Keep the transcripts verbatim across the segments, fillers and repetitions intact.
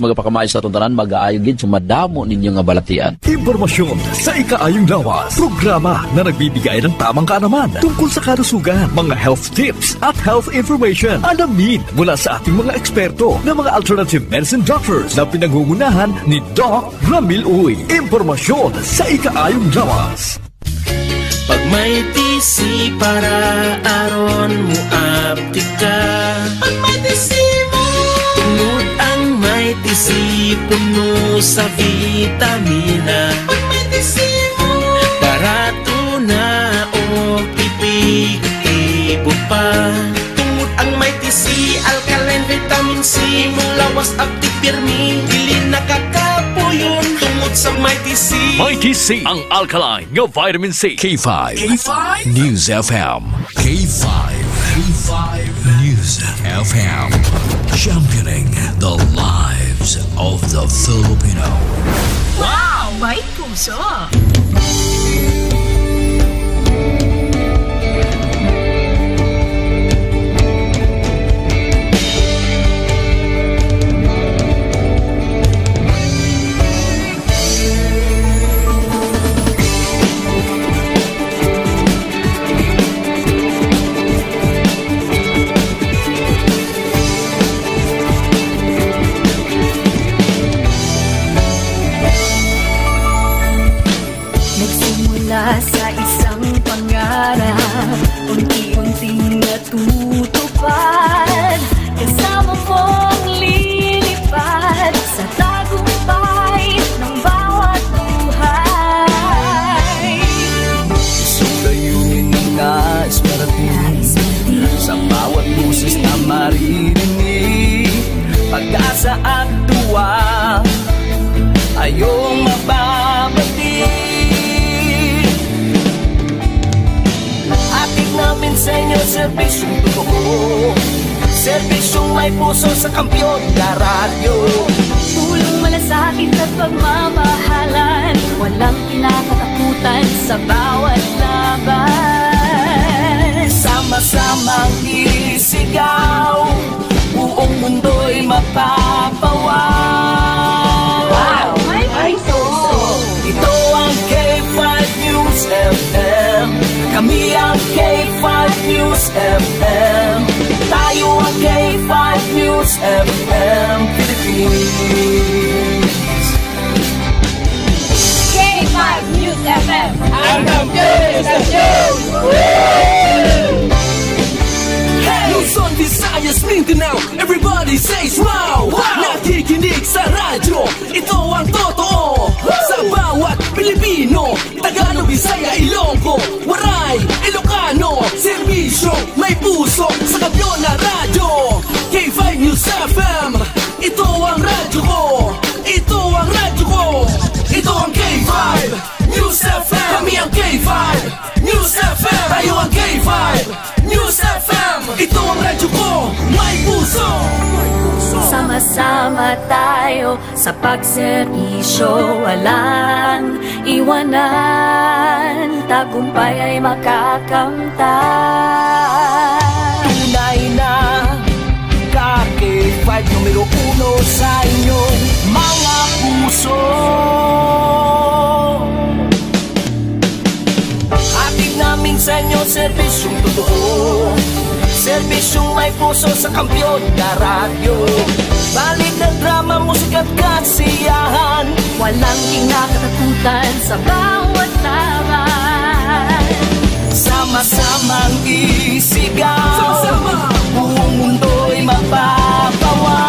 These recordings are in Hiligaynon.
Magapakamayo sa aton tanan, mag-aayo gid sa madamo ninyo nga balatian. Impormasyon sa ikaayong lawas. Programa na nagbibigay ng tamang kaalaman tungkol sa kalusugan, mga health tips at health information. Alamin mula sa ating mga eksperto na mga alternative medicine doctors na pinangungunahan ni Doc Ramil Uy. Impormasyon sa ikaayong lawas. Pag may T C para aron mo aptik ka. Pag may T C mo. Tungod ang may T C puno sa vitamina. Pag may T C mo. Barato na o epektibo pa. Tungod ang may T C, alkaline vitamin C, mulawas aptik pirmi, dili nakakapuyon. Tungod sa may T C. Mighty C, ang alkaline nga vitamin C. K five. K five. News F M. K five. K five. News F M. Championing the lives of the Filipino. Wow! May puso! Nagsimula sa isang pangarap, unti-unting natutupad. Kasama mong lilipad sa tagumpay ng bawat buhay. Isang layunin na nais parating sa bawat boses na maririnig. Pag-asa at tuwa, ayong mababati. Hatid namin sa inyo serbisyong totoo. Serbisyong may puso sa Kampiyon na Radyo. Pulong malasakit at pagmamahalan. Walang kinakatakutan sa bawat laban. Sama-samang isigaw. Buong mundo'y mapapawaw. Wow! May puso! Ito ang K five News F M. Kami ang K five News F M. Tayo ang K five News F M Philippines. K five News F M. Ang kampiyon sa show! Luzon, Visayas, Mindanao, everybody says wow! Wow! Nakikinig sa radyo, ito ang totoo. Sa bawat Pilipino, Tagalog, Bisaya, Ilonggo, Waray, Ilocano, serbisyo, may puso, sa kampiyon na radyo. K five News F M, ito ang radyo ko. Ito ang radyo ko. Ito ang K five News F M. Kami ang K five News F M. Tayo ang K five News F M. Ito ang radyo ko. May puso. Sama-sama tayo sa pagserbisyo. Walang iwanan. Tagumpay ay makakamtan. Tunay na Ka K five numero uno sa inyong mga puso. Hatid namin sa inyo serbisyong totoo. Serbisyong may puso sa kampiyon na radyo. Balita, drama, musika at kasiyahan. Walang kinakatakutan sa bawat laban. Sama-samang isigaw. Sama-sama. Buong mundo'y mapapawaw.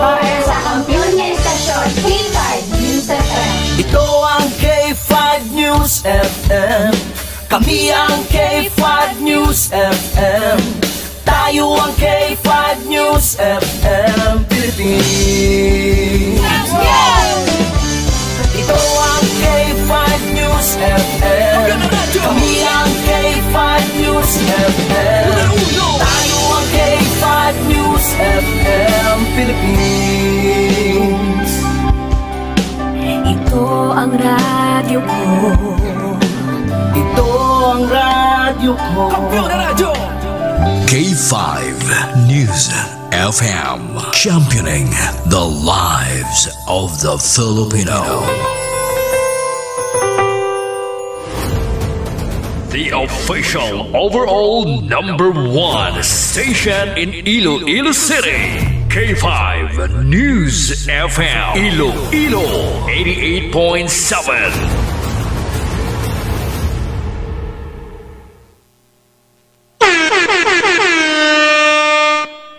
Para sa kampiyon nga istasyon, K five News F M. Ito ang K five News F M. Kami ang K five News F M. Tayo ang K five News F M Philippines. Ito ang K five News F M. Kami ang K five News F M. Tayo ang K five News F M Philippines. Ito ang radyo ko. Ito ang radyo ko. Kampiyon na radyo! K five News F M, championing the lives of the Filipino. The official overall number one station in Iloilo City, K five News F M, Iloilo, eighty-eight point seven.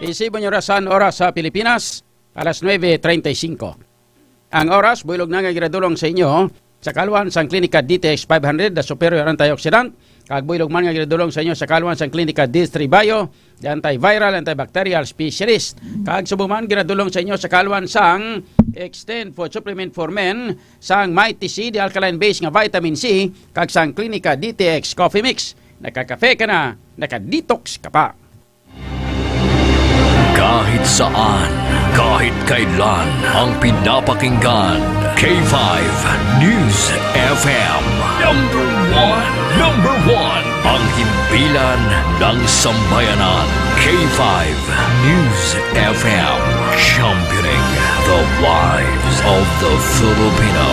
Isibon niyo rasan oras sa Pilipinas, alas nuebe treinta y cinco. Ang oras, buylog na nga ginadulong sa inyo sa kaluan sang Klinika D T X five hundred, the superior antioxidant, kag buylog man nga ginadulong sa inyo sa kaluan sang Klinika D three Bio, the antiviral, antibacterial specialist. Kag subong man ginadulong sa inyo sa kaluan sang Extend Food Supplement for Men, sang Mighty C, the alkaline base nga vitamin C, kag sang Klinika D T X Coffee Mix. Nakakafe ka na, naka-detox ka pa. Kahit saan, kahit kailan, ang pinapakinggan, K five News F M. Number one, number one, ang himpilan ng sambayanan, K five News F M, championing the lives of the Filipino.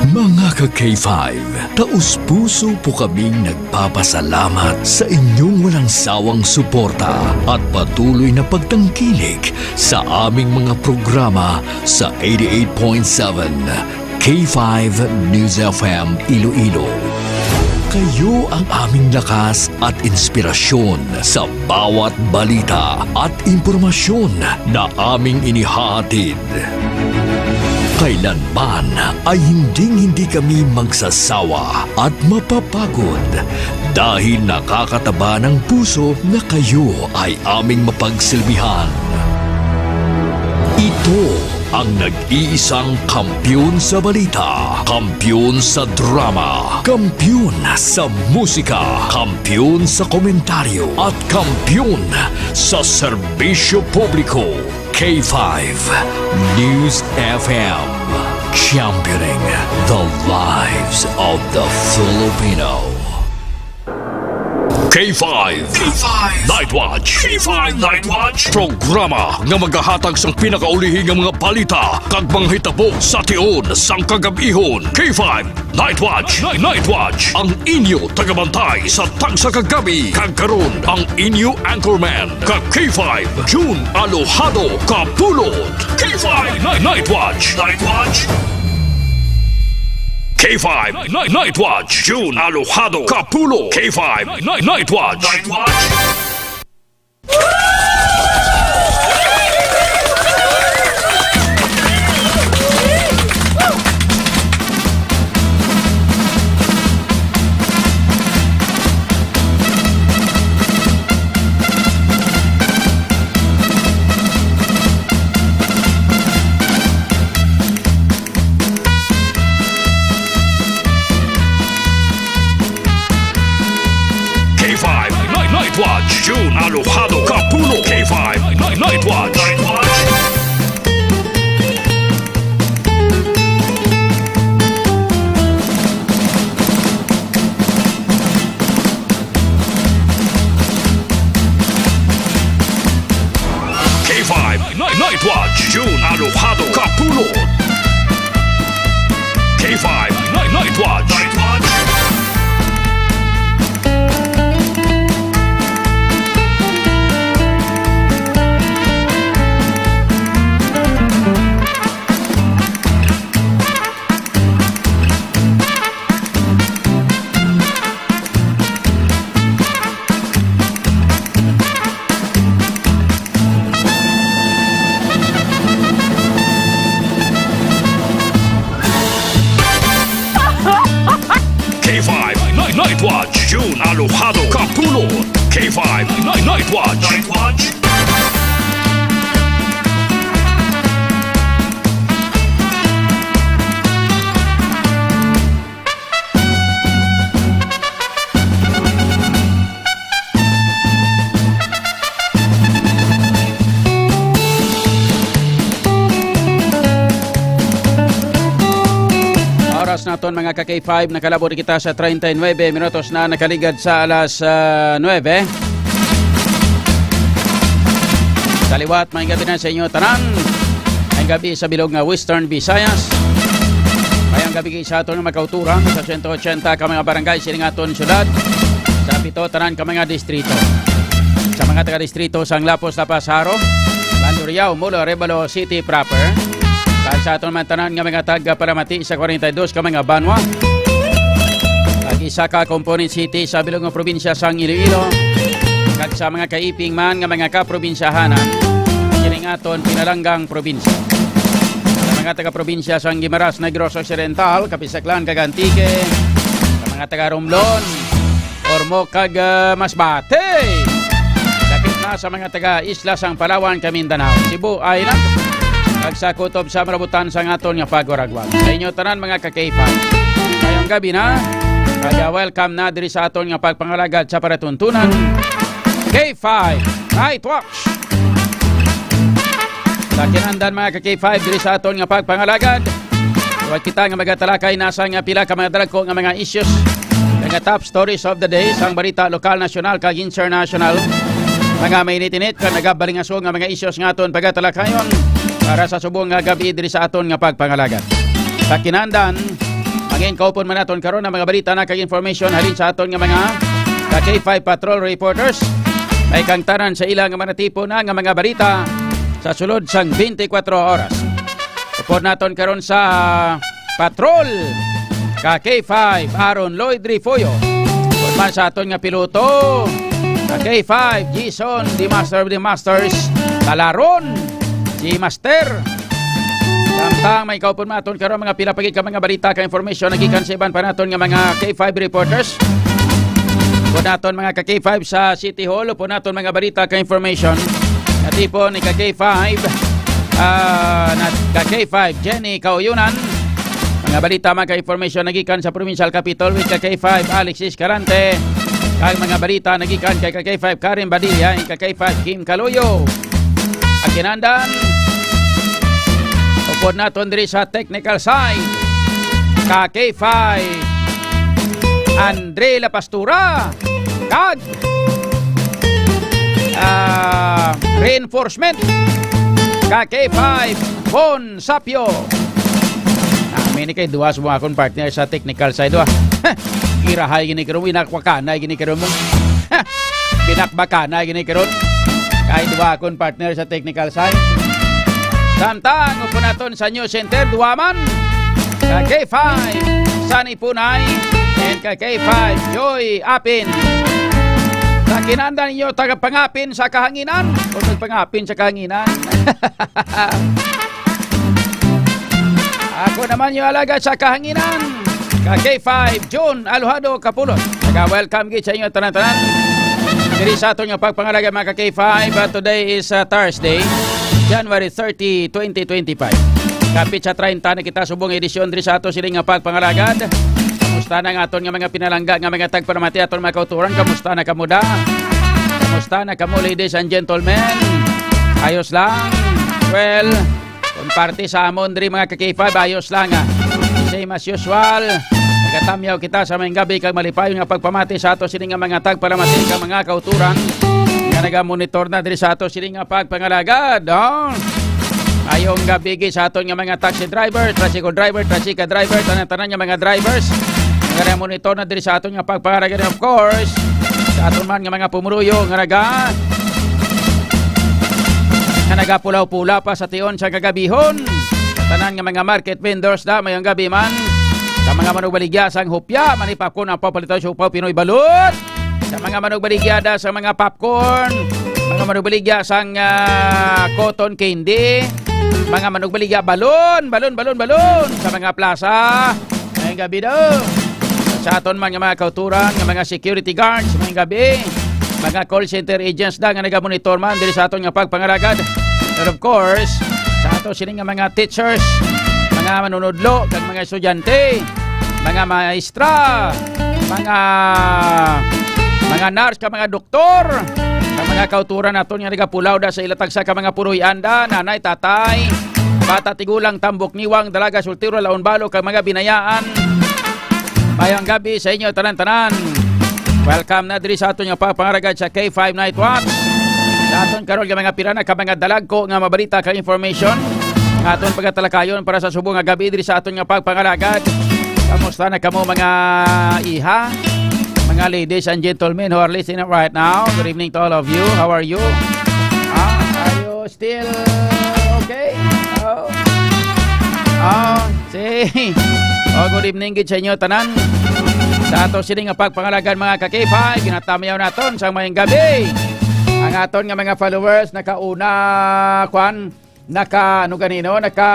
Mga ka-K five, taos-puso po kaming nagpapasalamat sa inyong walang sawang suporta at patuloy na pagtangkilik sa aming mga programa sa eighty-eight point seven K five News F M Iloilo. Kayo ang aming lakas at inspirasyon sa bawat balita at impormasyon na aming inihahatid. Kailanman ay hinding-hindi kami magsasawa at mapapagod dahil nakakataba ng puso na kayo ay aming mapagsilbihan. Ito ang nag-iisang kampiyon sa balita, kampiyon sa drama, kampiyon sa musika, kampiyon sa komentaryo, at kampiyon sa serbisyo publiko. K five News F M, championing the lives of the Filipino. K five. K five Night Watch. K five Night Watch. Programa nga magahatag sang pinakaulihi nga mga balita kag mga hitabo sa tion sang kagab-ihon. K five Night Watch. Night, Night Watch. Ang inyo tagabantay sa tagsa ka gabi. Kag karon, ang inyo anchorman, ka K five, June Alojado Kapulot. K five Night, Night Watch. Night Watch. K five Night, Night Watch, June Alojado Kapulot. K five Night, Night Watch. Night Watch. K five Night, Night Watch, June Alojado Kapulot. K five Night, Night Watch. Night Watch. K five Night, Night Watch, June Alojado Kapulot. K five Night, Night Watch. Night Watch. K five Night, Night Watch, June Alojado Kapulot. K five Night, Night Watch. Night Watch. Oras Naton, mga ka K five, nakalabot kita sa treinta y nueve minutos na nakaligad sa alas, ah, nuebe. Sa liwat, maayong gabi na sa inyo tanan. Maayong gabi sa bilog nga Western Visayas. Maayong gabi sa aton nga mga kauturan sa sento ochenta ka mga barangay sining aton syudad. Sa pito tanan ka mga distrito. Sa mga taga-distrito sang Lapos, La Paz, Jaro, Mandurriao, Molo, Arevalo City proper. Kag sa aton man tanan nga mga taga-palamati sa kwarenta y dos ka mga banwa. Kag isa ka component city sa bilog nga probinsya sang Iloilo. Kag sa mga kaiping man nga mga kaprobinsyahanan, kining aton pinalanggang probinsya. Sa mga taga-probinsya sang Guimaras, Negros Occidental, Capiz, Aklan, kag Antique, sa mga taga-Romblon, Ormoc kag, ah, Masbate. Dapit na sa mga taga-isla sang Palawan kag Mindanao, Cebu Island, kag sa kutob sa malabutan sang aton nga pagwaragwag. Sa inyo tanan, mga ka K five, maayong gabi na. Kag, ah, welcome na diri sa aton nga pagpangalagad sa palatuntunan, K five Night Watch. Sa kinandan, mga ka K five, diri sa aton nga pagpangalagad, wa kita nga magatalakay na sa nga pila ka mga dagko nga mga issues, mga top stories of the day, sang balita lokal, nasyonal, kag internasyonal. Mga mainit-init kag nagabalingaso nga mga issues nga aton pagatalakayon para sa subong nga gabi diri sa aton nga pagpangalagad. Sa kinandan, mangin kaupon man naton karon ang mga balita na kag information halin sa aton nga mga ka K five patrol reporters. May kangtanan sa ila nga manatipon na nga mga balita sa sulod sang twenty-four oras. Upod naton karon sa patrol ka K five, Aaron Lloyd Refollo. Upod man sa aton nga piloto ka K five, Jason, the master of the masters, Talaron, si Master. Samtang may kaupon man naton karon mga pila pa gid ka mga balita ka information nagikan sa iban pa naton nga mga K five reporters. Upod naton mga ka K five sa City Hall, upod naton mga balita ka information. Natipon ni ka K five, ah, na, ka K five, Jenny Kauyunan. Mga balita, mga ka-information nagikan sa Provincial Capitol with ka K five, Alexis Carante. Kag mga balita nagikan kay ka K five, Karen Badilla, and ka K five, Kim Caloyo. Akinandan, upod naton diri sa technical side, ka K five, Andre La Pastura, kag, ah, reinforcement, ka K five, Bon Sapio. Nami ni kay duha sa mga akon partner sa technical side, wa. Irahay gini karon, inakwakanay gini karon mo. Binakbakanay gini karon. Kay duha akon partner sa technical side. Samtang upod naton sa News Center, duha man. Ka K five, Sunny Punay, and ka K five, Joy Apin. Sa kinandan ninyo, tagapangapin sa kahanginan. O nagpangapin sa kahanginan. Ako naman yung alaga sa kahanginan. Ka K five, June Alojado Kapulot. Naga-welcome gid sa inyo tanan-tanan. Diri sa aton nga pagpangalagad, mga ka K five, uh, today is, uh, Thursday, January thirty, twenty twenty-five. Kapit sa treinta na kita subong edisyon diri sa ato sining nga pagpangalagad. Kamusta na nga aton nga mga pinalangga nga mga tagpanamati, aton mga kauturan? Kamusta na kamo da? Kamusta na kamo, ladies and gentlemen? Ayos lang? Well, kung parte sa amon diri, mga ka K five, ayos lang, ah. Same as usual. Nagatamyaw kita sa maayong gabi kag malipayon nga pagpamati sa ato sini nga mga tagpalamati kag mga kauturan nga nagamonitor na diri sa ato sini nga pagpangalagad, oh. Maayong gabi gid sa aton nga mga taxi driver, tricycle driver, tricycle driver, tanan-tanan nga mga drivers nga nagamonitor na diri sa aton nga pagpangalagad, and of course, sa aton man nga mga pumuruyo nga naga nga nagapulaw-pula pa sa tion sa kagabihon. Sa tanan nga mga market vendors da, maayong gabi man. Sa mga manugbaligya sang hopya, manipapkon ang papalitan sa upaw Pinoy Balot. Sa mga manugbaligya da sa mga popcorn, mga manugbaligya sang, ah, cotton candy, mga manugbaligya balon, balon, balon, balon sa mga plaza. Maayong gabi daw. Sa aton man nga mga kauturan, nga mga security guards, maayong gabi. Mga call center agents da nga nagamonitor man diri sa aton nga pagpangalagad. And of course, sa ato sini nga mga teachers, mga manunudlo, kag mga estudyante, mga maestra, mga, mga nurse, kag mga doktor, sa mga kauturan naton nga nagapulaw da sa ila tagsa ka mga puloy-an da, nanay, tatay, bata, tigulang, tambok, niwang, dalaga, soltero, laon, balo, kag mga binayaan. Mayong gabi sa inyo tanan-tanan. Welcome na diri sa aton nga pagpangalagad sa K five Night Watch. Sa aton karon nga mga pila na ka mga dalagko nga mabalita ka information nga aton pagatalakayon para sa subong nga gabi diri sa aton nga pagpangalagad. Kamusta na kamo, mga iha? Mga ladies and gentlemen who are listening right now, good evening to all of you. How are you? Ah, are you still okay? Oh. Ah, si Oh, good evening gid sa inyo tanan. Sa ato sini nga pagpangalagad, mga ka-K five, ginatamyaw naton sa mayong gabi. Ang aton nga mga followers nakauna, kwan, naka, ano ganino, naka,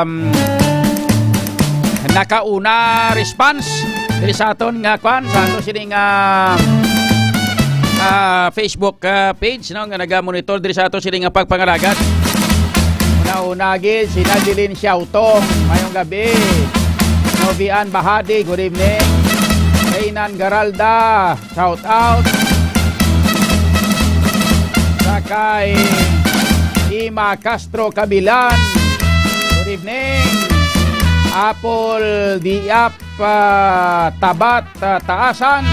um, nakauna response diri sa aton nga, kwan, sa ato sini nga, ah, Facebook, ah, page, no, nga naga-monitor diri sa ato sini nga pagpangalagad. Una-una gid, si Nadeline Siautong, mayong gabi. Novian Bahadi, good evening. Reynan Garalda, shout out. Sa kay Ima Castro Kabilan, good evening. Apple Diap, ah, Tabat, ah, Taasan.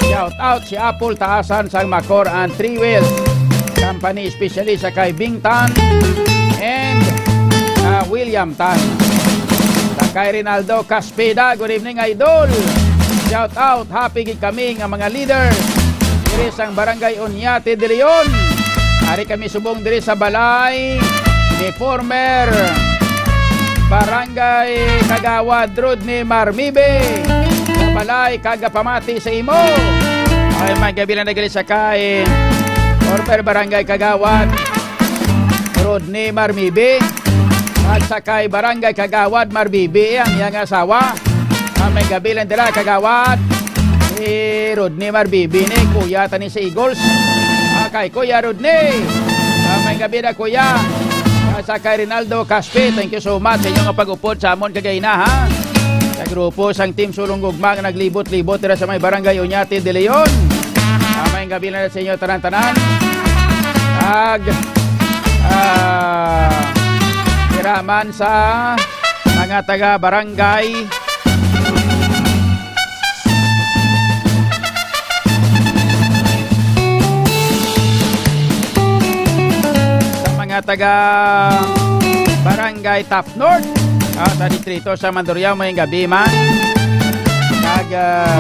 Shout out si Apple Taasan sang Macor and Three Wheels Company, especially sa kay Bing Tan and, ah, William Tan. Sa kay Rinaldo Caspeda, good evening, idol. Shout out, happy gid kami nga mga leaders diri sang Barangay Oñate de Leon. Ari kami subong diri sa balay ni former Barangay Kagawad Rodney Marmibe. Sa balay kag pamati sa imo. Ay, may gabi lang na gali sa kay former Barangay Kagawad Rodney Marmibe. At sa kay Barangay Kagawad Marbibi, ang iyang asawa. Ah, may gabi lang dira, Kagawad. Si Rodney Marbibi ni, kuya ta ni sa Eagles. Ah, kay Kuya Rodney. Ah, may gabi na, kuya. Ah, sa kay Rinaldo Caspi, thank you so much sa inyong pag-upod sa amon kagayna, ha? Sa grupo sang Team Sulong Gugma nga naglibot-libot dira sa may Barangay Oñate de Leon. Ah, may gabi na sa inyo tanan-tanan. Ag, ah, dira man sa mga taga barangay. Sa mga taga barangay Top North, ah, sa distrito sa Mandurriao, mayong gabi man. Kag, ah,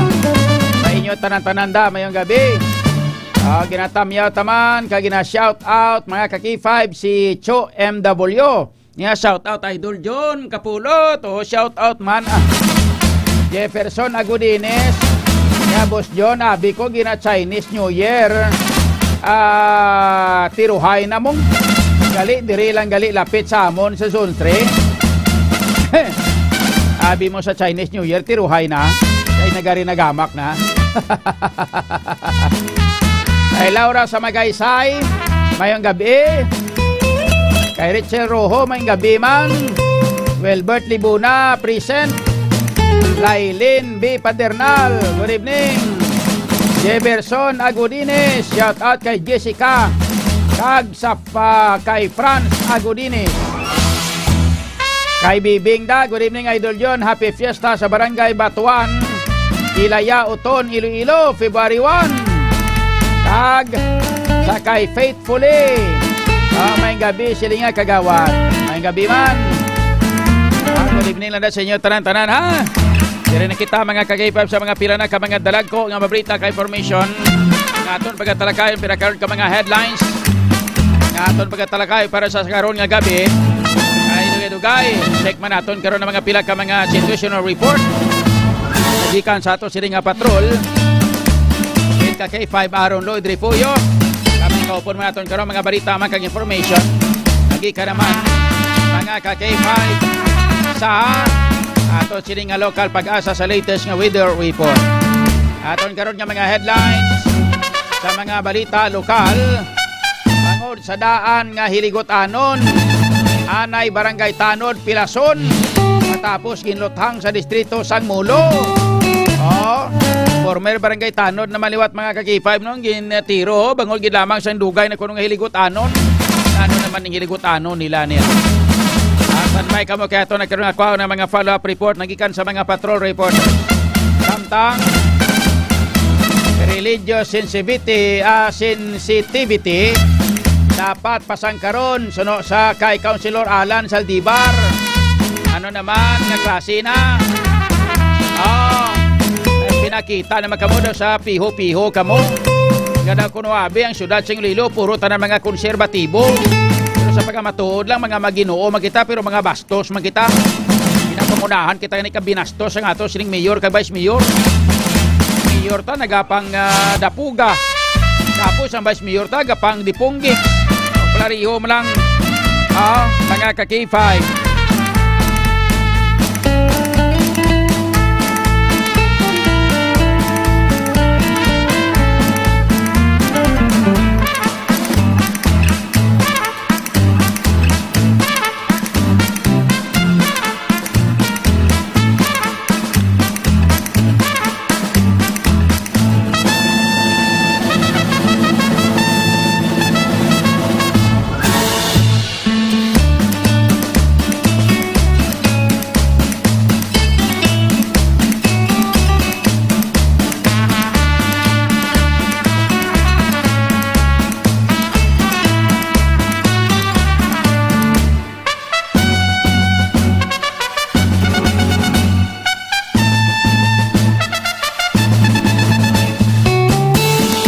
sa inyo tanan-tanan da, mayong gabi. Ah, ginatamyaw taman, kag gina-shout out, mga ka-K five, si Cho M W. Nga, shout out, Idol John Kapulot. Oh, shout out man. Ah. Jefferson Agudines. Nga, Boss John, abi ko gina Chinese New Year. Ah, tiruhay na mong. Gali, diri lang gali lapit sa amon sa Zone three. Abi mo sa Chinese New Year, tiruhay na. Kay nagari nagamak na. Kay Laura sa Magaysay, mayong gabi. Kay Rachel Rojo, mayong gabi man. Wilbert Libuna, present. Lailin B. Padernal, good evening. Jefferson Agudines, shout out kay Jessica. Kag sa pa kay Franz Agudines. Kay Bibing da, good evening, Idol John. Happy Fiesta sa Barangay Batuan, Ilaya, Oton, Iloilo, February one. Kag sa kay Faithfully. Ah, may gabi, silinga kagawad. May gabi man. Ah, good evening lang na sa inyo, tanan-tanan, ha? Diri na kita, mga ka-K five, sa mga pila na ka mga dalagko nga mabrita ka information. Nga aton pagatalakay, ang pinakaron ka mga headlines. Nga aton pagatalakay para sa karon nga gabi. Ay, dugay-dugay. Check man naton karon ang mga pila ka mga situational report. Gikan sa ato sini nga patrol. Ka K five Aaron Lloyd Refugio. Kami kaupon man naton karon mga balita, mga kag information. Lagi ka naman, mga ka K five, sa ato sini nga local pag-asa sa latest nga weather report. Aton karon nga mga headlines sa mga balita lokal. Bangod sa daan nga Hiligot-anon, anay Barangay Tanod, Pilason, matapos ginluthang sa distrito sang Mulo. Oh, former Barangay Tanod naman liwat, mga ka K five, no? Gintiro, bangod gid lamang sang dugay na kuno nga Hiligot-anon. Ano naman ning Hiligot-anon nila niya? Ah, Standby kamo kay ato na karon nga kwaon ang mga follow-up report nagikan sa mga patrol report. Samtang religious sensitivity, ah, sensitivity dapat pasangkaron suno sa kay Councilor Alan Saldivar. Ano naman nga klase na? Oh, pinakita naman kamo daw sa piho-piho kamo. Nga daw kuno abi ang syudad sa Iloilo, puro tanan mga konserbatibo. Pero sa pagkamatuod lang, mga maginoo man kita, pero mga bastos man kita. Ginapangunahan kita ni kabinastos ang ato sining mayor kag vice mayor. Mayor ta nagapang, ah, dapuga. Tapos ang vice mayor ta gapang dipunggi. Pareho man lang, ah, mga ka-K five.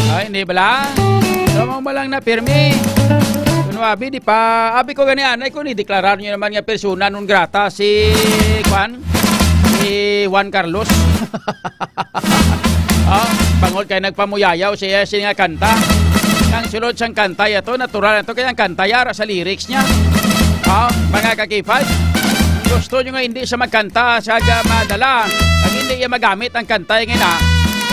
Ay, hindi bala. Tama mo lang na pirmi. Kuno abi, di pa. Abi ko gani, anay ko ni, deklarar nyo naman nga persona non grata si, kwan? Si Juan Carlos. Oh, bangod kay nagpamuyayaw siya sini nga kanta. Ang sulod sang kanta yato, natural na to, kay ang kanta yara sa lyrics niya. Oh, mga ka-K five, gusto nyo nga hindi siya magkanta sa ga-, madala, ang hindi niya magamit ang kanta nga ina.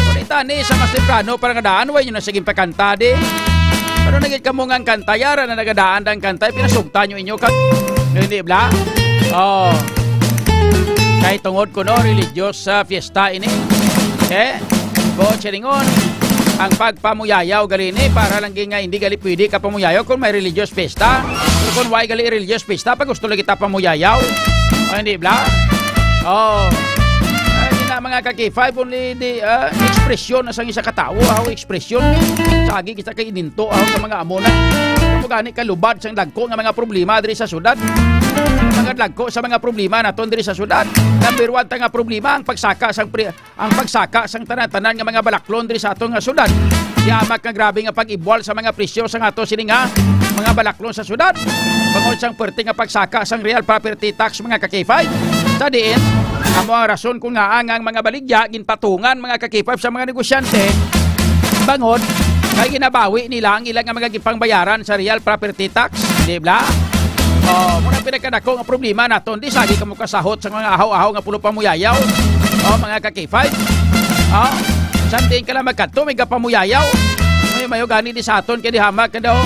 Kung itani sa mas temprano para nga daan, way nyo na siging pagkanta, di. Pero nagit kamo nga ang kanta, yara na nagadaan ang kanta, pinasugta nyo inyo kag, hindi bla? Oh. Kay tungod kuno, religious sa fiesta ini. Eh, buot silingon, ang pagpamuyayaw gali ni para lang nga hindi gali pwede ka pamuyayaw kung may religious fiesta. Pero kung way gali religious fiesta, pag gusto lagi ta pamuyayaw. O, hindi bla? Oh. Ay, di na, mga ka-K five, only di, ah, ekspresyon na sang isa ka tawo, ah, ekspresyon. Sagi kita kay ininto, ah, sa mga amo na. Kamo gani kalubad sang dagko nga mga problema diri sa syudad. Mga dagko sa mga problema naton diri sa syudad. Number one ta nga problema ang pagsaka sang pri-, ang pagsaka sang tanan-tanan nga mga balaklon diri sa aton nga syudad. Yamak nga grabe nga pag-ibwal sa mga presyo sang ato sini nga mga balaklon sa syudad. Bangod sang perti nga pagsaka sang real property tax, mga ka-K five, sa diin amo ang rason kung ngaa nga ang mga baligya ginpatungan, mga ka-K five, sa mga negosyante, bangod kay ginabawi nila ang ila nga mga gipangbayaran sa real property tax, di ba? Oh, muna pinagkadako nga problema naton, di sagi kamo kasahot sa mga ahaw-ahaw nga pulo pamuyayaw. Oh, mga ka-K five. Oh, something ka lang magkadto, may gapamuyayaw. May mayo gani di sa aton kay di hamak ka daw.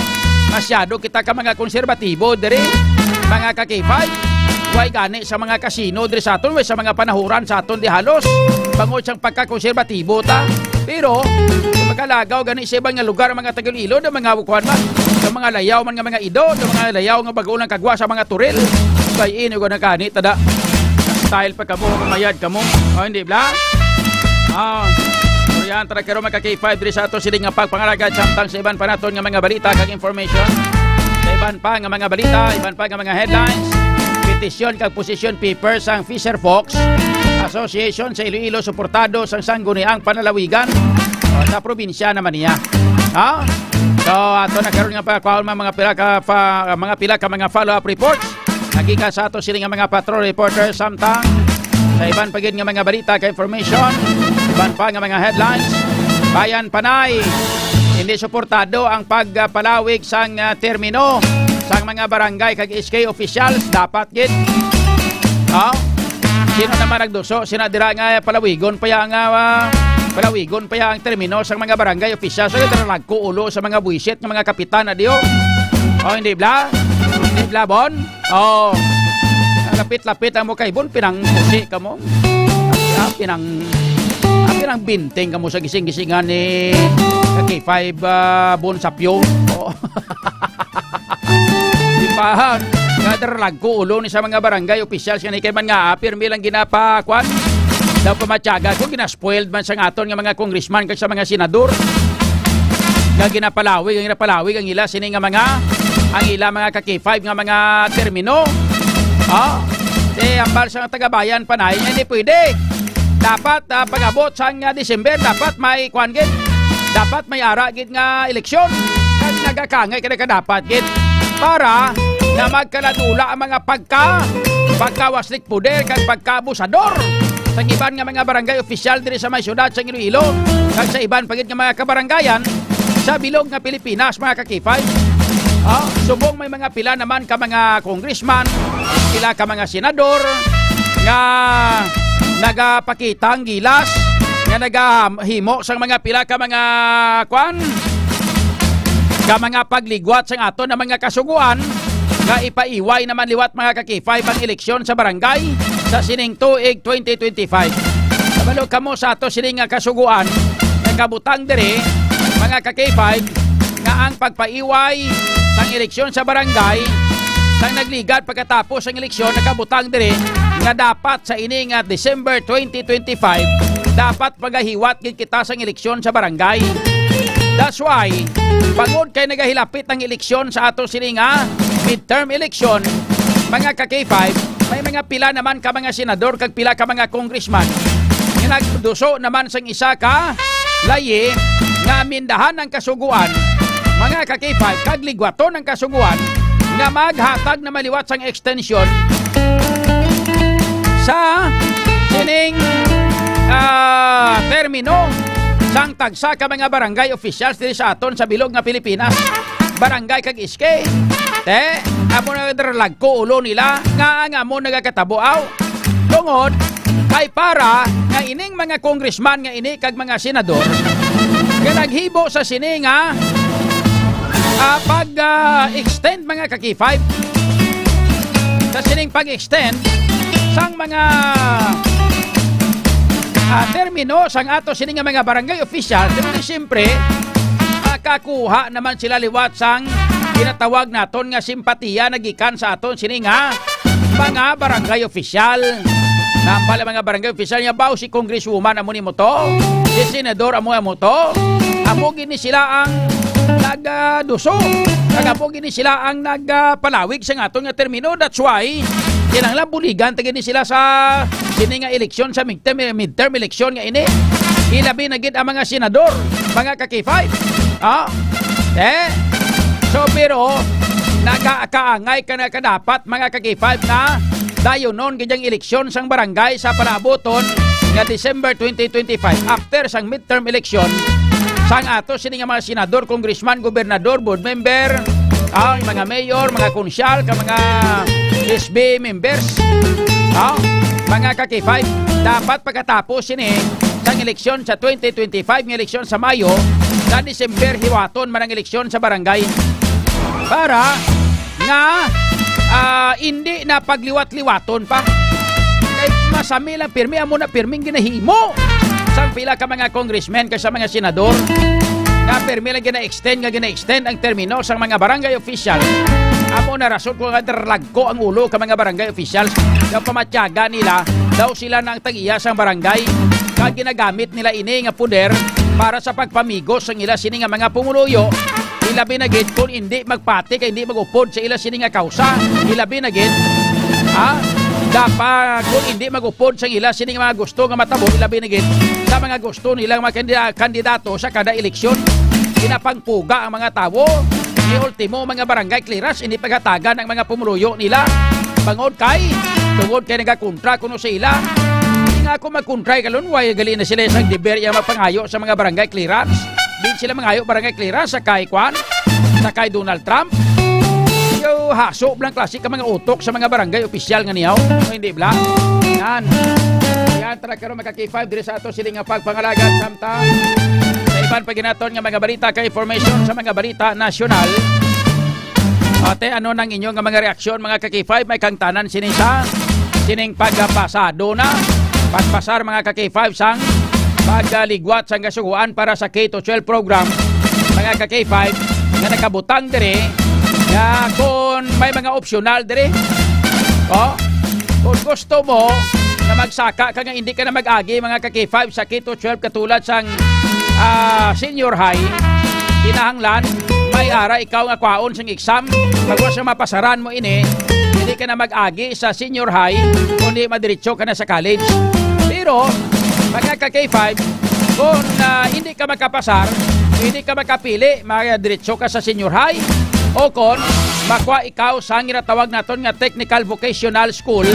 Masyado kita ka mga konserbatibo diri, mga ka-K five. Way gani sa mga kasino diri sa aton, way sa mga panahuran sa aton di halos. Bangod sang pagkakonserbatibo ta. Pero, makalagaw gani sa iban nga lugar ang mga taga-Iloilo, ang mga kuwan man, ang mga layaw man nga mga idol, ang mga layaw nga bag-o lang kagwa sa mga turil. Kay ini ko na gani, tada. Style pa kamo, mayad kamo. O, hindi, bla? Ah, so yan, tara karon, mga ka-K five, diri sa ato sini nga pagpangalagad samtang sa iban pa naton nga mga balita kag information. Sa iban pa nga mga balita, iban pa nga mga headlines, petisyon kag position paper sang Fisher Folks Association sa Iloilo, suportado sang Sangguniang Panlalawigan, o, sa probinsya naman niya. Ha? So, ato na karon nga pagkuhaon mga, mga pila ka pa, mga pila ka mga follow-up reports. Nagikan sa ato sini nga mga patrol reporters samtang sa iban pa gid nga mga balita ka information, iban pa nga mga headlines. Bayan Panay, hindi suportado ang pagpalawig sang, ah, termino sang mga barangay kag S K officials. Dapat gid. Oh? Sino naman nagduso? Sina dira nga palawigon pa ya nga, ah, palawigon pa ya ang termino sang mga barangay officials. So, dira lang ko ulo sa mga buwisit nga mga kapitan na diyo. Oh, hindi bla? Hindi bla, Bon? Oh. Lapit-lapit ang mo kay Bon, pinang pusi ka mo. Ah, pinang, ah, pinang binting ka mo sa gising-gisingan ni K five, ah, Bon Sapyo. Oh. Di ba? Kadarlag ko ulo ni sa mga barangay officials nga ni kay man nga, ah, pirmi lang ginapakuan. Daw pamatyaga ko, ginaspoiled man sa aton nga mga congressman kag sa mga senador. Nga ginapalawig, ang ginapalawig ang ila sini nga mga, ang ila mga ka-K five nga mga termino. Ah, eh, ambal sa mga taga-bayan, panay, hindi pwede. Dapat, ah, pag-abot sang, ah, December, dapat may kuan gid. Dapat may ara gid nga eleksyon. Kag nagakangay ka na ka dapat gid para nga magkaladula ang mga pagka, pagkawaslik poder kag pagkaabusador sa iban nga mga barangay opisyal diri sa may syudad sa Iloilo kag sa iban pa gid nga mga kabarangayan sa bilog nga Pilipinas, mga ka-K five. Ah, subong may mga pila naman ka mga congressman, pila ka mga senador nga nagapakita ang gilas, nga nagahimo sang mga pila ka mga, kwan, ka mga pagligwat sang aton nga mga kasugoan nga ipaiway naman liwat, mga ka-K five, ang eleksyon sa barangay sa sining tuig twenty twenty-five. Kabalo kamo sa ato sini nga kasugoan, nagabutang diri, mga ka-K five, nga ang pagpaiway sang eleksyon sa barangay, sang nagligad pagkatapos sang eleksyon, nakabutang diri nga dapat sa ini nga December twenty twenty-five, dapat magahiwat gid kita sang eleksyon sa barangay. That's why, bangod kay nagahilapit ang eleksyon sa ato sini nga midterm election, mga ka-K five, may mga pila naman ka mga senador kag pila ka mga congressman nga nagduso naman sang isa ka layi nga amendahan ang kasugoan, mga ka-K five, kag ligwaton ang kasugoan nga maghatag na maliwat sang extension sa sining, ah, termino sang tagsa ka mga barangay officials diri sa aton sa bilog nga Pilipinas, barangay kag S K. Te, amo na darlag ko ulo nila nga ang amo nagakatabo, aw. Tungod kay para nga ining mga congressman nga ini kag mga senador nga naghibo sa sini nga, ah, pag, ah, extend, mga ka-K five, sa sining pag-extend sang mga, ah, termino sang ato sini nga mga barangay official, pero siyempre, makakuha naman sila liwat sang ginatawag naton nga simpatiya na gikan sa aton sini nga mga barangay official. Nambal ang mga barangay official nga, "Baw, si congresswoman amo nimo to, si senador amo, amo to." Amo gini sila ang nagaduso. Kag amo gini sila ang nagapalawig sa aton nga termino. That's why, kinahanglan buligan ta gini sila sa sini nga eleksyon sa midterm, midterm eleksyon nga ini. Ilabi na gid ang mga senador, mga ka-K five. Ah? Eh? So, pero, nagakaangay ka na ka dapat, mga ka-K five, na dayonon gid ang eleksyon sang barangay sa palaabuton nga December twenty twenty-five, after sang midterm election sang ato sini nga mga senador, congressman, gobernador, board member, ah, mga mayor, mga konsyal, ka mga S B members, ah, mga ka-K five. Dapat pagkatapos sini sang eleksyon sa twenty twenty-five nga eleksyon sa Mayo, sa December, hiwaton man ang eleksyon sa barangay para nga, ah, indi na pagliwat-liwaton pa. Kay masami lang, pirmi, amo na pirming ginahimo sang pila ka mga congressmen kag sa mga senador nga pirmi lang gina-extend nga gina-extend ang termino sang mga barangay official. Amo na rason ko nga darlag ko ang ulo ka mga barangay officials nga pamatyaga nila daw sila na ang tag-iya sang barangay, kag ginagamit nila ini nga poder para sa pagpamigos sang ila sini nga mga pumuluyo. Ilabi na gid kung indi magpati kag indi mag-upod sa ila sini nga kausa. Ilabi na gid, ha? Dapat kung indi mag-upod sa ila sini nga mga gusto nga matabo, ilabi na gid sa mga gusto nilang mga kandida-, kandidato sa kada eleksyon. Ginapangpuga ang mga tawo. Di ultimo, mga barangay clearance, indi paghatagan ang mga pumuluyo nila. Bangod kay, tungod kay nagakontra kuno sa ila. Di nga ako magkontra, kalon, way gali na sila sa deber iya magpangayo sa mga barangay clearance. Di sila mangayo barangay clearance sa kay kwan, sa kay Donald Trump. Yo, haso lang klase ka mga utok sa mga barangay opisyal nga niyaw. O hindi bla? Yan. Yan, tara karon, mga ka-K five, diri sa ato sini nga pagpangalagad samtang sa iban pa ginaton nga mga balita kag information sa mga balita nasyonal. Ate, ano nang inyo nga mga reaksyon, mga ka-K five? May kangtanan sini sa sining pagpasado na, pagpasar, mga ka-K five, sang pagligwat sang kasugoan para sa K to twelve program, mga ka-K five, nga nakabutang diri Nga kung may mga optional diri, oh, kung gusto mo na magsaka ka nga hindi ka na mag-agi, mga ka-K five, sa K to twelve katulad sang, ah, senior high, kinahanglan may ara ikaw nga kwaon sang exam. Pag wala siya mapasaran mo ini, hindi ka na mag-agi sa senior high, kundi madiretso ka na sa college. Pero, mga ka-K five, kung, ah, hindi ka makapasar, hindi ka makapili, madiretso ka sa senior high, o kon makuha ikaw sa ginatawag naton nga technical vocational school,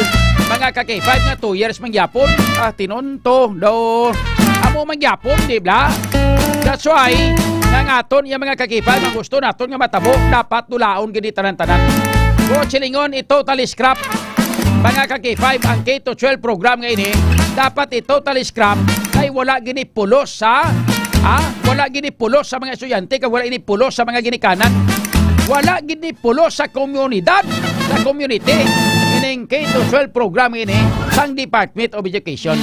mga ka-K five, nga two years mangyapon. Ah, tinunto daw. Amo mangyapon, di ba? That's why, nga nga aton, yung mga ka-K five, ang gusto naton nga matabo, dapat dulaon gid tanan-tanan. Kung silingon, i-totally scrap, mga ka-K five, ang K to twelve program nga ini, dapat i-totally scrap kay wala gini pulos sa, ha? Wala gini pulos sa mga estudyante, kay wala ini pulos sa mga ginikanan. Wala gini pulos sa komunidad, sa community. Ining K to twelve program ini sang Department of Education.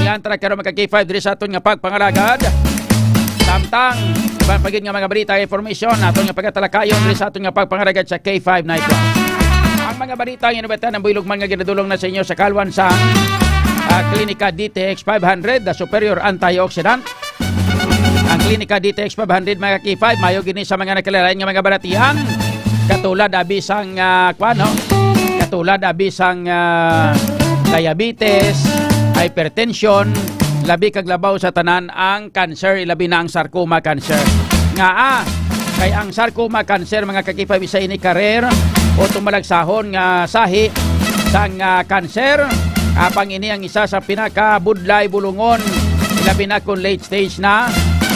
Yan, tara karon, mga ka-K five, diri sa aton nga pagpangalagad. Samtang iban pa gid nga mga balita, information, aton nga pagatalakayon diri sa aton nga pagpangalagad sa K five Night One. Ang mga balita nga nabatan ang buylog man nga ginadulong na sa inyo sa kalwan sa, ah, Klinika D T X five hundred, the superior antioxidant. Ang Klinika D T X five hundred, mga ka-K five, mayo gini sa mga nakilalain nga mga balatian. Katulad abi sang, ah, kwan, no? Katulad abi sang, ah, diabetes, hypertension, labi kag labaw sa tanan ang cancer, ilabi na ang sarcoma cancer. Nga, ah, kay ang sarcoma cancer, mga ka-K five, isa ini ka rare o tumalagsahon nga sahi sang, ah, cancer. Apang ini ang isa sa pinakabudlay bulungon, ilabi na kung late stage na,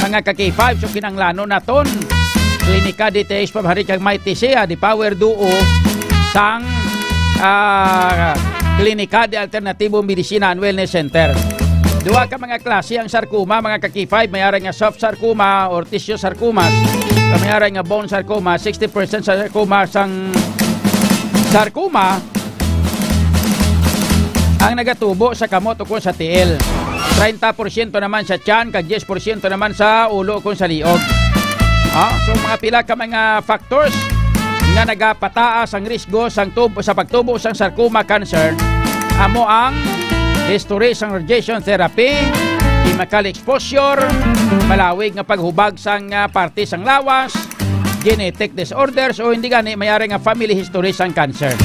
mga ka-K five. So, kinahanglanon naton Klinika D T X five hundred kag Mighty C, ah, the power duo sang, ah, Klinika de Alternativo Medicina and Wellness Center. Duha ka mga klase ang sarcoma, mga ka-K five. May ara nga soft sarcoma or tissue sarcomas. May ara nga bone sarcoma. Sixty percent sa sarcoma sang sarcoma ang nagatubo sa kamot o kung sa tiil. Treinta porsyento naman sa tiyan, kag diyes porsyento naman sa ulo o kung sa liog. Ah, so, mga pila ka mga factors nga nagapataas ang risgo sang tub-, sa pagtubo sang sarcoma cancer, amo ang history sang radiation therapy, chemical exposure, malawig nga paghubag sang, ah, parte sang lawas, genetic disorders, o hindi gani, may ari nga family history sang cancer.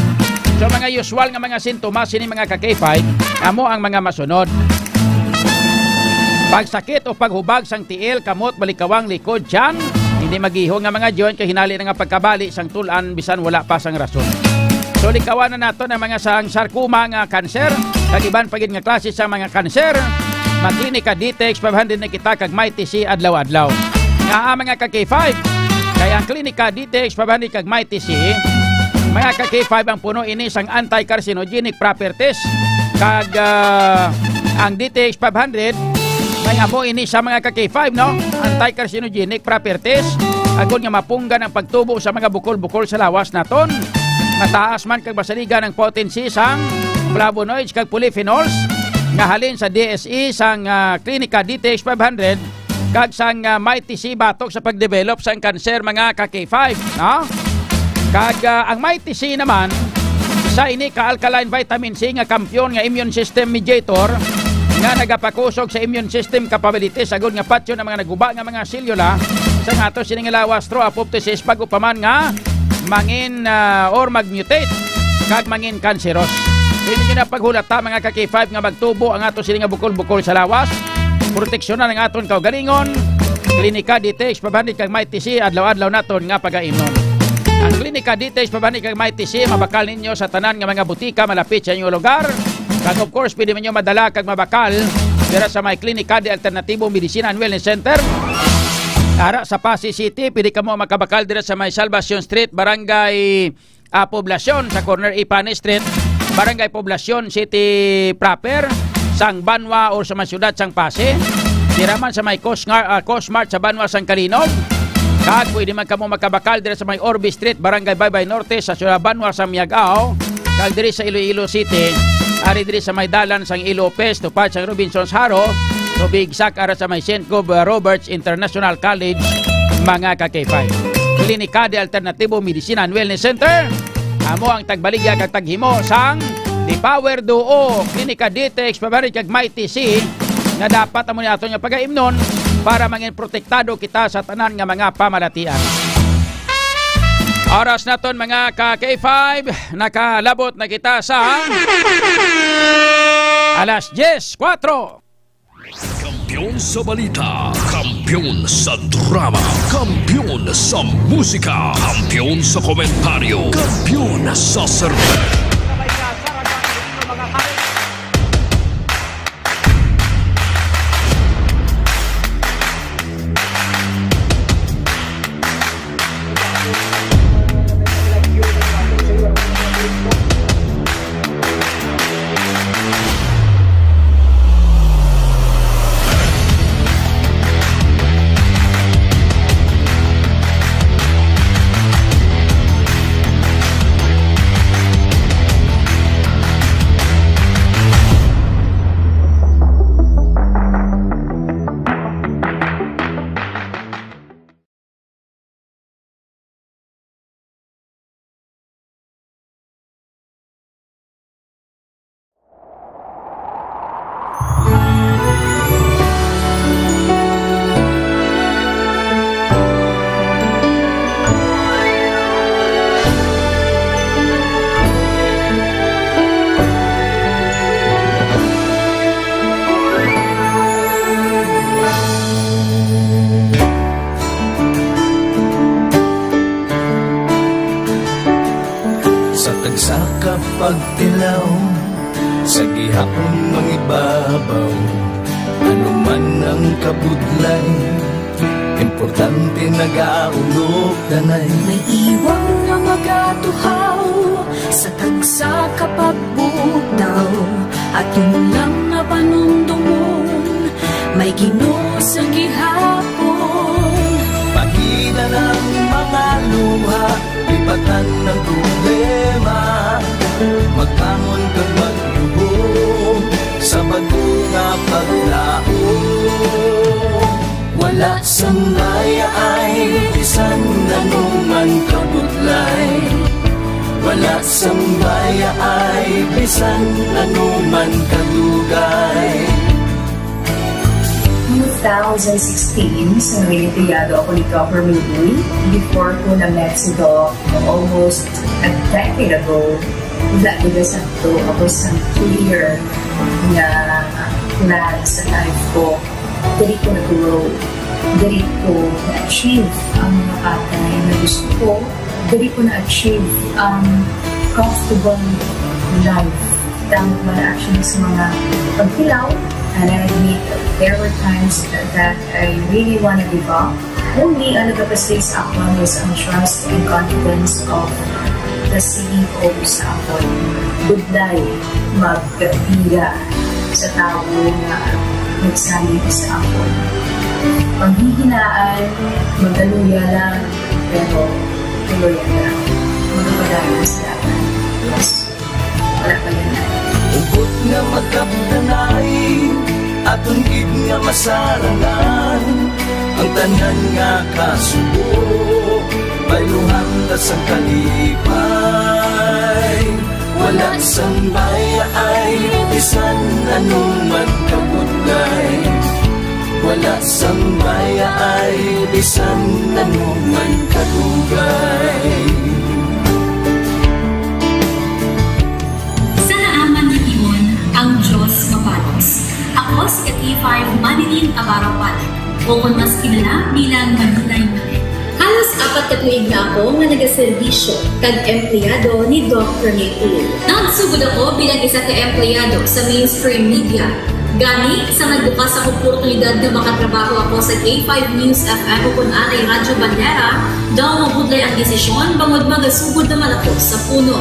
So, mga usual nga mga sintomas sini, mga ka-K five, amo ang mga masunod: pagsakit o paghubag sang tiil, kamot, balikawang, likod, tiyan, hindi mag-ihong nga mga joint, kay hinali na nga pagkabali sang tul-an bisan wala pa sang rason. So, likawan na naton ang mga sang sarcoma nga cancer, kag iban pa gid nga klase sa mga cancer. Mag-Klinika D T X five hundred na kita kag Mighty C adlaw-adlaw. Nga, ah, mga ka-K five, kay ang Klinika D T X five hundred kag Mighty C, mga ka-K five, ang puno ini sang anti-carcinogenic properties. Kag, ah, ang D T X five hundred, may amo ini sa mga ka-K five, no? Anti-carcinogenic properties. Agod nga mapunggan ang pagtubo sa mga bukol-bukol sa lawas naton. Mataas man kag masaligan ang potency sang flavonoids kag polyphenols nga halin sa D S E sang, ah, Klinika D T X five hundred kag sang, ah, Mighty C batok sa pagdevelop sang kanser, mga ka-K five, no? Kag, ah, ang Mighty C naman, isa ini ka alkaline vitamin C nga kampiyon nga immune system mediator nga nagapakusog sa immune system capabilities agod nga patyon ang mga naguba nga mga selula sa aton sini nga lawas through apoptosis bago pa man nga mangin, ah, or mag-mutate kag mangin kanseros. Pwede nyo na paghulata, mga ka-K five, nga magtubo ang ato sini nga bukol-bukol sa lawas. Proteksyonan ang aton kaugalingon. Klinika D T X five hundred kag Mighty C, adlaw-adlaw naton nga pagainom. Ang Klinika D T X five hundred kag Mighty C mabakal ninyo sa tanan nga mga butika malapit sa inyong lugar. Kag of course, pwede man nyo madala kag mabakal dira sa may Klinika de Alternativo Medicina and Wellness Center. Ara sa Passi City, pwede kamo makabakal dira sa may Salvacion Street, Barangay, ah, Poblacion, sa corner Ipanes Street, Barangay Poblacion City proper, sang banwa or sa may siyudad sang Passi. Dira man sa may Cosmar-, ah, Cosmart sa banwa sang Calinog. Kag pwede man kamo makabakal dira sa may Orbe Street, Barangay Baybay Norte, sa siyudad banwa sang Miag-ao. Kag diri sa Iloilo City, ari diri sa may dalan sang Ilopez, tupad sang Robinsons Jaro, to be exact, ara sa may Saint Gov-, uh, Roberts International College, mga ka-K five. Klinika de Alternatibo Medicina and Wellness Center, amo ang tagbaligya kag taghimo sang The Power Duo, Klinika Detox, Pabarit kag Mighty C, nga dapat amo ni aton nga pagaimnon para mangin protektado kita sa tanan nga mga pamalatian. Oras naton, mga ka K five, nakalabot na kita sa alas diyes kuwatro. Kampiyon sa balita, kampiyon sa drama, kampiyon sa musika, kampiyon sa komentaryo, kampiyon sa serbisyo. Sa tagsa ka pagtilaw, sa gihapon mangibabaw, ano man ang kabudlay, importante nagaulog danay. May iwang nga magatuhaw sa tagsa ka pagbutaw, aton lang nga panumdumon, may Ginoo sa gihapon. Pagida ng mga luha, lipatan ng problema, magbangon kag magluhod sa bag-o nga paglaom. Wala sang bayaay bisan ano man kabudlay. Wala sang bayaay bisan ano man kadugay. Two thousand sixteen, sa Nueva Ecija ako ni Governor Louie. Before ko na-met si Doc almost a decade ago, wala talaga sa to ako sa clear nga plan sa life ko. Diri ko na-grow. Diri ko na-achieve ang mga bagay na gusto ko. Diri ko na-achieve ang comfortable life. Tama man actually sa mga pagtilaw, and I admit there were times that I really wanna give up. Only ang nagapastig sa akon was ang trust and confidence of the C E O sa akon. Budlay magpila sa tawo nga nagsalig sa akon. Panghihinaan, magaluya lang, pero tuloy lang. Magpadayon sa dalan. Yes. Wala pa yan. Hugot nga magkapdanay, aton gid nga masarangan. Ang tanan nga kasubo, bayluhan ta sa kalipay. Wala sang bayaay, bisan ano man kabudlay. Wala sang bayaay, bisan ano man kadugay. Sa naaman nga timon, ang Dios mabalos. Ako si ka K five Manilyn Abaraw Palit, o kon mas kilala bilang Manilay Manet. Halos apat ka tuig na ako nga nagaserbisyo kag empleyado ni Doc Rene Tulio. Nagsugod ako bilang isa ka empleyado sa mainstream media. Gani, sa nagbukas ang oportunidad nga makatrabaho ako sa K five News F M o kon anay Radyo Bandera, daw mabudlay ang desisyon bangod magasugod naman ako sa puno.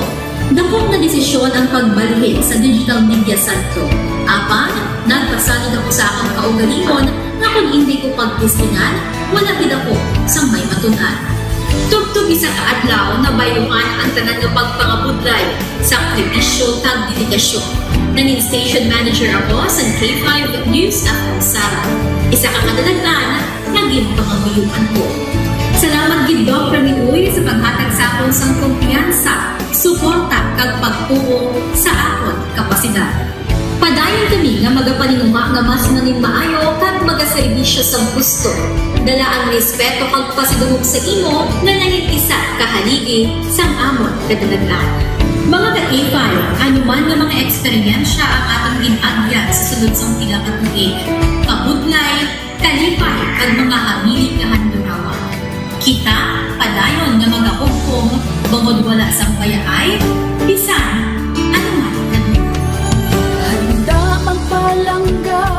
Dakop nga desisyon ang pagbalhin sa digital media santo. Apan, nagpasalig ako sa akon kaugalingon nga kon indi ko pagtistingan, wala gid ako sang may matun-an. Tubtob isa ka adlaw, nabayluhan ang tanan nga pagpangabudlay, sakripisyo, kag dedikasyon. Nangin station manager ako sa K five News F M Sara, isa ka kadalaghan nga ginpangamuyoan ko. Salamat gid Doc Ramil Uy sa paghatag sa akon sang kumpiyansa, suporta, kag pagtuo sa akon kapasidad. Padayon kami nga magapaninguha nga mas manginmaayo kag magaserbisyo sang husto. Dala ang respeto kag pasidungog sa imo nga nangin isa ka haligi sang amon kadalagan. Mga ka K five, ano man nga mga eksperyensya ang atong gin-agyan sa sulod sang pila ka tuig, kabudlay, kalipay, kag mga hamili nga handurawan. Kita padayon nga magahugpong bangod wala sang bayaay bisan ano man nga duda. Handa ang palangga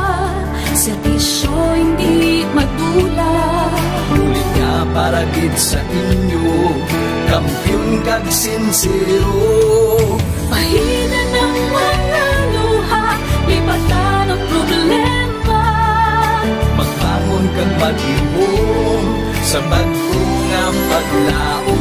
sa bisyo hindi madula. Bulig nga para gid sa inyo, kampiyon kag sinsero. Pahinan ang mga luha, lipatan ang problema. Magbangon kag maglihom sa bag-o nga paglaom.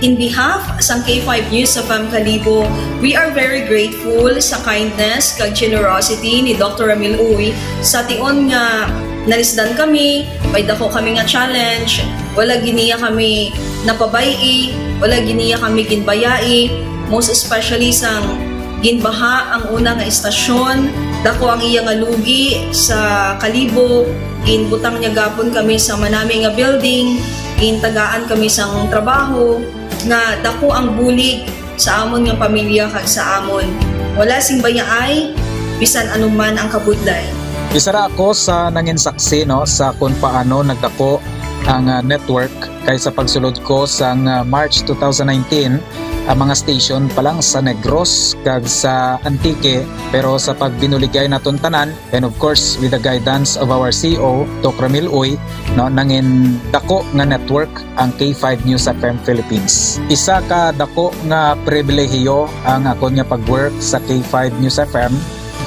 In behalf sang K five News F M Kalibo, we are very grateful sa kindness kag generosity ni Doctor Ramil Uy sa tion nga nalisdan kami, may dako kami nga challenge, wala gid niya kami napabay-i, wala gid niya kami ginbayai, most especially sang ginbaha ang una nga estasyon, dako ang iya nga lugi sa Kalibo, ginbutang niya gapon kami sa manami nga building, gintagaan kami sang trabaho, nga dako ang bulig sa amon nga pamilya kag sa amon. Wala sing bayaay, bisan anuman ang kabudlay. Isa ra ako sa nangin saksi, no, sa kung paano nagdako ang, ah, network, kay sa pagsulod ko sang, ah, March two thousand nineteen, ang mga station pa lang sa Negros kag sa Antique, pero sa pagbinuligay naton tanan, and of course, with the guidance of our C E O, Doc Ramil Uy, no, nangin dako nga network ang K five News F M Philippines. Isa ka dako nga pribilehiyo ang akon nga pag-work sa K five News F M,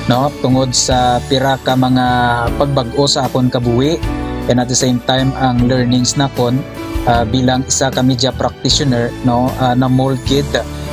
no, tungod sa pira ka mga pagbag-o sa akon kabuhi, and at the same time ang learnings nakon, ah, bilang isa ka media practitioner, no, ah, na-mold gid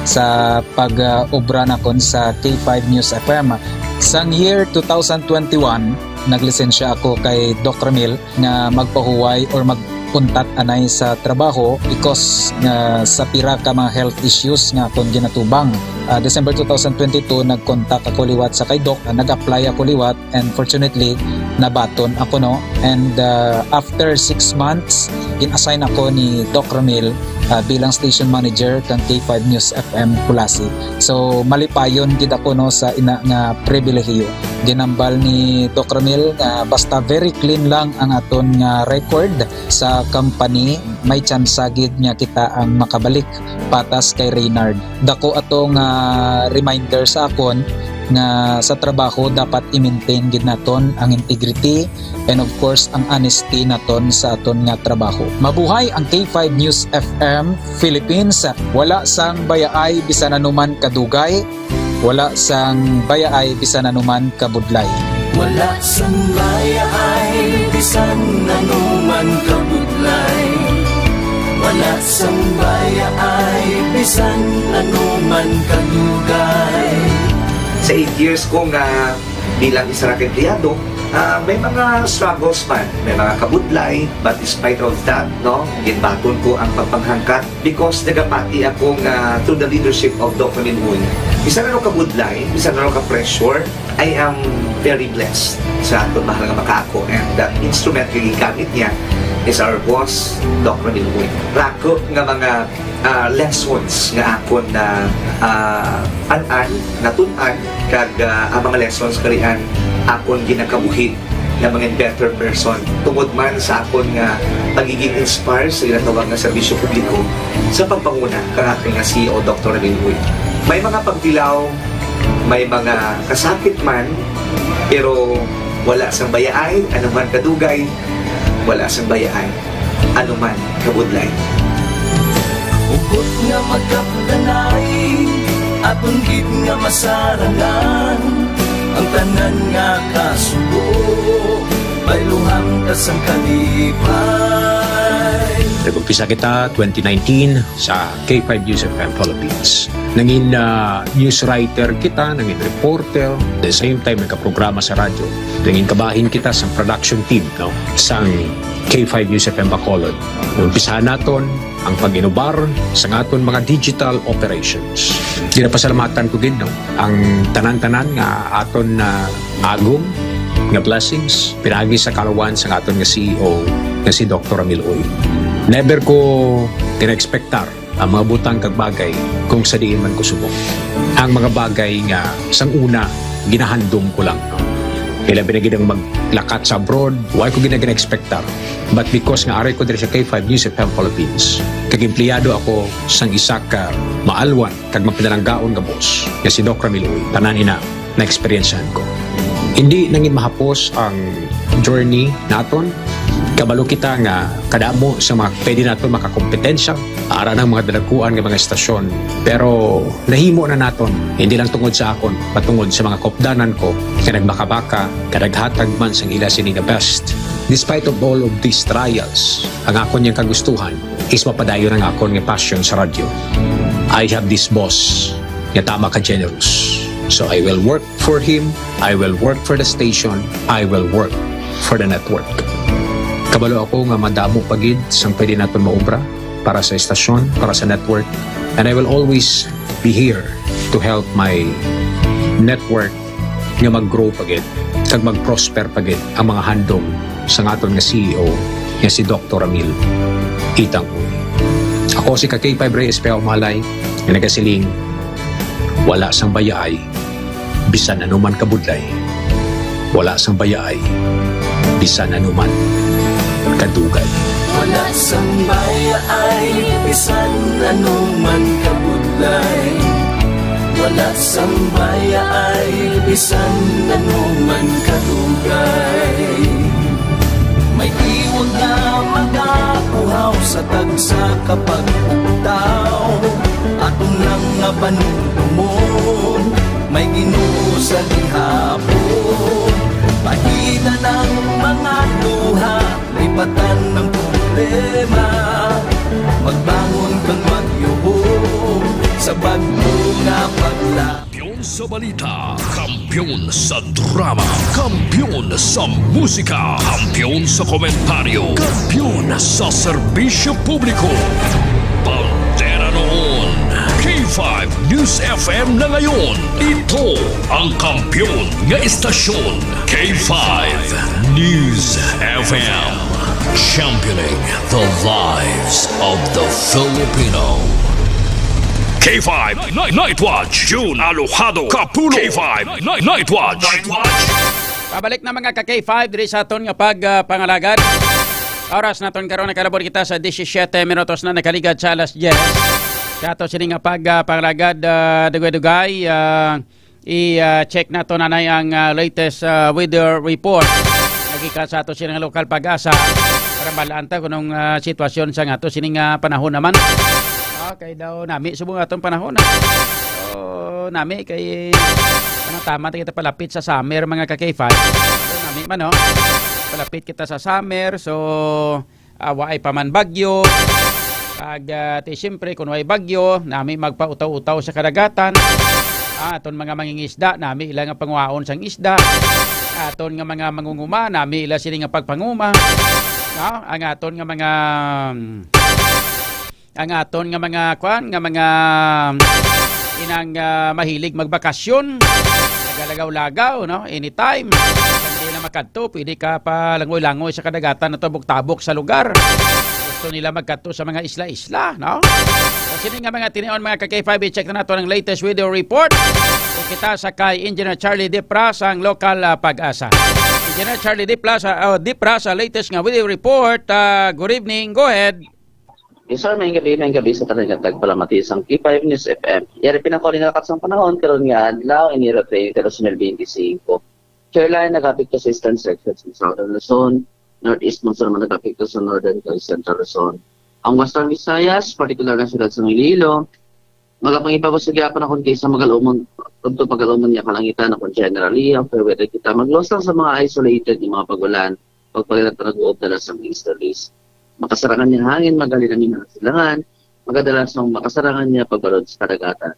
sa pag, ah, obra nakon sa K five News F M. Sang year two thousand twenty-one, naglisensya ako kay Doc Ramil nga magpahuway or mag-untat anay sa trabaho because nga sa pira ka mga health issues nga akon ginatubang. Ah, December two thousand twenty-two, nag-contact ako liwat sa kay Doc, ah, nag-apply ako liwat, and fortunately, nabaton ako, no. And, ah, after six months, gin-assign ako ni Doc Ramil, ah, bilang station manager kang K five News F M Culasi. So, malipayon gid ako, no, sa ina nga pribilehiyo. Ginambal ni Doc Ramil nga basta very clean lang ang aton nga record sa company, may tsansa gid nga kita ang makabalik, patas kay Reynard. Dako ato nga reminder sa akon nga sa trabaho dapat i-maintain gid naton ang integrity and of course ang honesty naton sa aton nga trabaho. Mabuhay ang K five News F M Philippines. Wala sang bayaay bisan anuman kadugay, wala sang bayaay bisan anuman kabudlay. Wala sang bayaay bisan anuman kabudlay. Wala sang bayaay bisan anuman kadugay. Sa eight years ko nga bilang isa ra ka empleyado, ah, may mga struggles man, may mga kabudlay, but despite of that, no, ginbaton ko ang pagpanghangkat because nagapati ako nga through the leadership of Doc Ramil Uy, bisan ano kabudlay, bisan ano ka-pressure, I am very blessed sa aton mahal nga makaako, and the instrument nga gigamit niya is our boss, Doc Ramil Uy. Rako nga mga, ah, lessons nga akon na, ah, an-an, natun-an, kag, ah, ang mga lessons karian akon ginakabuhi nga mga better person tungod man sa akon nga pagiging inspire sa ginatawag nga serbisyo publiko sa pagpanguna kang akon nga C E O, Doctor Ramil Uy. May mga pagtilaw, may mga kasakit man, pero wala sang bayaay, anuman kadugay, wala sang bayaay, anuman kabudlay. Hugot nga magkapdanay, aton gid nga masarangan ang tanan nga kasubo, bayluhan ta sang kalipay. Nag-umpisa kita twenty nineteen sa K five News F M Philippines. Nangin, ah, news writer kita, nangin reporter, the same time nagkaprograma sa radyo. Nangin kabahin kita sa production team, no, sang K five News F M Bacolod. Umpisahan naton ang pag-inubar sa aton mga digital operations. Ginapasalamatan ko gid, no, ang tanan-tanan nga aton na agom nga blessings pinaagi sa kalawan sa aton nga C E O nga si Doktor Ramil Uy. Never ko gina-expectar ang mga butang kag bagay kung sa diin man ko subong. Ang mga bagay nga sang una ginahandom ko lang. Ilabi na gid ang maglakat sa abroad, wa ko gina-expectar. But because nga ari ko diri sa K five News F M Philippines, kag empleyado ako sang isa ka maalwan kag mapinalanggaon nga boss nga si Doc Ramil Uy, tanan ina na-eksperyensyahan ko. Hindi nangin mahapos ang journey naton. Kabalo kita nga kadamo sa mga pwede naton makakompetensya ara ng mga dalaguan nga mga estasyon. Pero nahimo na naton, hindi lang tungod sa akon, patungod sa mga kopdanan ko nga nagmakabaka, kadaghatag man sang ila sini nga best. Despite of all of these trials, ang akon yang kagustuhan is mapadayon ang akon nga passion sa radyo. I have this boss nga tama ka generous. So I will work for him, I will work for the station, I will work for the network. Kabalo ako nga madamo pa gid sang pwede naton maobra para sa estasyon, para sa network, and I will always be here to help my network nga mag-grow pa gid kag mag-prosper pa gid ang mga handom sa aton nga C E O nga si Doktor Ramil Itang. Ako si ka K five Rey Espejo Malay nga nagasiling, wala sang bayaay bisan ano man kabudlay, wala sang bayaay bisan ano man kadugay. Wala sang bayaay bisan ano man kabudlay, wala sang bayaay bisan ano man kadugay. May tiwag nga magapuhaw sa tagsa ka pag-ugtaw. Aton lang nga panumdumon, may Ginoo sa gihapon. Pahina ng mga luha, lipatan ng problema. Magbangon kang magyuhong sa bagyo nga pagla. Kampiyon sa balita, kampiyon sa drama, kampiyon sa musika, kampiyon sa komentaryo, kampiyon sa serbisyo publiko. Bandera noon, K five News F M na ngayon. Ito ang kampiyon nga istasyon, K five News F M. Championing the lives of the Filipino. K five Night, Night Watch, June Alojado Kapulo. K five Night, Night Watch. Night Watch. Pabalik na, mga ka K five, diri sa aton nga pag, ah, pangalagad. Oras naton karon, nakalabot kita sa disisiete minutos na nakaligad sa alas diyes. Sa ato sini nga pag, ah, pangalagad, ah, dugay-dugay, ah, i, ah, check nato nanay ang, ah, latest, ah, weather report. Nagika sa ato sini nga lokal Pag-asa para malaan ta kung anong, ah, sitwasyon sa ato sini nga panahon naman. Okay daw, nami subong atong panahon, ah. So, nami kay ano, tama ta kita palapit sa summer, mga ka K five. So, nami man, no? Palapit kita sa summer, so, ah, waay pa man bagyo. Kag, ah, ti siyempre, kung waay bagyo, nami magpautaw-utaw sa kadagatan. Ah, aton mga mangingisda, nami ila nga panguhaon sang isda. Aton nga mga mangunguma, nami ila sini nga pagpanguma. No? Ang aton nga mga, ang aton nga mga, kwan, nga mga inang, ah, mahilig magbakasyon, nagalagaw-lagaw, no? Anytime. Hindi na makadto, pwede ka pa langoy-langoy sa kadagatan na tabok-tabok sa lugar. Gusto nila magkadto sa mga isla-isla, no? So, sini nga mga tinion, mga ka K five, i-check na nato ang latest weather report. Kung kita sa kay Engineer Charlie Dipra sang lokal, ah, Pag-asa. Engineer Charlie Dipra sa, oh, Dipra sa latest nga weather report. Ah, good evening. Go ahead. Yes, sir. May gabi, may gabi sa tanan nga tagpalamati sang K five News F M. Yari pinakuli nga lakat sang panahon karon nga adlaw, iniro twenty, dos mil benti singko. Carolina nagapekto sa Eastern Sections ng Southern Luzon, Northeast Monsoon naman nagapekto sa Northern kag Central Luzon. Ang Western Visayas, partikular na siyudad sa Iloilo, magapangibabaw sa gihapon akon kay sa magalumon, tubto magalumon nga kalangitan akon generally, ang fair weather kita magluwas lang sa mga isolated nga mga pag-ulan, pagpagilat na nag-uob dala sa mga easterlies. Makasarangan niya hangin, magalinamin ang silangan, magadalas ang makasarangan niya pagbalod sa kadagatan.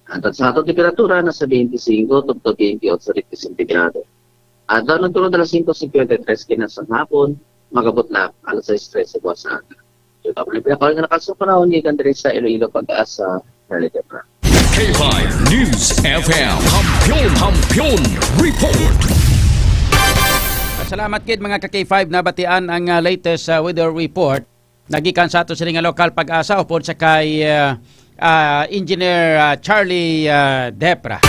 Ang tansahang temperatura nasa twenty-five to twenty-eight degrees centigrado. At daw nagtulog alas singko singkwenta y tres kinabukasan hapon, magabot na alas sais tres sa buwan sa aga. Ito ang pinakauli nga nakasang panahon gikan diri sa Iloilo, Pag-asa, Reality Pro. K five News F M. Kampiyon, Kampiyon Report. Salamat gid, mga ka K five, nabatian ang, ah, latest, ah, weather report. Nagikan sa ato sini nga lokal Pag-asa upod sa kay, ah, ah, Engineer, ah, Charlie, ah, Depra.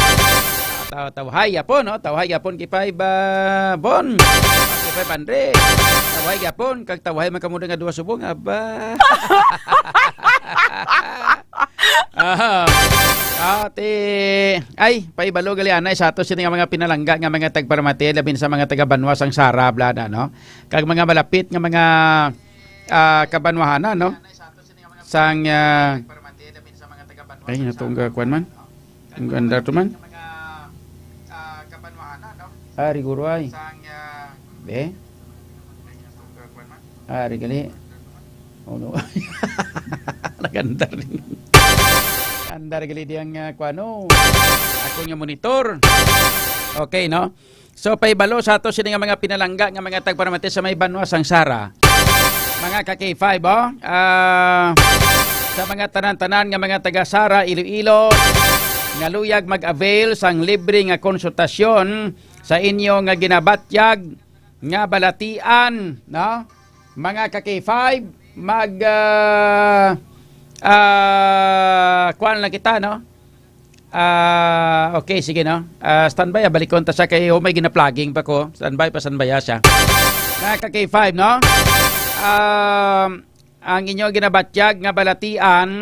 Taw-, tawhay yapon, no? Tawhay yapon K five, ah, Bon. K five Andre. Tawhay yapon, kag tawhay man kamo nga duha subong, aba. Aha. Ate, ay, paibalo gali anay sa ato sini nga mga pinalangga nga mga tagparamati, labi na sa mga taga Banwa sang Sara, Blada, no? Kag mga malapit nga mga, ah, kabanwahanan, no? Sang, ah, ay, natungga, kuwan man. Ang ganda to man. Ah, riguro ay. Be? Ah, rigali. Oh, no. Nagandar din. Andar gali diyang, ah, kuwano. Ako nga monitor. Okay, no? So, paibalo sa ato sini nga mga pinalangga nga mga tagparamati sa may Banwa sang Sara. Mga ka K five, oh, ah, sa mga tanan-tanan nga mga taga Sara, Iloilo, nga luyag mag-avail sang libre nga konsultasyon sa inyo nga ginabatyag nga balatian, no? Mga ka K five, mag, ah, ah, kuwan lang kita, no? Ah, okay, sige, no? Ah, standby, ah, balikon ta siya kay, oh, may gina-plugging pa ko. Standby pa, standby, ah, siya. Mga ka K five, no? Um, ang inyo ginabatyag nga balatian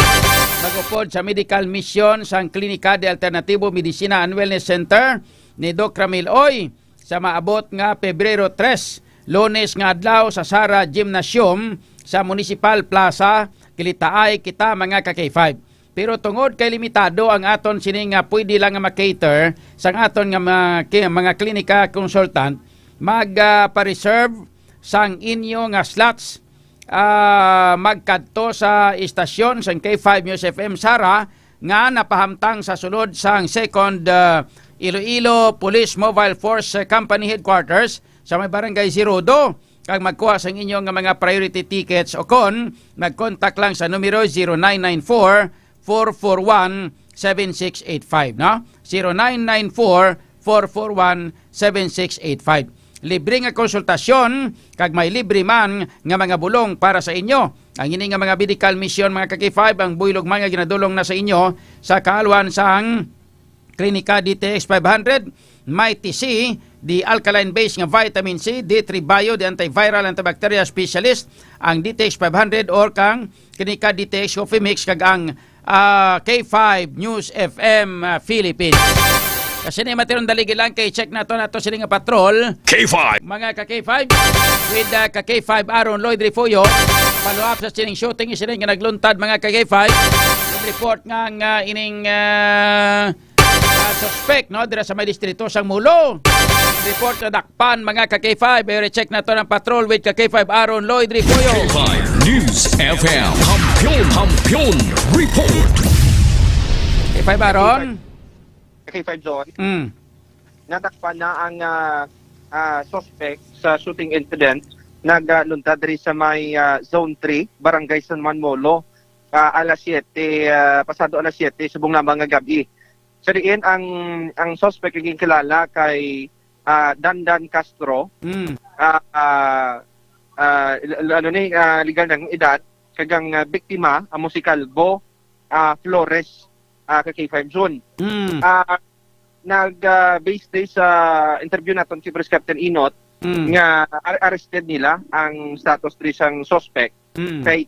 mag-upod sa medical mission sang Klinika de Alternativo Medicina and Wellness Center ni Doc Ramil Oy sa maabot nga Pebrero tres, Lunes nga adlaw sa Sara Gymnasium sa Municipal Plaza, Kilitaay kita, mga ka K five. Pero tungod kay limitado ang aton sini nga pwede lang nga ma-cater sang aton nga mga, ki-, mga klinika consultant, mag, ah, pa-reserve sang inyo nga slots, ah, magkadto sa istasyon sang K five News F M Sara nga napahamtang sa sulod sang Second, ah, Iloilo Police Mobile Force, ah, Company Headquarters sa may Barangay Sirudo, kag magkuha sang inyo nga mga priority tickets o kon mag-contact lang sa numero zero nine nine four, four four one, seven six eight five, no? Zero nine nine four, four four one, seven six eight five. Libre nga konsultasyon kag may libre man nga mga bulong para sa inyo. Ang ini nga mga medical mission, mga ka K five, ang buylog man nga ginadulong na sa inyo sa kaalwan sang Klinika D T X five hundred, Mighty C, the alkaline base nga vitamin C, D three Bio, the antiviral, antibacterial specialist, ang D T X five hundred, or kang Klinika D T X Coffee Mix, kag ang, ah, K five News F M, ah, Philippines. Kasi ni matiron daligi lang kay check nato nato sini nga patrol. K five. Mga ka K five, with, ah, ka K five Aaron Lloyd Refugio, follow up sa sining shooting incident nga nagluntad, mga ka K five. Report nga ang, ah, ining, ah, ah, suspect, no, dira sa may distrito sang Molo. Report na dakpan, mga ka K five. Pero check nato ang patrol with ka K five Aaron Lloyd Refugio. K five News F M. Kampiyon, Kampiyon Report. K five Aaron. K five John. Mm. Nadakpan na ang, ah, ah, suspect sa shooting incident. Nagluntad diri sa may, ah, Zone three, Barangay San Juan Molo, ah, alas siyete, ah, pasado alas siyete, subong lamang nga gab-i. Sa diin ang, ang suspect nga ginkilala kay, ah, Dandan Castro. Mm. Ah, ah, ah, l-, l-, ano ni, ah, legal na ang edad, kag ang, ah, biktima, amo si Calvo, ah, Flores, ah, ka K five John. Mm. Ah, nag, ah, base day sa interview naton kay Police Captain Inot, Mm. nga ar-, arrested nila ang status diri sang suspect. Mm. Kay,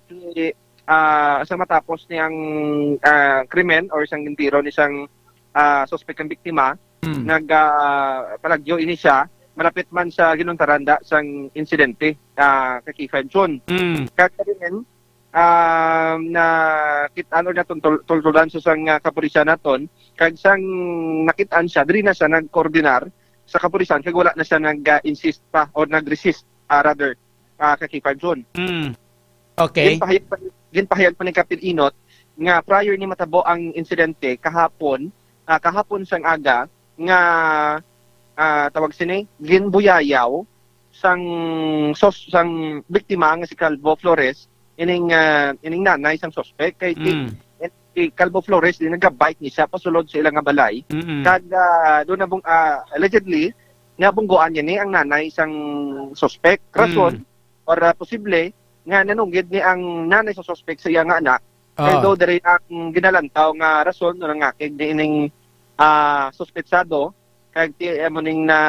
ah, sa matapos niyang, ah, krimen or sang gintiro ni sang, ah, suspect ang biktima, Mm. nag, ah, palagyo ini siya, malapit man sa ginuntaran da sang insidente, ah, ka K five John. Mm. Kag kani, um, nakit-an or natultulan sa sang, ah, kapulisan naton, kag sang nakit-an siya, diri na siya nagkoordinar sa kapulisan, kag wala na siya nag, ah, insist pa or nag-resist, ah, rather, ah, ka K five John. Mm. Okay. Ginpahayag pa, ginpahayag pa ni Captain Inot nga prior ni matabo ang insidente kahapon, ah, kahapon sang aga, nga, ah, tawag sini, ginbuyayaw sang sos-, sang biktima nga si Calvo Flores, ining, ah, ining nanay sang suspect. Kay si, Mm. si Calvo Flores din nagabike ni siya pasulod sa ila nga balay. Mm-mm. Kag, ah, doon nabung-, ah, allegedly, nabunggoan niya ni ang nanay sang suspect. Rason, Mm. or, ah, posible nga nanunggid ni ang nanay sa suspect sa iya nga anak. Kay Ah. daw diri ang ginalantaw nga rason o nangakig ni ining, ah, suspetsado, kag ti-, amo ning na,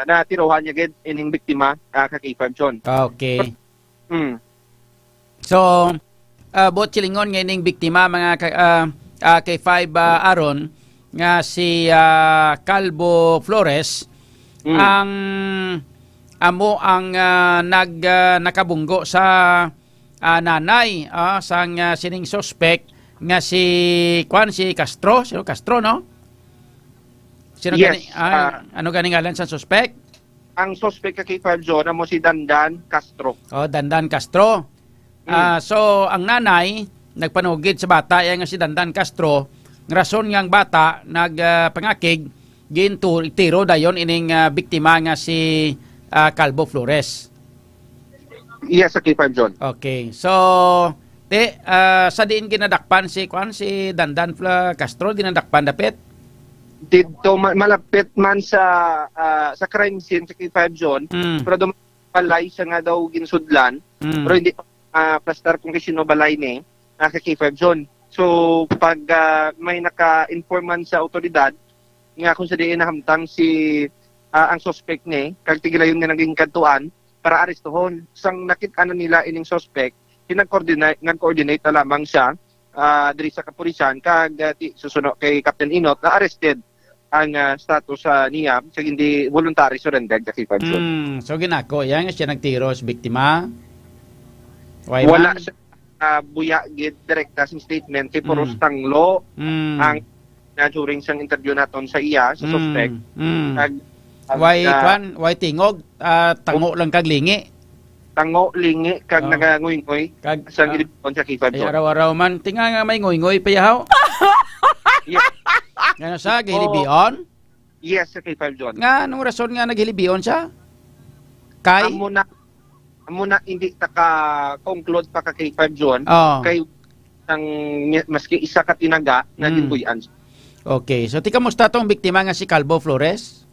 natirohan niya gid ining biktima, ah, ka K five John. Ah, okay. Hmm. So, ah, buot silingon nga ining biktima, mga ka-, ah, ah, K five, ah, Aaron, nga si, ah, Calvo Flores, Mm. ang amo ang, ah, nag, ah, nakabunggo sa, ah, nanay, ah, sang, ah, sining suspect nga si, kwan, si Castro, si Castro, no? Sino Yes, gani, ah, ah, ano gani ngalan sa suspect? Ang suspect ka K five John amo si Dandan Castro. Oh, Dandan Castro. Mm. Ah, so, ang nanay nagpanugid sa bata iya nga si Dandan Castro, nga rason nga ang bata nag, ah, pangakig, gintu-, tiro dayon ining, ah, biktima nga si, ah, Calvo Flores. Yes, sa K five John. Okay. So, te, ah, sa diin ginadakpan si, kwan, si Dandan Fla-, Castro, ginadakpan dapit? Didto ma-, malapit man sa, ah, sa crime scene sa K five John, Mm. pero dum-, balay siya nga daw ginsudlan, Mm. pero hindi pa, ah, plastar kung kay sino balay ni, ah, sa K five John. So, pag, ah, may naka-inform man sa awtoridad nga kung sa diin nahamtang si, ah, ang suspect ni, kag tigilayon nga naging kadtuan para arestuhon. Sang nakit-an na nila ining suspect, nag-coordinate, nag-coordinate na lamang siya, ah, diri sa kapulisan, kag, ah, ti-, susuno kay Captain Inot, na arrested ang, ah, status sa niya, sa hindi voluntary surrender, Jackie Fabio. Mm, so ginako, yan nga siya nagtiro sa biktima? Why Wala man? siya, ah, buya gid direkta sa statement, kay puros Mm. tanglo Mm. ang na during sang interview naton sa iya, sa Mm. suspect. Mm. Kag, kag, Why, ah, kwan? Why tingog? Ah, tango lang kag lingi? Tango, lingi, kag Oh. naganguynggoy Kag, sa ah, gilibon sa K five ay, John. araw-araw man. Tinga nga may nguygoy pa yahaw? Yes. Nga sa Oo. gilibion? Yes, sa K five John. Nga, anong rason nga naghilibion siya? Kay? Amo na, amo na, hindi ta ka-conclude pa ka K five John. Oh. Kay ang, maski isa ka tinaga na Mm. ginbuy-an. Okay. So, ti, kamusta tong biktima nga si Calvo Flores?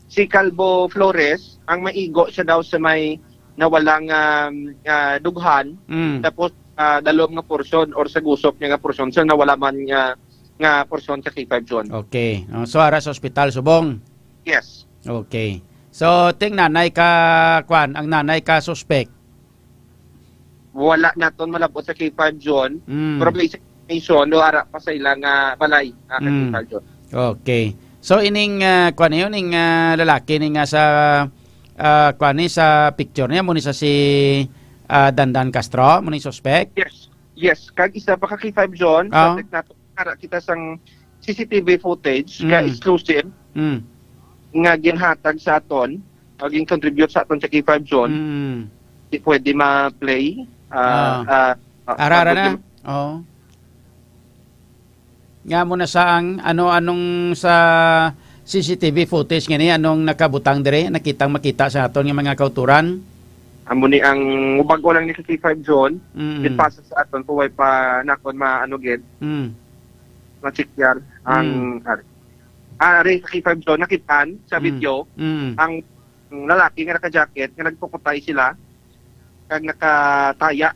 Si Calvo Flores, ang maigo siya daw sa may nawalang, um, ah, dughan. Mm. Tapos, ah, dalom nga porsyon or sa gusop niya nga porsyon, sa nawala man nga, nga porsyon sa K five John. Okay. Oh, so, ara sa ospital subong? Yes. Okay. So, ting nanay ka, kwan, ang nanay ka suspect? Wala naton malabot sa K five John. Mm. Pero may information, do ara pa sa ila nga balay, ah, ka Mm. K five John. Okay. So, ining, ah, kwan, yun, ning, ah, lalaki ni nga sa, ah, kwan ni sa picture niya, mo ni sa si, ah, Dandan Castro, mo ni suspect? Yes. Yes. Kag isa pa ka K five John, Ah. subject nato, ara kita sang C C T V footage, ka Mm. exclusive, Mm. nga ginhatag sa aton, o gin-contribute sa aton sa K five John. Mm. Di pwede ma-play, ah, Ah. ah, ah, Ara, ara pag- na. Oo. Nga mo na sa ang ano, anong sa C C T V footage nga ni, anong nakabutang dire? Nakitang makita sa aton nga mga kauturan? Amo ni ang bag-o lang ni sa K five John, Mm. ginpasa sa aton, kung way pa nakon maano gid, Mm. ma-check yan. Ang, Mm. ari. Ah, ari sa K five John, nakitaan sa Mm. video, Mm. ang lalaki nga naka-jacket, nga nagpukutay sila, kag nakataya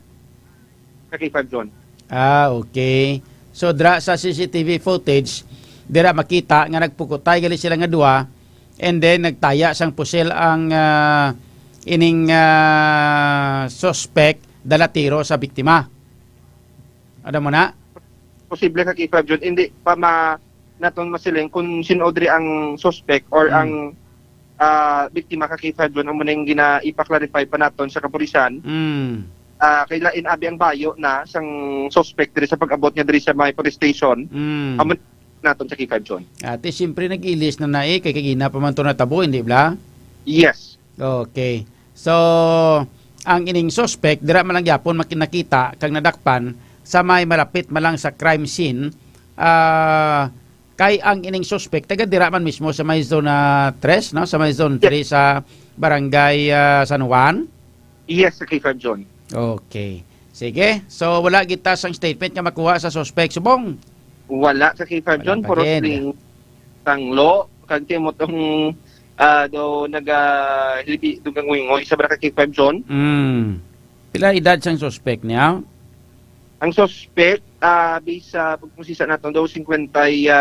sa K five John. Ah, okay. So, dra sa C C T V footage, dira makita nga nagpukutay gali sila nga duha, and then nagtaya sang pusil ang, ah, ining, ah, suspect, dala tiro sa biktima. Ano mo na? Posible ka, K five John. Hindi pa ma-, naton masiling kung sino diri ang suspect or Mm. ang, ah, biktima ka, K five John. Amo na yung gina-, ipa-clarify pa naton sa kapulisan. Mm. Ah, kay lain abi ang bayo na sang suspect diri sa pag-abot niya diri sa may police station. Mm. Amo naton sa K five John. Ate, siyempre nag-ilis na na eh, kay kagina pa man to natabo, hindi bla? Yes. Okay. So, ang ining suspect, dira man lang gyapon maki-, nakita kag nadakpan sa may malapit man lang sa crime scene, ah, kay ang ining suspect taga dira man mismo sa may zone, ah, tres, no? Sa may zone Yes. three sa barangay, ah, San Juan? Yes, sa K five John. Okay. Sige. So, wala kita sang statement nga makuha sa suspect, subong? Wala sa K five Wala John, pa puro gid. Sling tanglo. Kag timo tong, ah, daw naga-, hilibi, daw gangoy-ngoy sa barangay K five John. Mm. Pila edad sang suspect niya? Ang suspect, ah, based sa pagpusisa naton daw, singkwenta y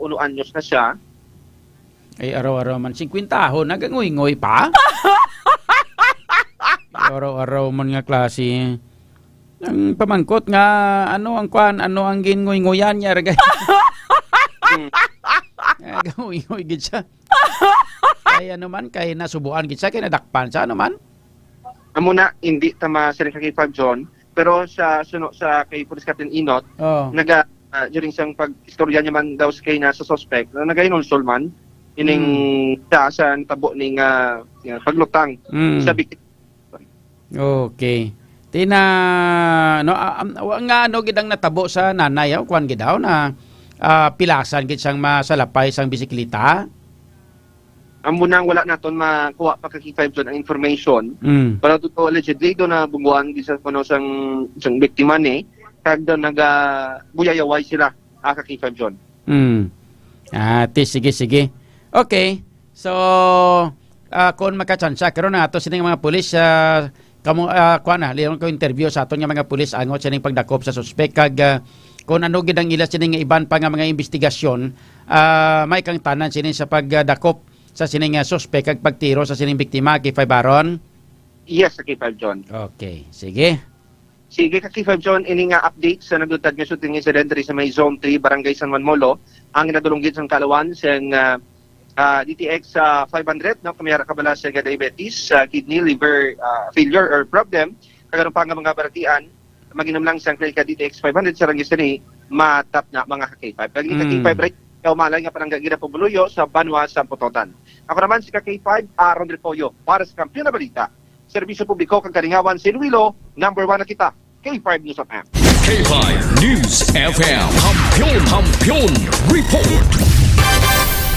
uno anyos na siya. Ay, araw-araw man. Singkwentahon, nagangoy-ngoy pa? Araw-araw man nga klase. Ang pamangkot nga, ano ang kwan, ano ang gingoy-ngoyan niya, ragay? Hmm. Nagangoy-ngoy gid siya. Kay ano man, kay nasubuan gid siya, kay nadakpan siya, ano man? Amo na, hindi ta masiring ka kay Fab John, pero sa suno sa kay Police Captain Inot, Oh. naga, ah, during sang pag-istorya niya man daw sa kay na sa suspect, na nagahinulsol man, ining Hmm. sa, sa natabo ning, ah, paglutang Hmm. sa biktima. Okay. Tina, no, ah, am, wa-, nga ano gid ang natabo sa nanay, ah, kuwan gid daw na, ah, pilasan gid sang masalapay sang bisikleta? Amo nang wala naton makuha pa ka K five John ang information. Mm. Pero totoo, allegedly, do na bungguan gid sa kuno sang, sang biktima ni, kag do naga-buyayaway sila, ah, ka K five John. Mm. Ah, ti, sige, sige. Okay. So, ah, kung makatsansa, karon na ato sining mga pulis, ah, kamo, ah, kuwan na, liyon ko interview sa aton nga mga pulis angot sining pagdakop sa suspek kag, ah, kung ano gid ang ila sining nga iban pa nga mga investigasyon, ah, may kangtanan sini sa pagdakop sa sining, ah, suspek kag pagtiro sa sining biktima, K five Aaron? Yes, K five John. Okay, sige. Sige, ka K five John, ini nga update sa nagluntad nga shooting incident diri sa may Zone three, Barangay San Juan Molo, ang ginadulong gid sang kaalawan sang, ah, ah, D T X, ah, five hundred, no? Kami ara kabala sa diabetes, ah, kidney, liver, ah, failure or problem, kag ano pa nga mga baratian, mag-inom lang sang Clear Cut D T X five hundred sa Rangis diri, matap na mga ka K five. Kag ni ka Mm. K five, right, kaumalay nga palangga gid ang pumuluyo sa banwa sa Pototan. Ako naman si ka K five, Aaron Refollo, para sa Kampiyon na Balita, Serbisyo Publiko kag Kalingawan sa Iloilo, number one na kita, K five News F M. K five News F M, Kampiyon, Kampiyon Report.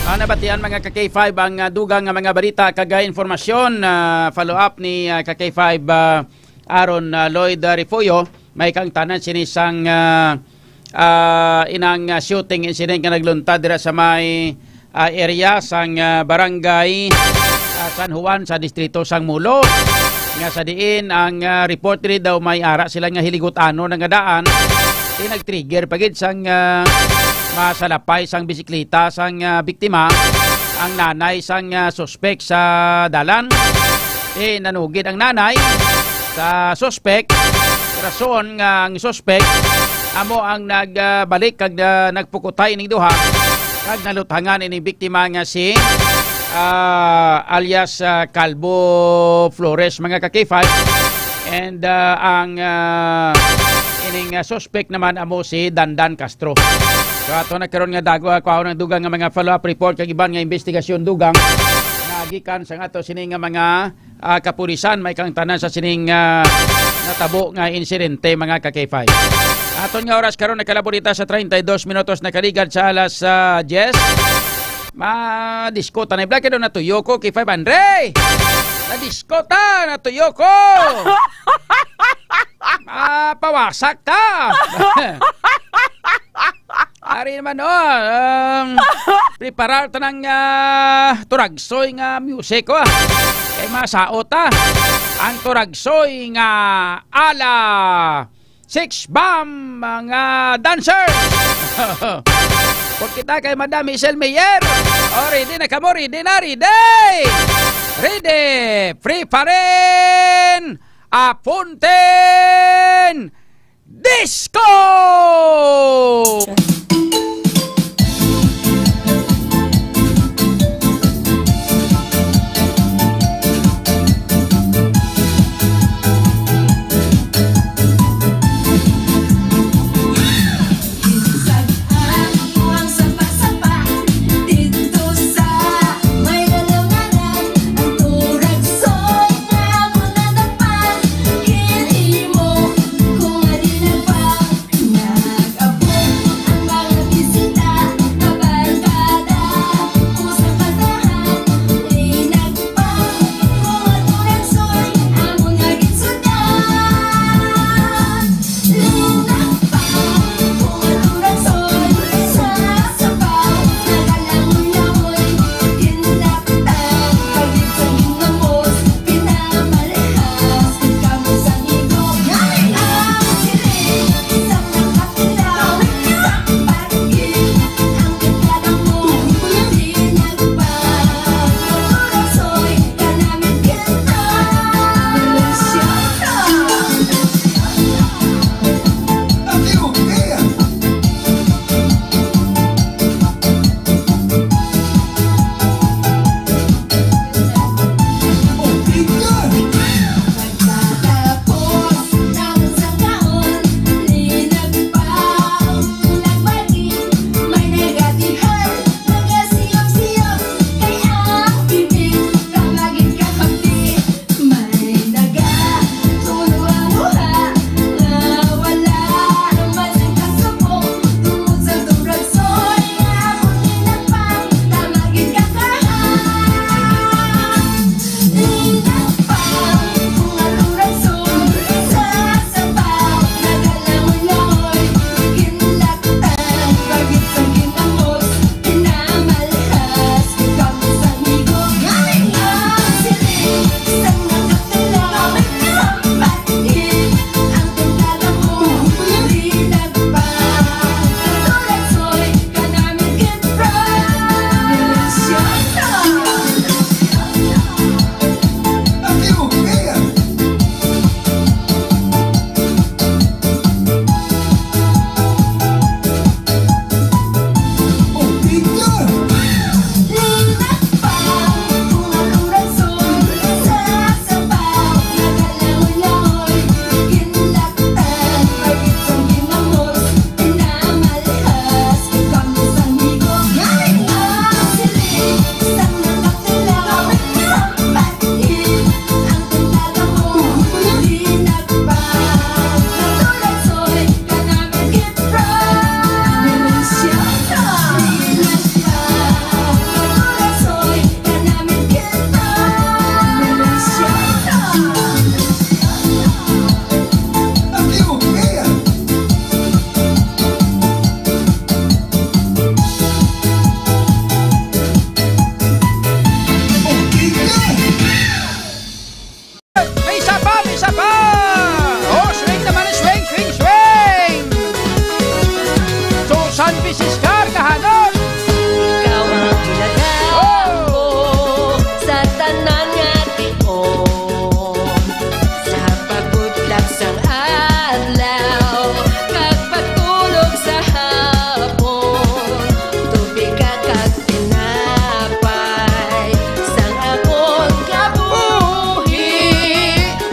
Ah, nabatian, mga ka K five, ang, ah, dugang nga mga balita kag, ah, informasyon, ah, follow up ni, ah, ka K five, ah, Aaron, ah, Lloyd, ah, Refollo. May kangtanan sini sang, ah, ah, inang, ah, shooting incident nga nagluntad dira sa may, ah, area sang, ah, barangay, ah, San Juan sa distrito sang Molo, nga sa diin ang, ah, report diri daw may ara sila nga hiligot-ano na nga daan. Di nag-trigger pa gid sang, ah, masalapay sang bisikleta sang, ah, biktima ang nanay sang, ah, suspek sa dalan. Di nanugid ang nanay sa suspek, rason nga ang suspek amo ang nagbalik kag, ah, nagpukutay ning duha kag naluthangan ini biktima nga si, ah, alias, ah, Calvo Flores, mga ka K five. And, ah, ang, ah, ining, ah, suspek naman amo si Dandan Castro. So, ato na karon nga dago, ah, kuhaon ang dugang nga mga follow-up report kag iban nga investigasyon dugang nga gikan sa ato sini nga mga, ah, kapulisan, may kangtanan sa sining, ah, natabo nga insidente, mga ka K five. Aton nga oras karon, nagkalabo na ta sa treinta y dos minutos, nakaligad sa alas, ah, diyes. Madisco ta na, Black, daw natuyo ko, K five Andre. Nadisco ta, natuyo ko. Mapawasak ta. Ari naman, oh, um, preparar ta ng, ah, turagsoy nga music, oh. Kay masaot, ah. Ang turagsoy nga ala Six Bomb, mga dancers. Kung kita kay Madam Michelle Mayer. Oh, ready na kamo, ready na, ready. Ready. Free pa rin. Apuntin. Disco! Misis Char Kahanon. Ikaw ang ilagan ko sa tanan nga tion, sa pagbutlak sang adlaw kag pagtulog sa hapon. Tubig ka kag tinapay sang akon kabuhi,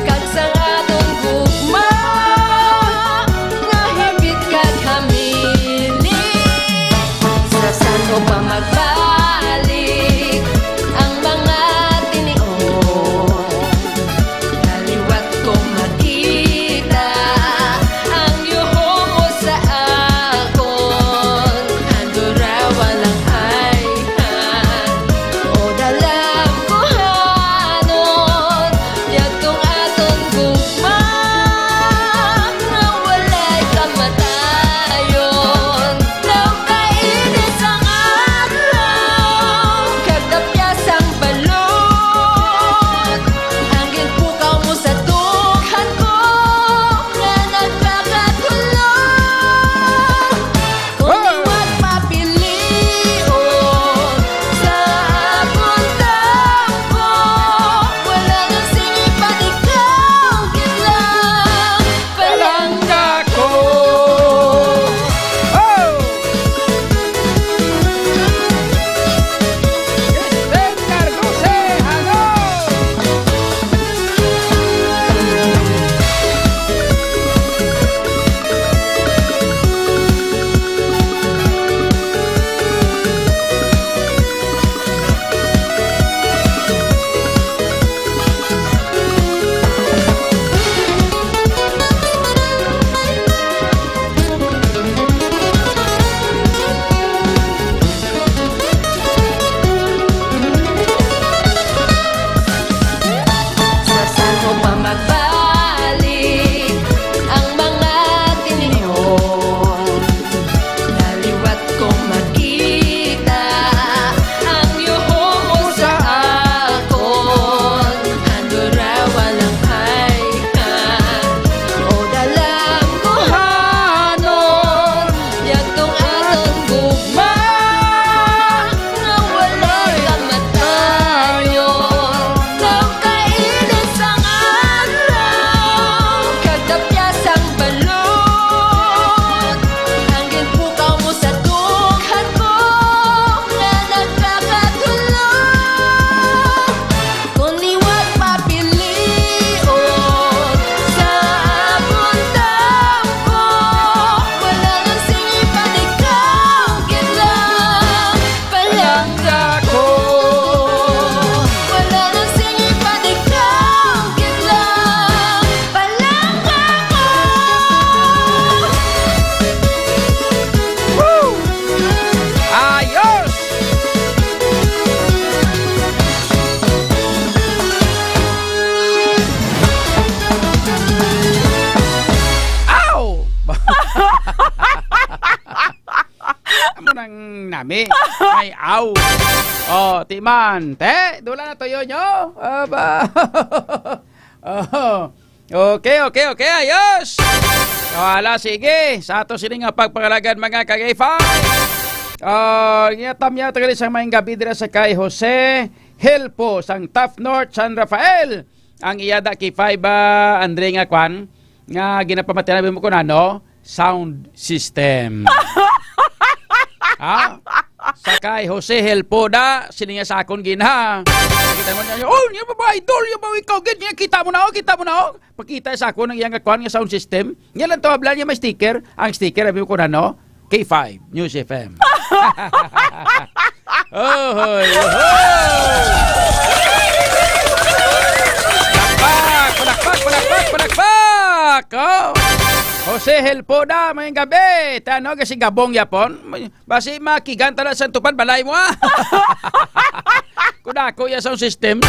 kag sang aton gugma nga hibit kag hamili. Sa san-o pa magbalik ang mga tinion? Naliwat ko makita ang yuho mo sa akon. Andura walang ayhan o dalang kuhanon. Yadtong aton gugma nga walay kamatayon. Daw kainit sang adlaw kag tapya sang balod, ang ginpukaw mo sa dughan ko nga nagpakatulo. Kung liwat papilion sa akon tampo, wala na sing iban, ikaw gid lang. Palangga ko. Oh! Kristen Cardoce, ano? Sa san-o pa magbalik ang mga tinion? Naliwat ko makita ang yuho mo sa akon. Andura walang ayhan o dalang kuhanon. Yadtong aton gugma nga walay kamatayon. Daw kainit sang adlaw kag tapya sang balod, ang ginpukaw mo sa dughan ko nga nagpakatulo. Kung liwat papilion sa akon tampo, wala na sing iban, ikaw gid lang. Palangga ko. Wala na sing iban, ikaw gid lang. Palangga ko. Woo! Ayos! Ow! Amo nang nami. May aw. Oh, timan. Te, dula na tuyo nyo. Aba. Oh. Okay, okay, okay. Ayos. So, ala, sige. Sa ato sini nga pagpangalagad, mga kagayfa. Oh, ngiyatam niya tagali sa maayong gabi dira sa kay Jose Helpo sang Tough North San Rafael. Ang iya da kay five, ah, Andre nga kwan, nga ginapamatian mo ko na, no? Sound system. Ha? Sa kay Jose Helpoda, sini nga sa akon gina. Kita mo niya, "Oh, niya ba, idol, niya ba, ikaw gid niya, kita mo na, oh, kita mo na, oh." Pakita sa akon ang iyang kwan nga sound system. Niya lang to, hablan niya may sticker. Ang sticker, abi ko na, no? K five News F M. Ohoy, ohoy! Palakpak, palakpak, palakpak, palakpak! Oh! Jose Helpoda, maayong gabi. Tano, kasi gabong yapon. Basi makigan tala sa tupan balay mo, ah. Kung ako ya sound system.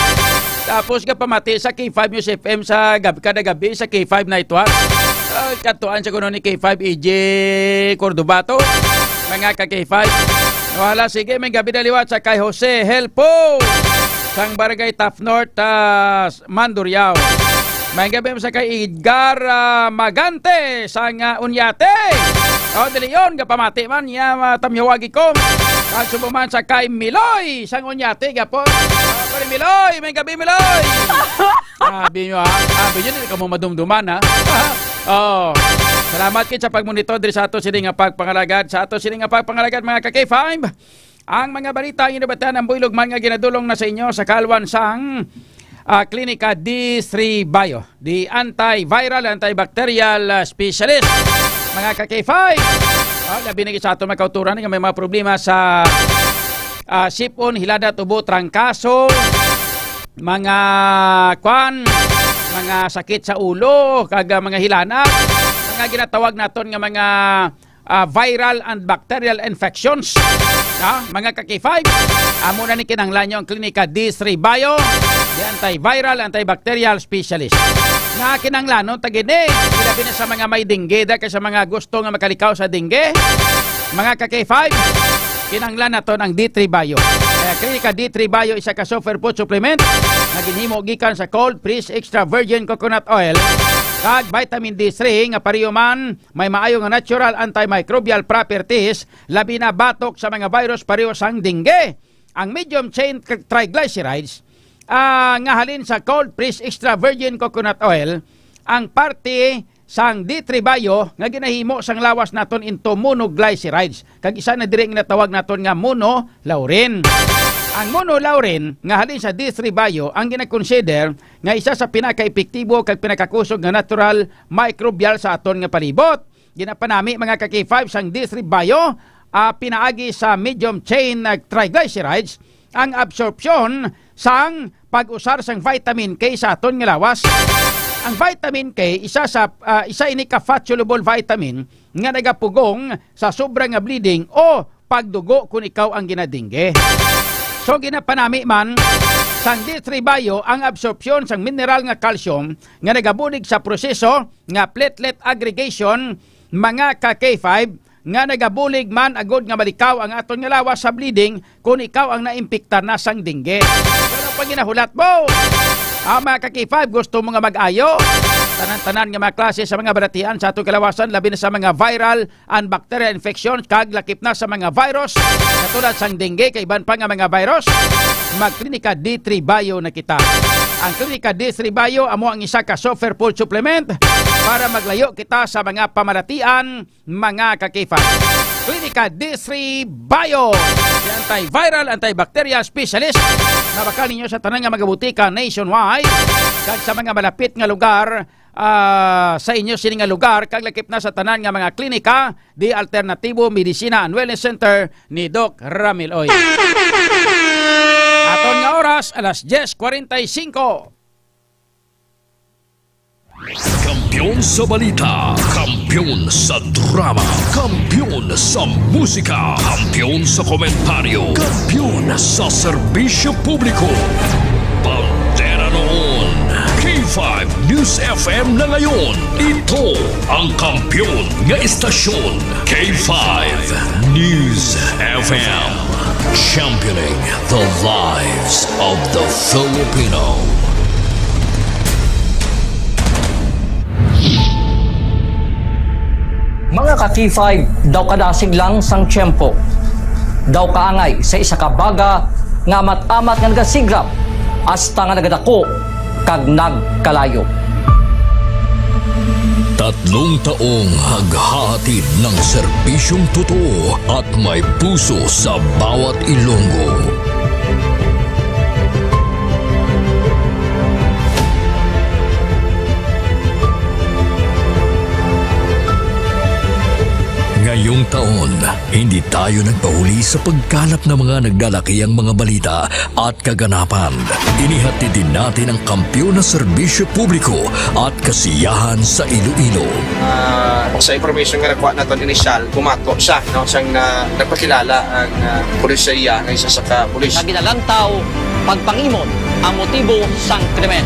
Tapos nga pamati sa K five News F M sa gab-, kada gabi sa K five Night Watch. Ah, katuan sa kuno ni K five A J Cordoba to. Mga ka K five. Wala, sige, may gabi na liwat sa kay Jose Helpo. Sang Barangay Tough North, ah, Mandurriao. May gabi man sa kay Edgar, ah, Magante sang, ah, Unyate. O, dili yon, gapamati man niya, ah, tamyawagi ko. Kag subong man sa kay Miloy sang Unyate, gapon. Ah, pare Miloy, may gabi, Miloy. Abi nyo, ha? Abi nyo, di kamo madumduman, ha? Oh. Salamat kit sa pagmonitor diri sa ato sini nga pagpangalagad, sa ato sini nga pagpangalagad, mga ka K five. Ang mga balita ang inabatan ang buylog man nga ginadulong na sa inyo sa kalwan sang, ah, Klinika D three Bio, the antiviral, antibacterial, ah, specialist. Mga ka K five, ah, labi na gid sa aton mga kauturan nga may mga problema sa, ah, sipon, hilada, tubo, trangkaso, mga kwan, mga sakit sa ulo, kag, ah, mga hilanat, mga ginatawag naton nga mga ah, viral and bacterial infections. Ha? Mga ka K five, amo na ni kinahanglan nyo ang Klinika D three Bio, the antiviral, antibacterial specialist. Nga kinahanglanon ta gid ni, ilabi na sa mga may dengue, dahil kay sa mga gusto nga makalikaw sa dengue. Mga ka K five, kinahanglan naton ang D three Bio. Kaya Klinika D three Bio, isa ka superfood supplement nga ginhimo gikan sa cold press extra virgin coconut oil kag vitamin D three nga pareho man may maayo nga natural antimicrobial properties, labi na batok sa mga virus pareho sang dengue. Ang medium chain tri-, triglycerides, ah, nga halin sa cold press extra virgin coconut oil, ang parte sang D three Bio nga ginahimo sang lawas naton into monoglycerides, kag isa na diri nga natawag naton nga monolaurin. Ang monolaurin nga halin sa D three Bio ang ginakonsider nga isa sa pinakaepektibo kag pinakakusog nga natural microbial sa aton nga palibot. Ginapanami, mga ka K five, sang D three Bio, ah, pinaagi sa medium chain, ah, triglycerides ang absorpsyon sang pag-usar sang vitamin K sa aton nga lawas. Ang vitamin K, isa sa, ah, isa ini ka fat-soluble vitamin nga nagapugong sa sobra nga bleeding o pagdugo kon ikaw ang ginadingge. So, ginapanami man sang D three Bio ang absorpsyon sang mineral nga calcium nga nagabulig sa proseso nga platelet aggregation, mga ka K five, nga nagabulig man agud nga malikaw ang aton nga lawas sa bleeding kon ikaw ang naimpiktar na sang dengue. Wala pa ginahulat mo. Ah, mga ka K five, gusto mo nga mag-ayo? Tanan-tanan nga mga klase sa mga balatian sa atong kalawasan, labi na sa mga viral and bacterial infections, kag lakip na sa mga virus, katulad sang dengue kag iban pa nga mga virus, magklinika D three Bio na kita. Ang Klinika D three Bio amo ang isa ka superfood supplement para maglayo kita sa mga pamalatian, mga ka K five. Klinika D three Bio, the antiviral, antibacterial specialist. Mabakal ninyo sa tanan nga mga butika nationwide kag sa mga malapit nga lugar, ah, sa inyo sini nga lugar, kag lakip na sa tanan nga mga klinika, di Alternatibo Medicina and Wellness Center ni Doc Ramil Oy. Aton nga oras, alas diyes kwarenta y singko. Kampiyon sa balita, kampiyon sa drama, kampiyon sa musika, kampiyon sa komentaryo, kampiyon sa serbisyo publiko. Bandera noon, K five News F M na ngayon. Ito ang kampiyon nga istasyon, K five News F M. Championing the lives of the Filipino. Mga ka-K five, daw kadasig lang sang tiyempo, daw kaangay sa isa ka baga nga amat-amat nga nagasigrap hasta nga nagadako kag nagkalayo. Tatlong taong naghahatid ng serbisyong totoo at may puso sa bawat Ilonggo. Ngayong taon, hindi tayo nagpahuli sa pagkalap ng mga nagdalakiang mga balita at kaganapan. Inihatid din natin ang kampiyon na serbisyo publiko at kasiyahan sa Iloilo. Ah, sa information nga nakuha naton inisyal, bumato siya, no, siyang na, nagpakilala ang, ah, pulis sa iya nga isa sa ka pulis. Nga ginalantaw pagpangimot ang motibo sang krimen.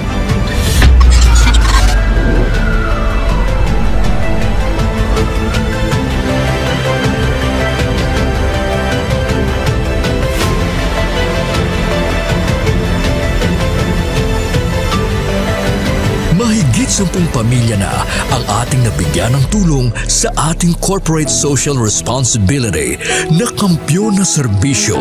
Mahigit Sampung pamilya na ang ating nabigyan ng tulong sa ating corporate social responsibility na Kampiyon na Serbisyo.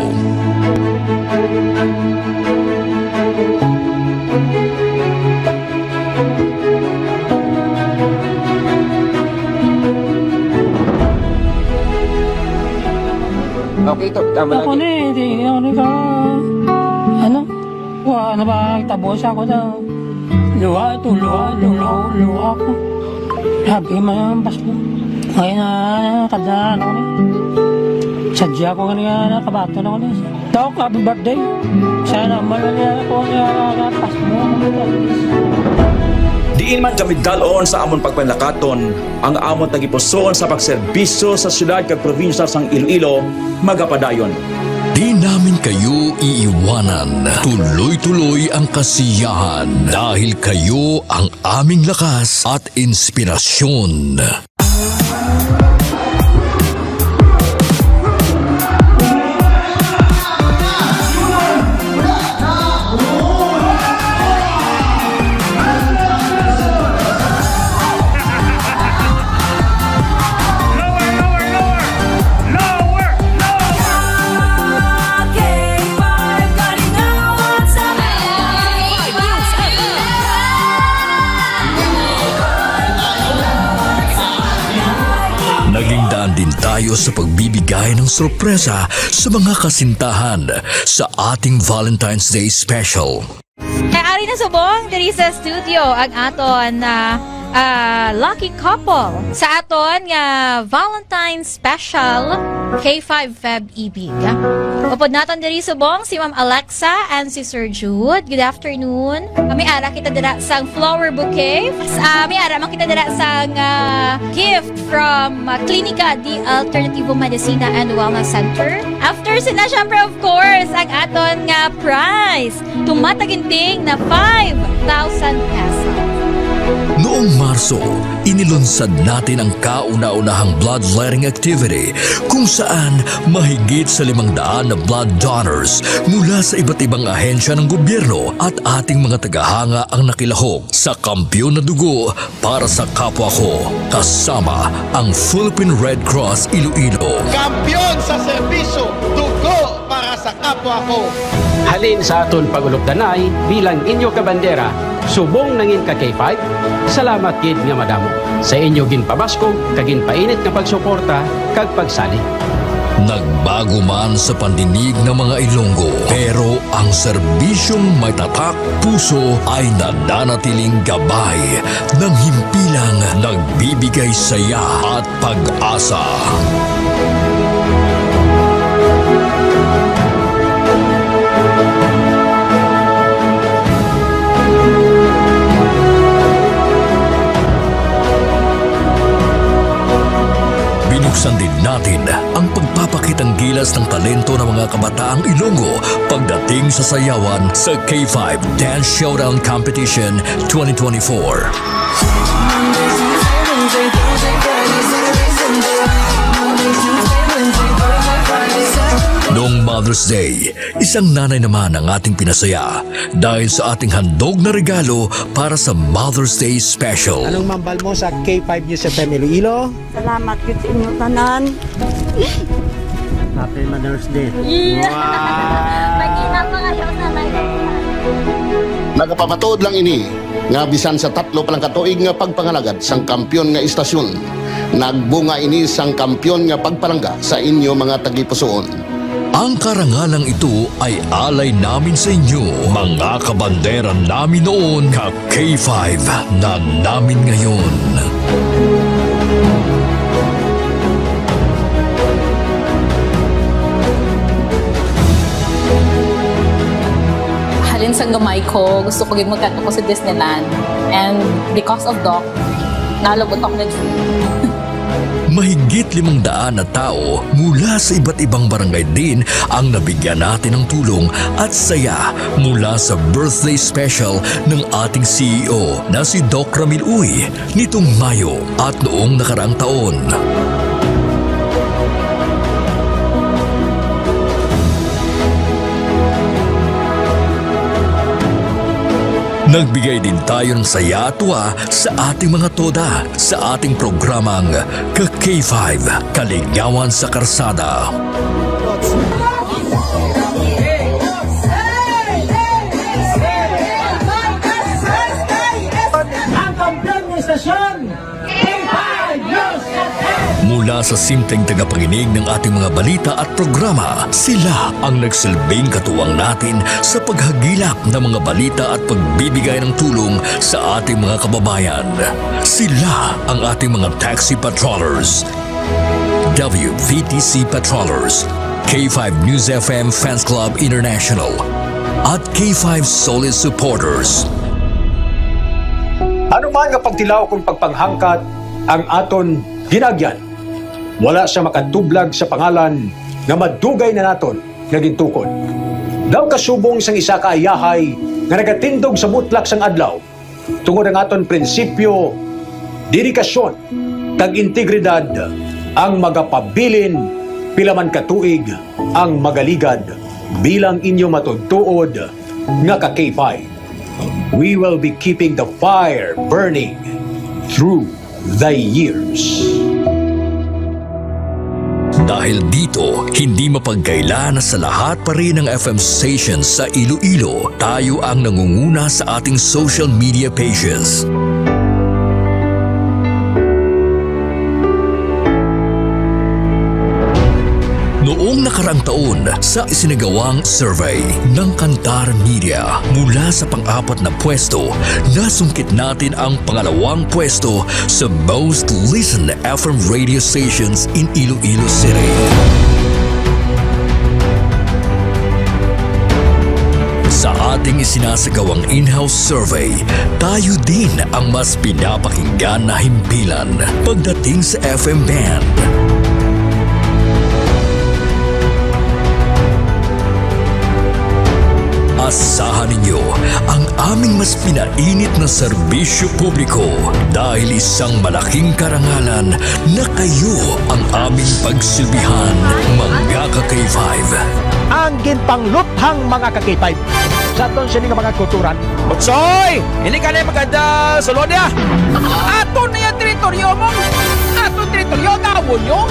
Okay, to, tama Ako lang. Ni, di, ako ni ka, ano? Wa na ba tabo sa ako daw? Luha to, luha, luha, luha ko. Sabi man ang Pasko. Ngayon na, kada ano ni. Sadya ko nga nga nakabato na ko ni. Doc, happy birthday. Sana malaya ko nga Pasko. Diin man kami dalon sa amon pagpanlakaton, ang amon tagipusoon sa pagserbisyo sa siyudad kag probinsya sang Iloilo magapadayon. Di namin kayo iiwanan. Tuloy-tuloy ang kasiyahan dahil kayo ang aming lakas at inspirasyon. Naging daan din tayo sa pagbibigay ng sorpresa sa mga kasintahan sa ating Valentine's Day special. Kay ari na subong diri sa studio ang aton, ah, ah, lucky couple sa aton nga Valentine's Special K five Feb Ibig. Upod naton diri subong si Ma'am Alexa and si Sir Jude. Good afternoon. May ara kita dira sang flower bouquet. Ah, may ara man kita dira sang, ah, gift from, ah, Klinika de Alternativo Medicina and Wellness Center. After sina, syempre, of course, ang aton nga prize. Tumataginting na five thousand pesos. Noong Marso, inilunsad natin ang kauna-unahang bloodletting activity kung saan mahigit sa limang daan na blood donors mula sa iba't ibang ahensya ng gobyerno at ating mga tagahanga ang nakilahok sa Kampiyon na Dugo para sa Kapwa Ko, kasama ang Philippine Red Cross Iloilo. Kampiyon sa serbisyo, dugo para sa kapwa ko. Halin sa aton pag-ulupdanay bilang inyo kabandera, subong nangin ka K five, salamat gid nga madamo sa inyo ginpabaskog kag ginpainit nga pagsuporta kag pagsalig. Nagbago man sa pandinig ng mga Ilonggo, pero ang serbisyong may tatak puso ay nananatiling gabay ng himpilang nagbibigay saya at pag-asa. Binuksan din natin ang pagpapakitang gilas ng talento ng mga kabataang Ilonggo pagdating sa sayawan sa K five Dance Showdown Competition twenty twenty-four. Noong Mother's Day, isang nanay naman ang ating pinasaya dahil sa ating handog na regalo para sa Mother's Day Special. Anong mambal mo sa K five News F M Iloilo? Salamat gid sa inyo tanan. Happy Mother's Day. Yeah. Wow! Mag-ina pa kayo, nanay. Nagapamatuod lang ini nga bisan sa tatlo pa lang ka tuig nga pagpangalagad sang kampiyon nga istasyon, nagbunga ini sang kampiyon nga pagpalangga sa inyo mga tagipusoon. Ang karangalang ito ay alay namin sa inyo, mga kabandera namin noon, ka K five na namin ngayon. Halin sang gamay ko, gusto ko gid magkadto ko sa Disneyland. And because of Doc, nalabot ako na dream. Mahigit limang daan na tao mula sa iba't ibang barangay din ang nabigyan natin ng tulong at saya mula sa birthday special ng ating C E O na si Doc Ramil Uy nitong Mayo at noong nakaraang taon. Nagbigay din tayo ng saya at tuwa sa ating mga toda sa ating programang Ka K five, Kalingawan sa Karsada. Ang kampiyon ng istasyon, K five News F M. Mula sa simpleng tagapakinig ng ating mga balita at programa, sila ang nagsilbing katuwang natin sa paghagilap ng mga balita at pagbibigay ng tulong sa ating mga kababayan. Sila ang ating mga taxi patrollers, W V T C patrollers, K five News F M Fans Club International, at K five Solid Supporters. Ano man nga pagtilaw kung pagpanghangkat ang aton ginagyan, wala siya makatublag sa pangalan nga madugay na naton nga gintukod. Daw kasubong sang isa ka ayahay nga nagatindog sa mutlak sang adlaw, tungod ang aton prinsipyo, dedikasyon, kag integridad ang magapabilin pila man ka tuig ang magaligad bilang inyo matuod-tuod nga ka K five. We will be keeping the fire burning through the years. Dahil dito, hindi mapagkaila na sa lahat pa rin ng F M stations sa Iloilo, tayo ang nangunguna sa ating social media pages. Noong nakaraang taon, sa isinagawang survey ng Kantar Media, mula sa pang-apat na pwesto, nasungkit natin ang pangalawang pwesto sa most listened F M radio stations in Iloilo City. Sa ating isinasagawang in-house survey, tayo din ang mas pinapakinggan na himpilan pagdating sa F M band. Asahan ninyo ang aming mas pinainit na serbisyo publiko, dahil isang malaking karangalan na kayo ang aming pagsilbihan, mga ka K five. Ang ginpangluthang, mga ka K five, sa aton sini nga mga kulturan. Utsoy! Hindi ka na maganda sulod niya. Ato na yung teritoryo mo. Ato teritoryo, gawon nyo.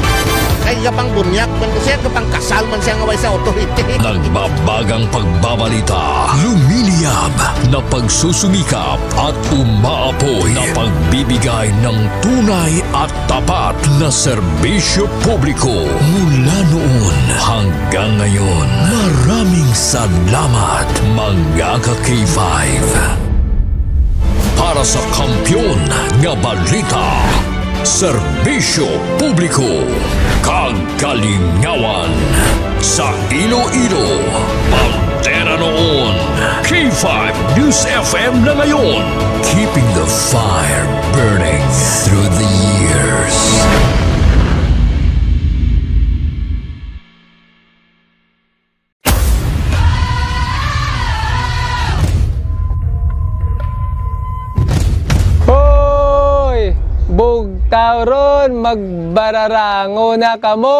Ay, iya pang bunyak man ko siya, kapang kasal man siya nga way sa authority. Nagbabagang pagbabalita, lumiliyab na pagsusumikap at umaapoy na pagbibigay ng tunay at tapat na serbisyo publiko mula noon hanggang ngayon. Maraming salamat, mga ka K five. Para sa kampiyon nga balita, serbisyo publiko, kag kalingawan sa Iloilo, bandera noon, K five News F M na ngayon. Keeping the fire burning through the years. Hoy! Bugtaw ron, magbararango na kamo!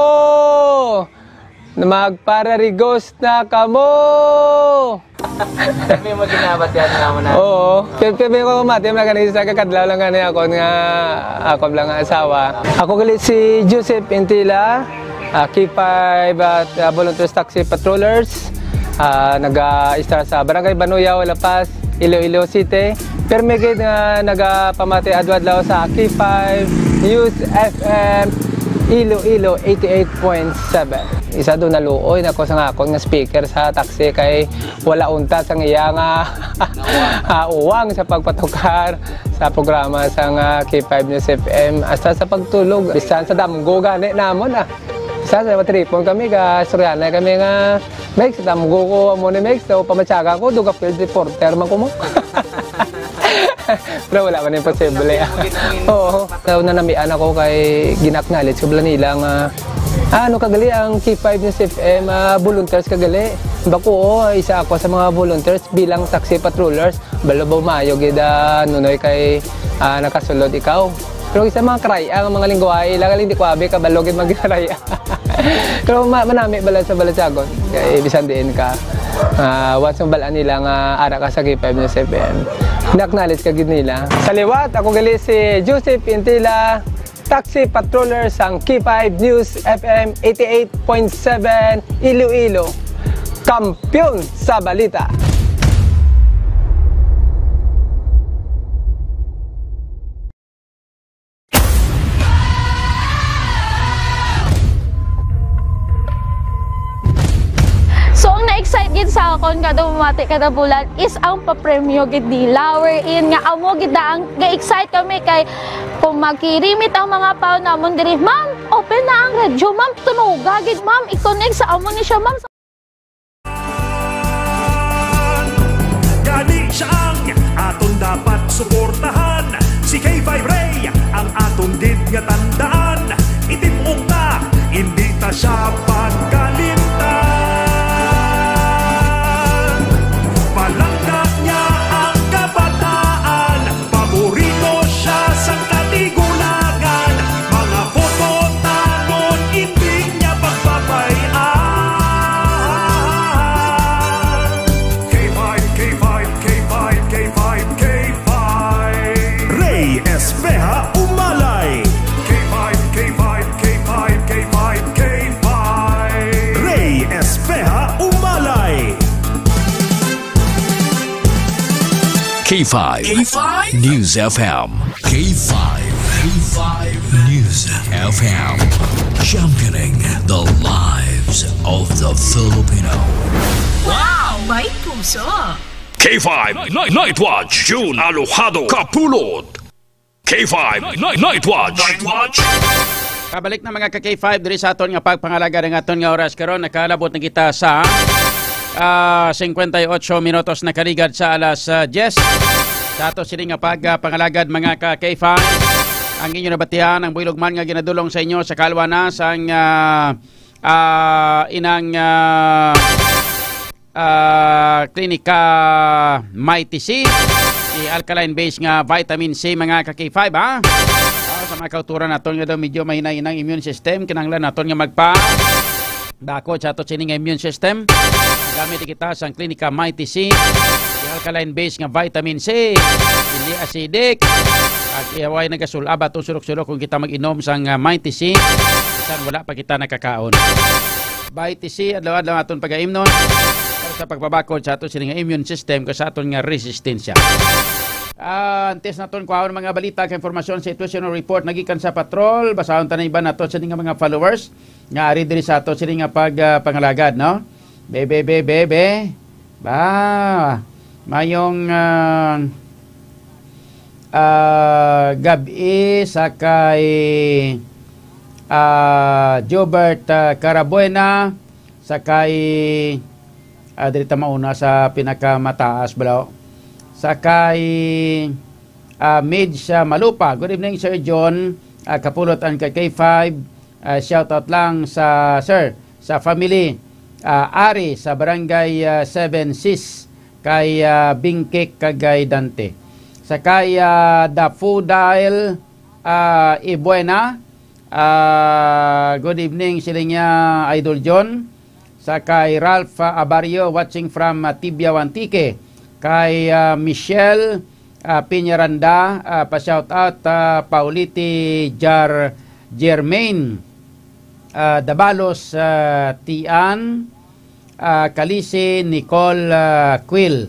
Magpararigos na kamo! Kami mo ginabatian nga mo na. Oo. Pi-, pi-, pi-, ko mati, mga ganisa, kakadlaw lang gani ako nga, ako lang nga asawa. Ako gali si Joseph Intila, ah, K five at, ah, Volunteers Taxi Patrollers. Ah, naga-istar sa Barangay Banuyaw, La Paz, Iloilo City. Pirmi gid nga nagapamati adlaw-adlaw sa K five News F M Iloilo eighty-eight point seven. Isa do naluoy na ko sa akon nga speaker sa taxi kay wala untat sang iya nga, ah, uwang sa pagpatukar sa programa sang, ah, K five News F M. Hasta sa pagtulog, bisan sa damgo gani namon, ah. Bisan sa matripon kami, ga-istoryahanay kami nga, "Mex, damgo ko amo ni Mex, daw pamatyaga ko, duga field reporter man ko mo." Pero wala man imposible. Oo. Daw nanamian ako kay gina-acknowledge ko bala nila nga, "Ah, ano ka gali ang K five News F M, ah, volunteers ka gali?" Bako, "Oo, isa ako sa mga volunteers bilang taxi patrollers." "Balo ba maayo gid, ah, Nunoy, kay, ah, nakasulod ikaw?" Pero isa mga karaya ang mga lingwahe, ila galing di ko abi kabalo gid magkaraya. Pero ma-, manami bala sa Balatyagon. Kay bisan diin ka, ah, once mabalaan nila nga ara ka sa K five News F M, na-acknowledge ka gid nila. Sa liwat, ako gali si Joseph Intila, taxi patroller sang K five News F M eighty-eight point seven Iloilo. Kampiyon sa balita. So, ang na-excite gid sa akon kada bumati kada bulan is ang papremyo gid nila, wherein nga amo gid na ang ga-excite kami kay kung magkirimit ang mga pao namon diri, "Ma'am, open na ang radyo, ma'am, tunoga gid, ma'am, i-connect sa amo ni siya, ma'am." Gani siya ang aton dapat suportahan. Si K five Ray ang aton gid nga tandaan. Itim-ong ta, hindi ta siya pagkalimtan. Palangga niya ang kabataan. Paborito siya sang katigulangan. Mga photo tanon, hindi niya pagpabay-an. K five, K five, K five, K five, K five. Ray Espeha Umalay. K five, K five, K five, K five, K five. Ray Espeha Umalay. K five K five News F M. K five K five News F M. Championing the lives of the Filipino. Wow! May puso! K five Night, Night Watch, June Alojado Kapulot. K five Night, Night Watch. Night Watch. Pabalik na mga ka K five diri sa aton nga pagpangalaga ng aton nga oras karon. Nakalabot na kita sa ah, cincuenta y ocho minutos na kaligad sa alas ah, diyes. Sa ato sini nga pagpangalagad mga ka K five, ang inyo nabatihan ang buylog man nga ginadulong sa inyo sa kalwa na sang ah, ah, inang ah, ah, klinika Mighty C, si alkaline base nga vitamin C, mga ka K five, ha? Ah, sa mga kauturan naton nga daw medyo mahina-hinang immune system, kinahanglan naton nga magpa bakod sa ato sini nga immune system. Gamit kita sang klinika Mighty C, si alkaline base nga vitamin C, hindi acidic. At iyaway nagasulab atong surok-surok kung kita mag-inom sang ah, Mighty C, bisan wala pa kita nakakaon. Mighty C, adlaw-adlaw aton pagaimnon para sa pagpabakod sa ato sini nga immune system kag sa aton nga resistensya. Ah, antes naton kuhaon ang mga balita kag impormasyon sa situational report nagikan sa patrol, basahon ta na iban nato sa nga mga followers nga ari diri sa ato sini nga pag ah, pangalagad, no? Bebe, bebe, bebe. Ba, mayong ah, ah, gab-i sa kay ah, Jobert ah, Carabuena, sa kay ah, diri ta mauna sa pinakamataas bala. Sa kay ah, Midge ah, Malupa. Good evening, Sir John. Ah, Kapulot and kay K five. Ah, shout out lang sa sir, sa family. Ah, Ari sa Barangay ah, Seven Sis kay ah, Bingkik kag kay Dante. Sa kay ah, Daffodil ah, Ibuena. Ah, good evening, siling niya, Idol John. Sa kay Ralph ah, Abario, watching from ah, Tibiao, Antique. Kay ah, Michelle ah, Piñaranda, ah, pa-shout out, ah, Paulite Jar Germain, ah, Dabalos, ah, Tian, ah, Kalisi, Nicole ah, Quil.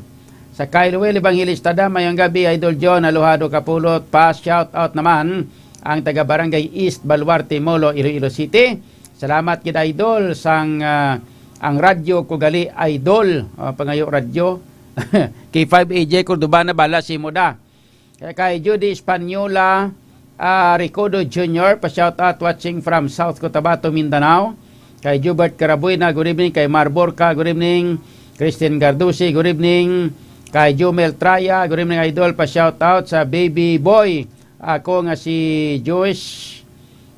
Sa kay Luel Evangelista da, mayong gabi, Idol John, Aluhado Kapulot, pa shout out naman ang taga Barangay East Baluarte, Molo, Iloilo City. Salamat gid, Idol, sang ah, ang radyo ko gali, Idol. Ah, pangayo radyo. K five A J Cordobana, bala si mo da. Kay, kay Judy Española, ah, Recodo Junior, pa shout out watching from South Cotabato, Mindanao. Kay Jubert Carabuena, good evening. Kay Mar Borca, good evening. Christine Gardusi, good evening. Kay Jumel Traya, good evening, Idol. Pa shout out sa baby boy. Ako nga si Josh,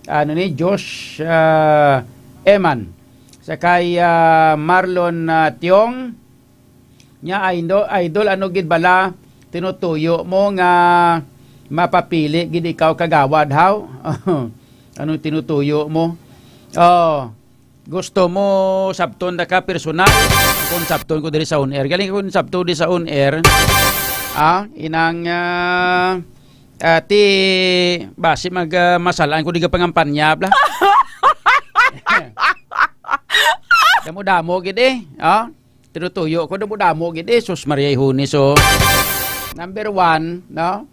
ano ni, Josh ah, Eman. Sa kay ah, Marlon ah, Tiong, nya, idol, idol, ano gid bala tinutuyo mo nga mapapili gid ikaw kagawad, haw? Anong tinutuyo mo? Oh, Gusto mo sabton na ka personal? Kung sabton ko diri sa on air. Galing ko sabton diri sa on air. Ah, inang, ah, ah, ti, basi mag, ah, masalaan ko di ka pangampanya, bla. Damo-damo gid eh. Ah, tinutuyo ko, damo-damo gid eh. Sus, Maria Ihuni, so. Number one, no?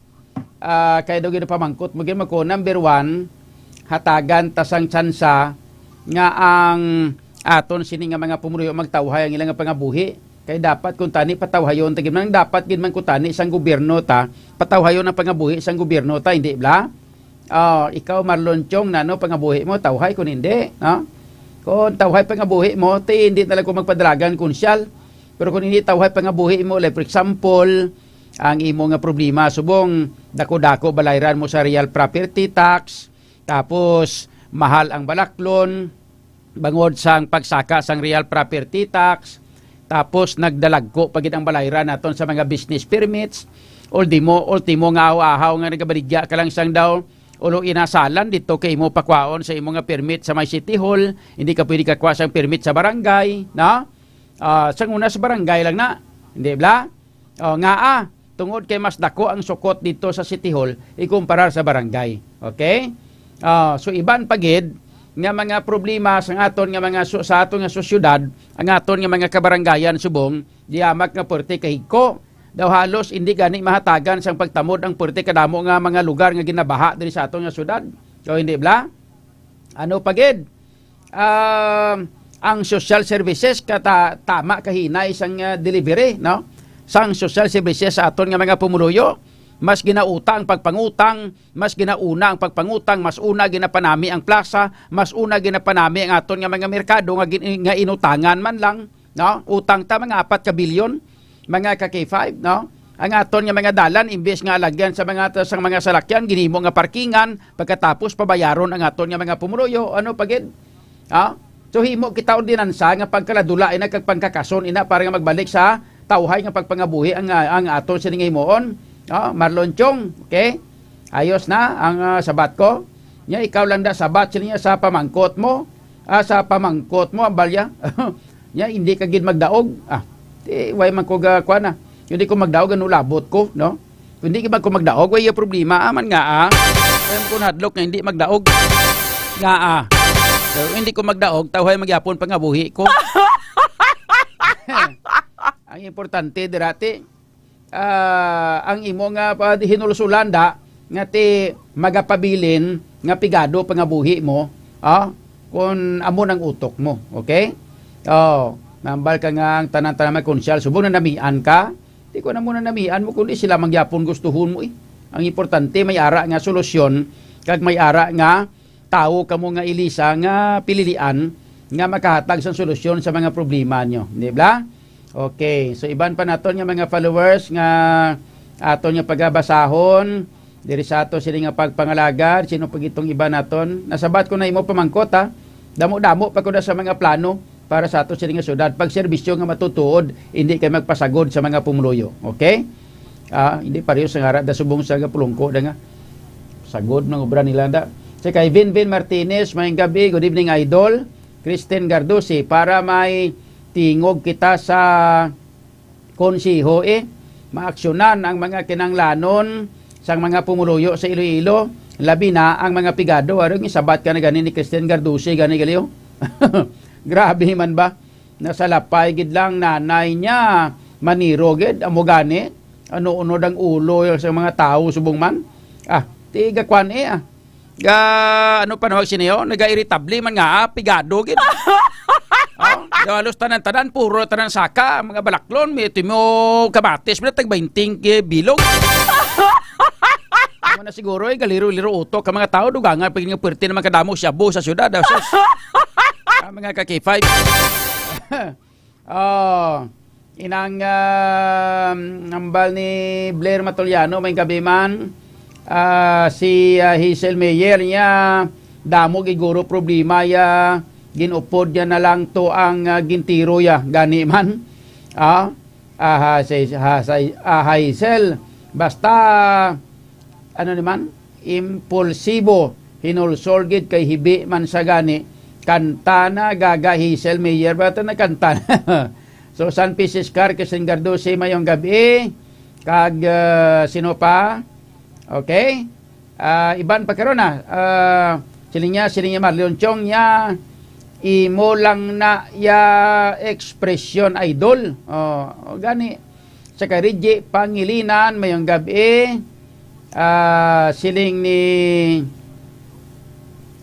Ah, kay daw ginapamangkot mo, gid mo ko, number one, hatagan ta sang tsansa nga ang aton sini nga mga pumuluyo magtawhay ang ilang pangabuhi. Kay dapat kung tani patawhayon ta gid man, dapat gid man kung tani sang gobyerno ta, patawhayon ang pangabuhi sang gobyerno ta, hindi bla? Oh, ikaw Marlon Chong, nano pangabuhi mo, tawhay kung hindi, no? Kung tawhay pangabuhi mo, ti hindi na lang ko magpadalagan kung siyal. Pero kung hindi tawhay pangabuhi mo, like for example, ang imo nga problema, subong dako-dako balayran mo sa real property tax, tapos mahal ang balaklon, bangod sang pagsaka sang real property tax, tapos nagdalagko pa gid ang balayran naton sa mga business permits, ultimo, ultimo nga ahaw-ahaw nga nagabaligya ka lang sang daw, ulo inasalan dito kay imo pakwaon sa imo nga permit sa may City Hall, hindi ka pwede kakuha sang permit sa barangay, no? Ah, sang una sa barangay lang na, hindi bla? Oh, nga ah, tungod kay mas dako ang sukot dito sa City Hall ikumparar sa barangay. Okay? Ah, so iban pa gid nga mga problema sa aton nga mga su-, sa aton nga sosyedad, ang aton nga mga kabarangayan subong, diamak nga puwerte kahigko. Daw halos hindi gani mahatagan sang pagtamod ang puwerte kadamo nga mga lugar nga ginabaha diri sa aton nga syudad. O hindi bla? Ano pa gid? Um, ang social services kata tama kahinay sang, ah, delivery, no? Sang social services sa aton nga mga pumuluyo, mas ginautang ang pagpangutang, mas ginauna ang pagpangutang, mas una ginapanami ang plaza, mas una ginapanami ang aton nga mga merkado nga gin-, nga inutangan man lang, no? Utang ta mga apat ka bilyon, mga ka K five, no? Ang aton nga mga dalan, imbes nga alagyan sa mga, sa mga salakyan, ginhimo nga parkingan, pagkatapos pabayaron ang aton nga mga pumuluyo, ano pa gid? Ha? So, himo kita ordinansa nga pagkaladula ina kag pangkakason ina para nga magbalik sa tawhay nga pagpangabuhi ang, ang aton sini nga himuon. Ha? Marlon Chong, okay? Ayos na ang, ah, sabat ko. Nya ikaw lang da sabat sila niya sa pamangkot mo. Ah, sa pamangkot mo, ang balya. Nya hindi ka gid magdaog. Ah, ti, way man ko ga, kuan na. Hindi ko magdaog, ano labot ko, no? Hindi gid man ko magdaog, way problema, ah, man nga, ah. Alam ko hadlok nga hindi magdaog. Nga, ah. So, hindi ko magdaog, tawhay magyapon pangabuhi ko. Ang importante, dirati, ah, ang imo nga pa-, hinulsulan da, nga ti magapabilin nga pigado pangabuhi mo, ah, kun amo nang utok mo, okay? Oh, nambal ka nga ang tanan-tanan may konsyal, subong na namian ka, di ko na muna namian mo, kundi sila mangyapon gustuhon mo eh. Ang importante, may ara nga solusyon, kag may ara nga tawo kamo nga ilisa nga pililian nga makahatag sang solusyon sa mga problema nyo. Di ba? Okay. So, iban pa naton nga mga followers nga aton nga pagabasahon diri sa ato sini nga pagpangalagad. Sino pa gitong iba naton? Nasabat ko na imo pamangkot, ha? Damo-damo pa ko na sa mga plano para sa ato sini nga syudad. Pagserbisyo nga matutuod, hindi kay magpasagod sa mga pumuluyo. Okay? Ah, hindi pareho sa ngara da subong sa gapulungko da nga. Sagod ng obra nila da. Si kay Vinvin Martinez, maayong gabi. Good evening, Idol. Kristen Gardusi, para may tingog kita sa konseho, eh, maaksyonan ang mga kinanglanon sang mga pumuluyo sa Iloilo, labi na ang mga pigado. Aron isabat ka na gani ni Kristen Gardusi, gani gali, oh. Grabe man ba? Nasalapay gid lang nanay niya. Maniro gid, amo gani. Ano unod ang ulo sa mga tawo subong man? Ah, tiga kwan eh, ah. Ga, ano pa nawag siniyo? Naga-irritable man nga, ah, pigado gid. Oh, ga halos tanan-tanan, puro tanan saka, mga balaklon, may ito mo kamatis, may tag bainting bilog. Amo na siguro, eh, galiro-liro utok ka mga tao, dugangan pa gid nga puwerte naman kadamo shabu sa syudad, ah, sus. Ah, mga ka K five. Oh, inang, ah, hambal ni Blair Matoliano, may gabi man. Ah, si, ah, Hazel Mayer niya, damo giguro problema ya, ginupod niya na lang to ang, ah, gintiro ya, gani man. Ah, ah, ha, si, ha, si, ah, Hazel, basta, ano naman, impulsibo, hinulsol gid kay hibi man sa gani, Kanta na, Gaga Hazel Mayer. Ba ito nagkanta na? So, San Francisco, Christine Garduce, mayong gabi. Kag, ah, sino pa? Okay. Ah, iban pa karon na. Ah, siling niya, siling niya, Marlon Chong niya, imo lang na ya ekspresyon, idol. Oh, gani. Sa kay Reggie Pangilinan, mayong gabi. Ah, siling ni,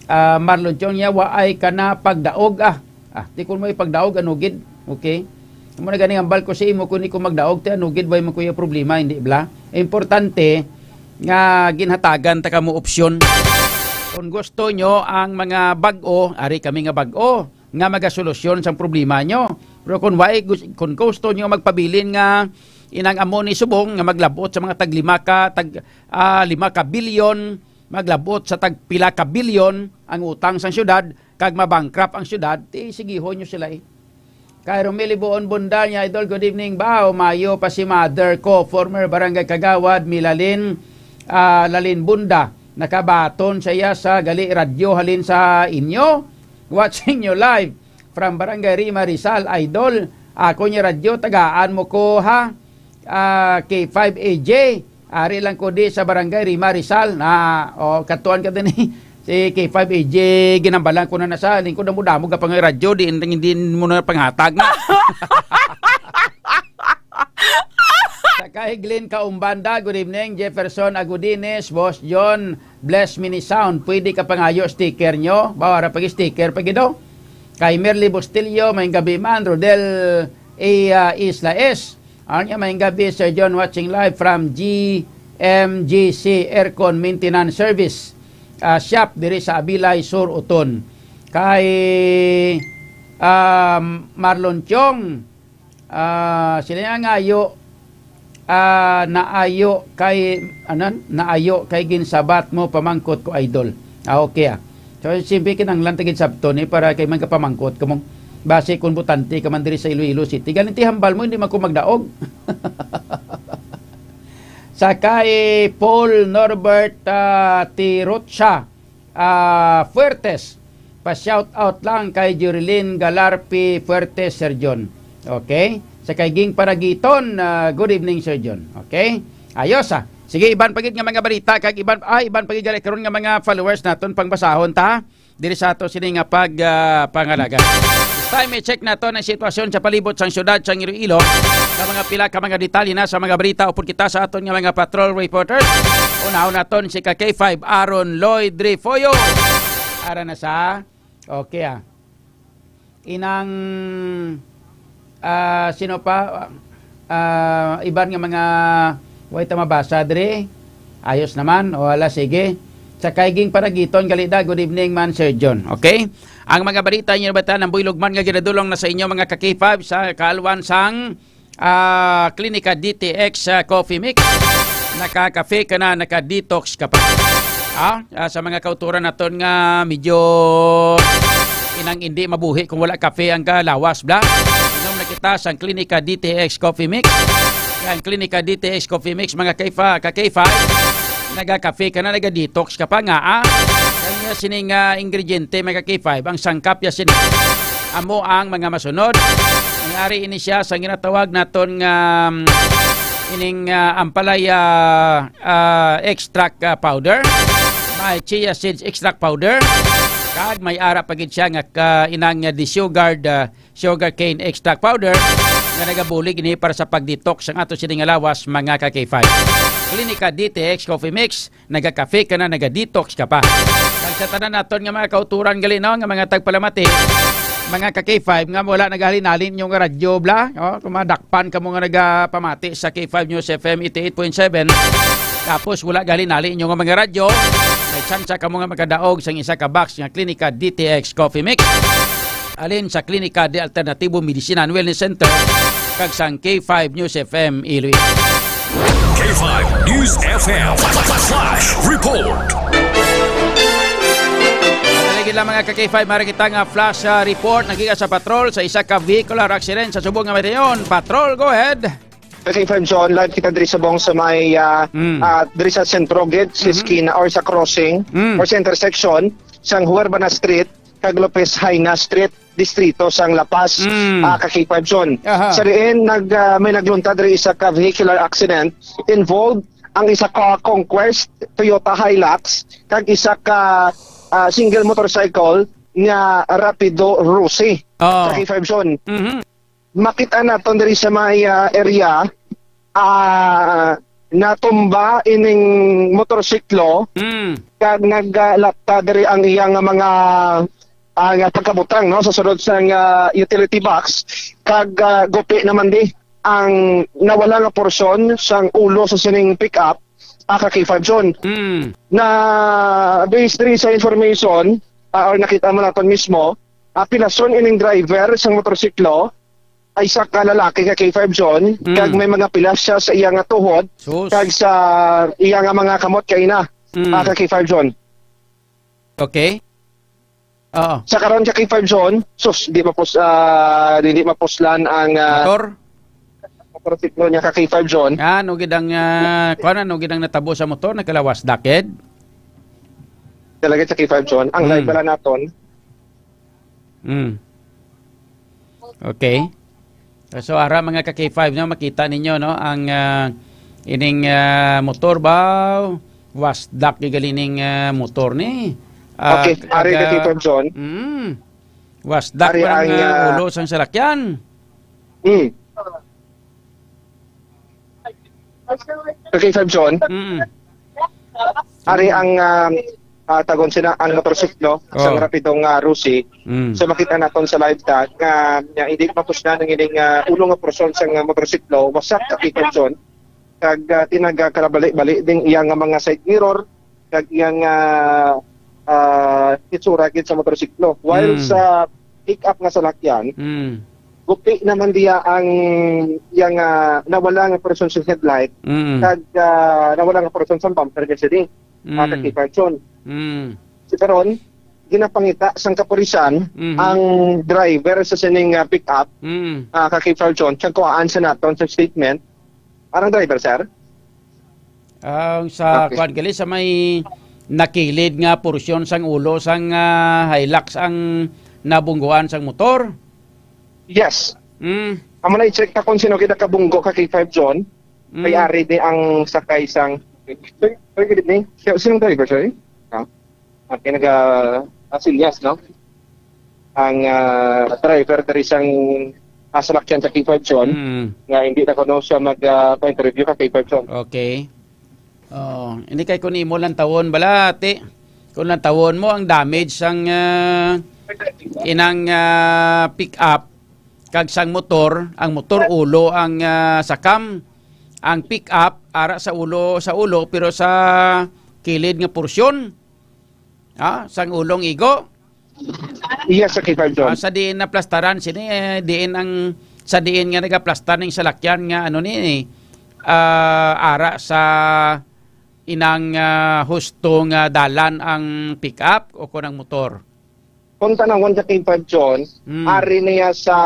ah, Marlon Chong niya, waay ka na pagdaog, ah. Ah, di ko mo ipagdaog, ano gid? Okay. Amo na gani ang hambal ko sa imo, kung di ko magdaog, ti ano gid, way mo kuya problema, hindi bla? Importante nga ginhatagan ta kamo opsyon. Kung gusto nyo ang mga bag-o, ari kami nga bag-o, nga magasolusyon sang problema nyo. Pero kung way, gus-, kung gusto nyo magpabilin nga inang amo ni subong nga maglabot sa mga tag lima ka, tag, ah, lima ka bilyon, maglabot sa tag pila ka bilyon ang utang sang syudad, kag mabankrupt ang syudad, ti sigihon nyo sila, eh. Kay Romilly Buon Bunda niya, Idol, good evening. Ba, umayo pa si mother ko, former barangay kagawad, Milalin, ah, Lalin Bunda. Nakabaton siya sa gali radyo halin sa inyo. Watching you live from Barangay Rima, Rizal, Idol. Ako niya radyo, tagaan mo ko, ha? Ah, K five A J. Ari lang ko di sa Barangay Rima, Rizal. Na, oh, katuan ka din, eh. Si K five A J, ginambalan ko na na sa lingkod, damo-damo ka pang radyo, di, hindi mo na panghatag na. Sa kay Glenn Kaumbanda, good evening. Jefferson Agudines, Boss John, bless me ni sound. Pwede ka pangayo sticker nyo? Bawara pag sticker pa gido. Kay Merly Bustillo, may gabi man. Rodel A, ah, Isla S. Ano niya, may gabi, Sir John, watching live from G M G C Aircon Maintenance Service, ah, shop diri sa Abilay, Sur, Uton. Kay, um, Marlon Chong, ah, sila nga ngayo, ah, naayo kay, ano, naayo kay ginsabat mo, pamangkot ko, idol. Ah, okay, ah. So, siyempre, kinahanglan ta gid sabton, eh, para kay man ka pamangkot, kamong base kung botante ka man diri sa Iloilo City. Galing ti hambal mo, hindi man ko magdaog. Sa kay Paul Norbert, ah, Tirocha, ah, Fuertes. Pa-shout out lang kay Jerilyn Galarpi Fuertes, Sir John. Okay? Sa kay Ging Paragiton, ah, good evening, Sir John. Okay? Ayos, ah. Sige, iban pa gid nga mga balita, kag iban, ah, iban pa gid gali karon nga mga followers naton, pangbasahon ta diri sa ato sini nga pag, ah, pangalaga. This time, i-check nato ang sitwasyon sa palibot sang syudad sang Iloilo. Sa mga pila ka mga detalye na sa mga balita, upod kita sa aton nga mga patrol reporters. Unahon naton si ka K five, Aaron Lloyd Refollo. Ara na sa, okay, ah. Inang, ah, sino pa? Ah, iban nga mga way ta mabasa diri. Ayos naman. O, ala, sige. Sa kay Ging Paragiton, gali da. Good evening man, Sir John. Okay? Ang mga balita niyo ba ta, ang buylog man nga ginadulong na sa inyo, mga ka K five, sa kaalwan sang, ah, Klinika D T X, ah, Coffee Mix. Naka-cafe ka na, naka-detox ka pa. Ah, ah, sa mga kauturan naton nga medyo inang hindi mabuhi kung wala kape ang kalawas, bla. Inom na kita sa Klinika D T X Coffee Mix. Ang Klinika D T X Coffee Mix, mga kaifa, ka K five, naga-cafe ka na, naga-detox ka pa nga, ah. Kanya sining, ah, ingrediente, mga ka K five, ang sangkap ya sini. Amo ang mga masunod. Nangyari ini siya sa ginatawag naton nga, um, ining, ah, ampalaya, ah, extract, ah, powder. May chia seeds extract powder. Kag may ara pa gid siya nga ka-, inang, ah, desugared, ah, sugarcane extract powder nga nagabulig ini para sa pag-detox ang ato sini nga lawas, mga ka K five. Klinika D T X Coffee Mix, naga-cafe ka na, naga-detox ka pa. Kag sa tanan naton nga mga kauturan gali, no, nga mga tagpalamati, mga ka K five, nga wala naghalin-halin inyo nga radyo, bla, oh, kung madakpan kamo nga nagapamati sa K five News F M eighty-eight point seven, tapos wala galin-halin inyo nga mga radyo, may tsansa kamo nga makadaog sang isa ka box nga Klinika D T X Coffee Mix, alin sa Klinika de Alternatibo Medicina and Wellness Center, kag sang K five News F M Iloilo. K five News F M Flash Report. Lagi lang, mga ka K five, mari kita nga flash, ah, report nagikan sa patrol sa isa ka vehicular accident sa subong nga matayon. Patrol, go ahead. Ka K five John, live kita diri sa bong sa may, ah, Mm. ah, diri sa sentro gid, sa Mhm. eskina or sa crossing Mm. or sa intersection sang Huerbana Street kag Lopez Jaena Street, distrito sang La Paz, Mm. ah, ka K five John. Aha. Sa diin, nag, ah, may nagluntad diri isa ka vehicular accident. Involved ang isa ka Conquest Toyota Hilux kag isa ka, ah, single motorcycle nga Rapido Rossi. Oh. Ka K five John. Mhm. Makita naton diri sa may, ah, area, ah, natumba ining motorsiklo Mm. kag naglapta diri ang iya nga mga, ah, nga pagkabutang, no, sa sulod sang, ah, utility box kag, ah, gupi naman di ang nawala nga porsyon sang ulo sa sining pick-up, ah, ka K five John. Mm. Na based diri sa information, ah, or nakita mo naton mismo, ah, pilason ining driver sang motorsiklo, ay isa ka lalaki nga K five John, Mm. kag may mga pilas siya sa iya nga tuhod, Sus. kag sa iya nga mga kamot kaina, Mm. ah, ka K five John. Okay. Oo. Sa karon ka K five John, sus, di mapus-, ah, di, di mapuslan ang, ah, Motor? motorsiklo niya ka K five John. Ano gid ang, ah, kuwan, ano gid ang natabo sa motor? Nagkalawas dakid? Talaga sa K five John. Ang Hmm. live pala naton. Hmm. Okay. So, ara, mga ka K five, no, makita ninyo, no, ang, ah, ining, ah, motor ba? Wasdak yung galing ning, ah, motor ni. Ah, Okay, ari ka aga-, K five John. Mm. Wasdak Ari pa ang, ang, ah, ah, ulo sang salakyan. Mm. Ka K five John. Mm. Ari ang, um, ah, tagon sina ang motorsiklo sa Oh. Rapidong, ah, Rusi. Mm. So, makita naton sa live chat nga, nga hindi mapuslan ang ining, ah, ulo nga porsyon sa, ah, motorsiklo, wasak ka K five John. Kag, ah, tinaga kalabali-bali ding iya nga mga side mirror, kag iya nga, ah, itsura gid sa motorsiklo. While Mm. sa pick-up nga salakyan, Mm. gupi naman diya ang iya nga nawala nga porsyon sa headlight, Mm. kag, ah, nawala nga porsyon sa bumper niya sini, Mm. ah, ka K five John. Mm. So, karon, ginapangita sang kapulisan Mhm. ang driver sa sining, ah, pick-up, Mm. ah, ka K five John, kag kuhaan sa naton sa statement. Arang driver, sir? Ang sa Okay. kwan gali sa may nakilid nga porsyon sang ulo sang, ah, Hilux ang nabungguan sang motor? Yes. Mm. Amo na i-check ta kung sino gid nakabunggo ka K five John. Mm. Kay ari di ang sakay sang, sir, sir, good evening. Si-, sinong driver, sir? Ah, okay, naga, ah, silyas, no? Ang, ah, driver diri sang, ah, salakyan sa K five John, Mm. nga hindi na kuno siya mag, ah, pa-interview ka K five John. Okay. Oh, hindi kay kun imo lang tawon bala, ti. Kung lang tawon mo ang damage sang, ah, inang, ah, pick up kag sang motor, ang motor ulo ang, ah, sakam, ang pick up ara sa ulo, sa ulo, pero sa kilid nga porsyon, ah, sang ulong igo. Iya sa K five John. Ah, sa diin naplastaran sini, eh, diin ang, sa diin nga nagaplastar ning salakyan nga ano ni, ah, ara sa inang, ah, husto nga dalan ang pick-up o kon ang motor? Kung tanawon sa K five John, Mm. ari niya sa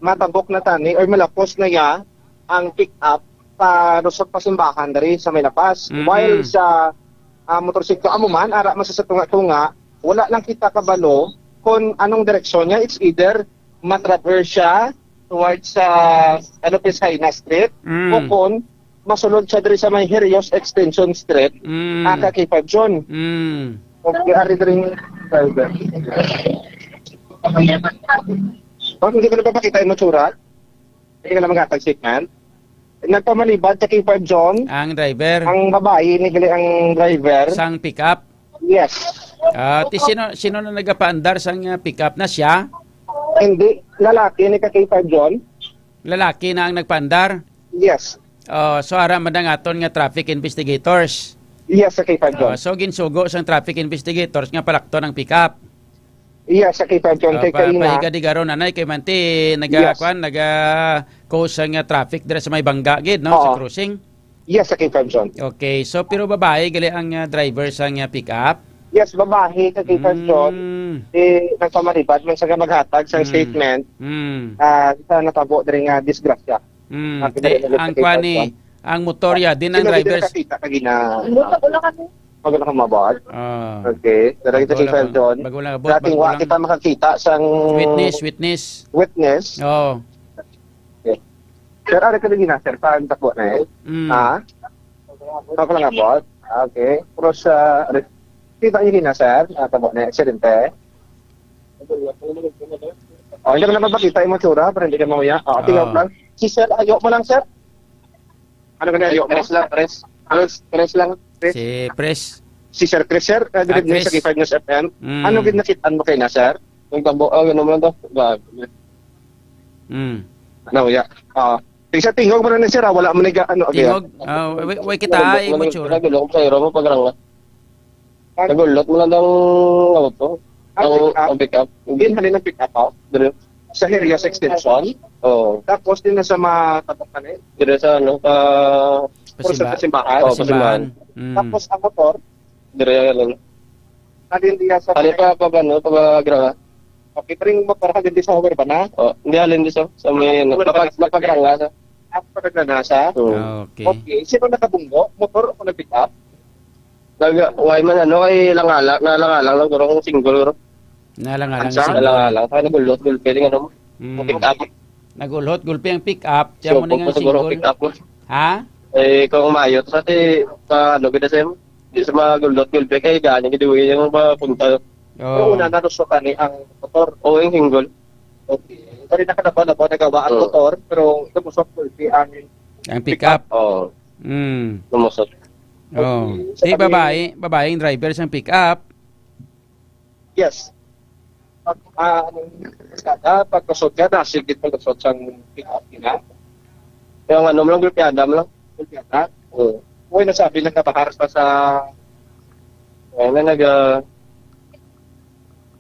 matabok na tani or malapos na niya ang pick-up pa lusot pa simbahan diri sa may Lapas. Mm. While sa, ah, motorsiklo, amo man, ara man sa, sa tunga-tunga, wala lang kita kabalo kung anong direksyon niya. It's either matraverse siya towards sa, ano, Piscina Street Mm. o kung masulod siya diri sa may Herios Extension Street, Mm. ah, ka K five John. Mm. Okay, ari diri yung driver. Bakit hindi ko napapakita yung matsura? Hindi ka na maghatag statement? Nagpamalibad sa K five John. Ang driver. Ang babae, ni gali ang driver. Sang pick-up? Yes. Ah, ti sino, sino na nagapaandar sang, ah, pick-up na siya? Hindi, lalaki ni ka K five John. Lalaki na ang nagpaandar? Yes. Oh, so ara man ang aton nga traffic investigators. Yes, sa K five John. Oh, so ginsugo sang traffic investigators nga palakton ang pick-up. Yes, sa K five John. Oh, Kay pa-, kaina. Pahigadigaron, anay, kay manti, naga-, Yes. kwan, naga-cause ang, ah, traffic dira sa may bangga gid, no? Sa Oo. crossing. Yes, sa K five John. Okay, so pero babae gali ang, ah, driver sang, ah, pick-up? Yes, babae sa K five John. Mm. Eh, nagpamalibad man sa maghatag sa Mm. statement. Mm. Ah, sa natabo diri nga disgrasya. Mm. Ah, Te, pinadala sa ang K five kwan ni, John. Ang motor ya, din ang Sino gid driver nakakita kagina? Motor, wala kami. Bago lang humabot. Ah. Okay. Dara kita Bago si lang Sir pa, John. bago lang abot, Dating bago wa lang. kita makakita sang Witness, witness. witness. Oo. Okay. Sir, ari ka na, sir. Paan takbo na eh? Mm. Ha? Bago lang abot. Okay. Pero sa, kita niyo na, sir. Ah, tabo na, aksidente. Oh, hindi ko na mapakita yung tsura, pero hindi ka mauya. Ah, tingnan Oo. lang. Si sir, ayo mo lang, sir. Ano ka na, ayo mo? Press lang, press. Press, press lang. Press. Si Pres. Si Sir Chris, sir, uh, Ah, diri sa Chris. K five News F M. Mm. Ano gid nakit-an mo kay na, sir? Yung tambo, ah, ganun lang to. Ba- Mm. Ano, ya. Ah, tingsa tingog mo na ni sir, ah, wala mo nag-, ano, okay, ah. Tingog? Ah, wait, wait, kita Nagulot ay mo lang, mo tsura. nagulot sa iro mo pag ranga. Nagulot mo lang ang, ano to? Ang Ang, pick up? ang pick up. Hindi, halin ang pick up, oh. Diri. Sa Herios Extension. Oo. Tapos din na sa mga tapat na eh. Diri sa, ano, pa Puso Pasimba-, sa simbahan. Oh, pasimbahan. pasimbahan. Mm. Tapos ang motor, Diri, ano. Halin diya sa Halin pa, pa, ano, pa, pa, granga. Okay, pero yung motor, halin di sa Huwer ba na? Oh, hindi, halin di sa, sa may, ano, Wala mapag-, pa. mapagranga sa. Ah, pag nagnasa? Oo. Ah, okay. Okay, sino nakabunggo? Motor o nag-pick up? Nag-, why man, ano, kay langalang, na langalang lang, guro, kung single, guro. Nalangalang Ansa? single. Nalangalang, kaya nagulot, gulpi, yung ano mo. Mm. Pick up. Nagulot, gulpi ang pick up, kaya So, mo na nga pag siguro single. pick up mo. Ha? Eh, kung umayot, sa ti, sa ano, gid sa, di sa mga gulot, gulpi, kay gani, gid yung mga punta. Oo. Pero una, nalusot ani ang motor. Oo, yung single. Okay. Pero nakalaban na ba, nagawa ang Oo. motor, pero lumusot, gulpi ang Ang pick pick up. up. Oo. Mm. Lumusot. Oo. Okay. Sa Di kami babae, babaeng driver sang pick up. Yes. Pag, ah, anong kada, pag kusog ka, nasig gid palusot sang pick-up nila. Yung ano mo lang, gulpiada mo lang. Gulpiada? Oo. Uy, nasabi lang nabahar pa sa Ayun na, nag, ah,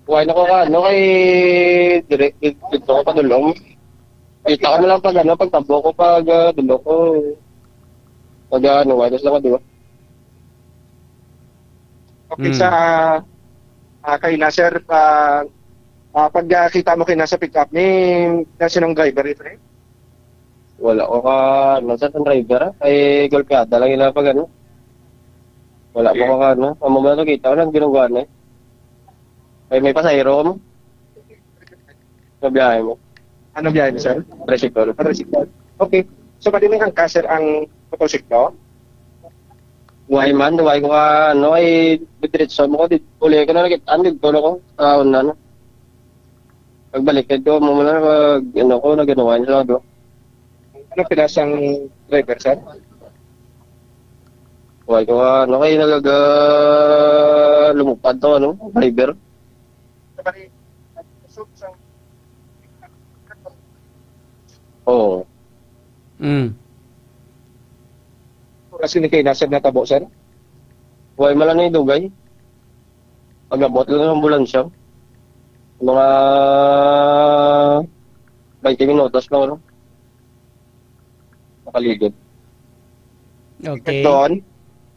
kuhain ako ka, ano, kay direct dito ko padulong. Kita ko mo lang pag, ano, pag tabo ko, pag, ah, dulo ko. Pag, ah, ano, wireless lang ako, di ba? Okay, Hmm. sa, ah, kay na, sir, ah, ah, pag, ah, kita mo kay nasa pick-up ni, na sinong driver ito, eh? Wala ko ka, ano, sa driver, ah. Kay golpeada lang ila pag, ano. Wala ko Okay. ka, ano. Amo man nakita ko lang ginagawa na, eh. Kay may pasahero ko mo. Sa biyahe mo. Ano biyahe mo, sir? Tricycle. Tricycle. Okay. So, pwede may hangka, sir, ang motorsiklo? Why man, why ko ka, ano, ay, diretso mo ko, di, uli ko na nakit-, ano, dito ko, sa una, no? Pagbalik, ito mo muna, mag, ano ko, nag-ano, wine lang, do. Ano pinasang driver, sir? Why ko ka, ano, kayo nagaga-, lumupad to, ano, driver? Oo. Mm. Kasi ni kay nasa natabo, sir? Why man lang na idugay? Pag-abot lang ng ambulansya. Mga twenty minutos lang, ano? Makaligid. Okay. Doon?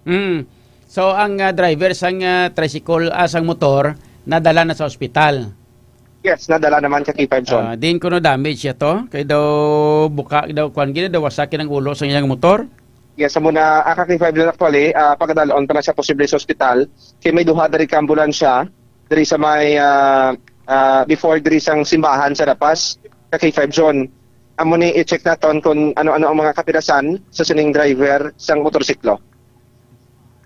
Mm. So, ang, ah, driver sang, ah, tricycle, ah, sang motor, nadala na sa ospital. Yes, nadala naman sa K five zone. Ah, din kuno damage siya to. Kay daw buka, daw kwan gid, daw wasak ang ulo sa iyang motor. Yes, amo na, ah, ka K five zone actually, ah, pagadalon pa na siya posible sa ospital. Kay may duha diri ka ambulansya, diri sa may, ah, ah, before diri sang simbahan sa Lapas, ka K five zone. Amo ni i-check naton kung ano-ano ang mga kapirasan sa sining driver sang motorsiklo.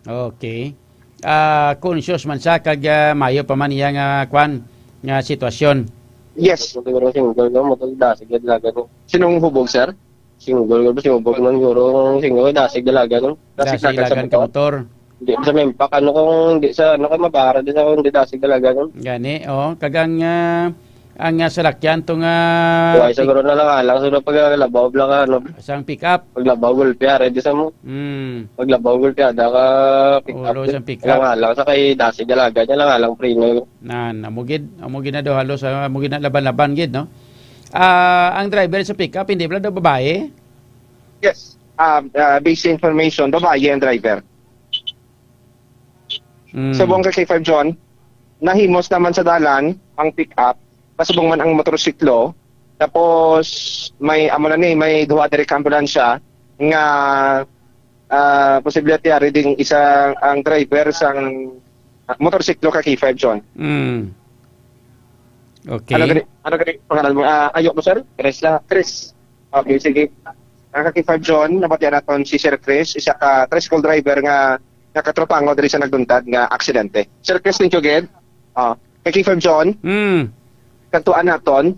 Okay. Ah, conscious man siya kag, ah, mayo pa man iya nga, kwan, nga sitwasyon. Yes. Siguro single, no? Motor dasig ang dalaga, no? Sinong hubog, sir? Single, guro, single man, guro. Single, dasig dalaga, no? Dasig Dasig lagan lagan sa ka motor. Di sa mempak, ano, kung di sa, ano, kung mabara, di sa, kung di dasig dalaga, no? Gani, oh. Kag ang, ah, ang, ah, salakyan to nga Why, pick- siguro na lang, alang, siguro pag, ah, labaw, bla ka, ano? Sang pick up. Pag labaw, gulpi, ah, ready sa mo. Mm. Pag labaw, gulpi, ada ka pick up, Ulo eh. sang pick up. Alang, alang, sa kay dasig dalaga, niya lang, alang, preno. Nan, amo gid, amo gid na daw halos, ah, amo gid na laban-laban gid, no? Ah, ang driver sa pick up, hindi pala daw babae? Yes. Ah, ah, based sa information, babae ang driver. Mm. Sa buong ka K five John, nahimos naman sa dalan ang pick-up, pasubong man ang motorsiklo, tapos may, amo na ni, may duha diri ka ambulansya nga ah, posible ti ari ding isa ang driver sang, ah, motorsiklo ka K five, John. Mm. Okay. Ano gani, ano gani pangalan mo? Ah, ayo mo, sir? Chris la. Chris. Okay, sige. Ang ka K five, John, nabatian naton si Sir Chris, isa ka tricycle driver nga nakatropango diri sa nagduntad nga aksidente. Sir Chris, thank you again. Ah, ka K five, John, Mm. kantuan naton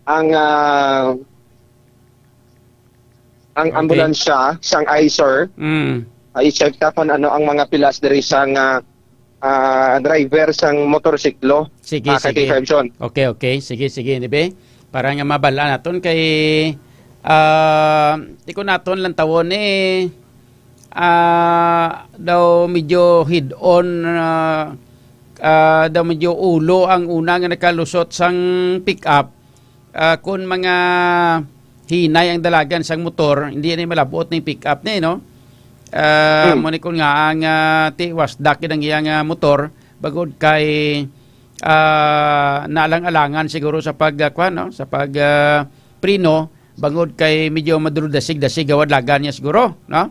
ang, ah, ang Okay. ambulansya sang ICER. Mm. Ah, i-check ta kung ano ang mga pilas diri sang, ah, ah, driver sang motorsiklo. Sige, Ah, ka sige. K five, John. Okay, okay. Sige, sige, ni be. Para nga mabal-an naton kay, ah, ti ko naton lang tawon eh, ah, daw medyo head-on, ah, ah, daw medyo ulo ang una nga nakalusot sang pick-up. Ah, kun mga hinay ang dalagan sang motor, hindi na malabot ning pick-up ni, no? Ah, Hmm. mo ni kun nga ang, ah, ti wasdak gid ang iyang, ah, motor, bagod kay, ah, naalang-alangan siguro sa pag, ah, kwan, no? Sa pag, ah, preno, bangod kay medyo maduludasig-dasig gawad lagan niya siguro, no?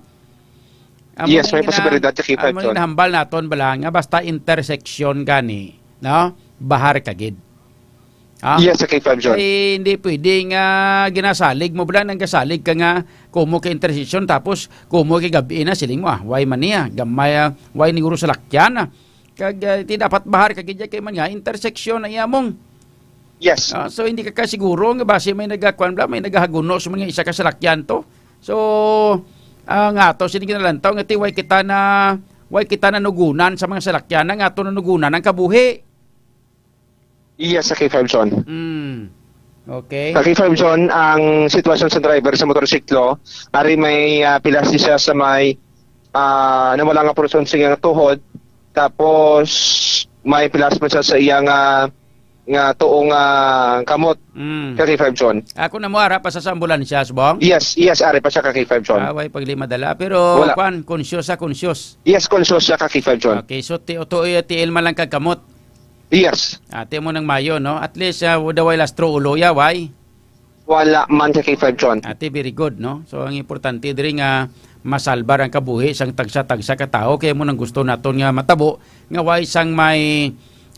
Amo Yes, na may ang gina-, posibilidad sa K five, amo na John. ginahambal naton bala nga basta intersection gani, no? Bahar ka gid. Ha? Yes, sa K five, John. Kay hindi pwede nga ginasalig mo bala nang gasalig ka nga kumo ka intersection tapos kumo kay gabi na siling mo, ah, why man niya? Gamay, ah, why ni guro salakyan, ah? Kag, ah, ti dapat bahar ka gid kay man nga intersection na iya mong Yes. Ah, so hindi ka kasiguro nga basi may nagakuan bala, may nagahaguno sa mga isa ka salakyan to. So, ah, nga to, sini ginalantaw nga ti way kita na, way kita nanugunan sa mga salakyan na nga to nanugunan ang kabuhi. Yes, sa K five, John. Mm. Okay. Sa K five, John, ang sitwasyon sa driver sa motorsiklo, ari may, ah, pilas siya sa may, ah, nawala nga porson sa iyang tuhod, tapos may pilas man siya sa iyang, ah, nga tuong, ah, kamot. Mm. Ka K five, John. Ako na mo ara pa sa, sa ambulansya, subong? Yes, yes, ari pa siya ka K five, John. Ah, way pagli madala. Pero, Wala. kwan, conscious sa conscious. Yes, conscious siya ka K five, John. Okay, so ti-, tuo iya tiil man lang kag kamot. Yes. Ate mo nang mayo, no? At least, ah, daw way lastro ulo ya, way? Wala man ka K five, John. Ate, very good, no? So, ang importante diri nga masalbar ang kabuhi sang tagsa-tagsa ka tawo. Kaya mo nang gusto naton nga matabo, nga way sang may,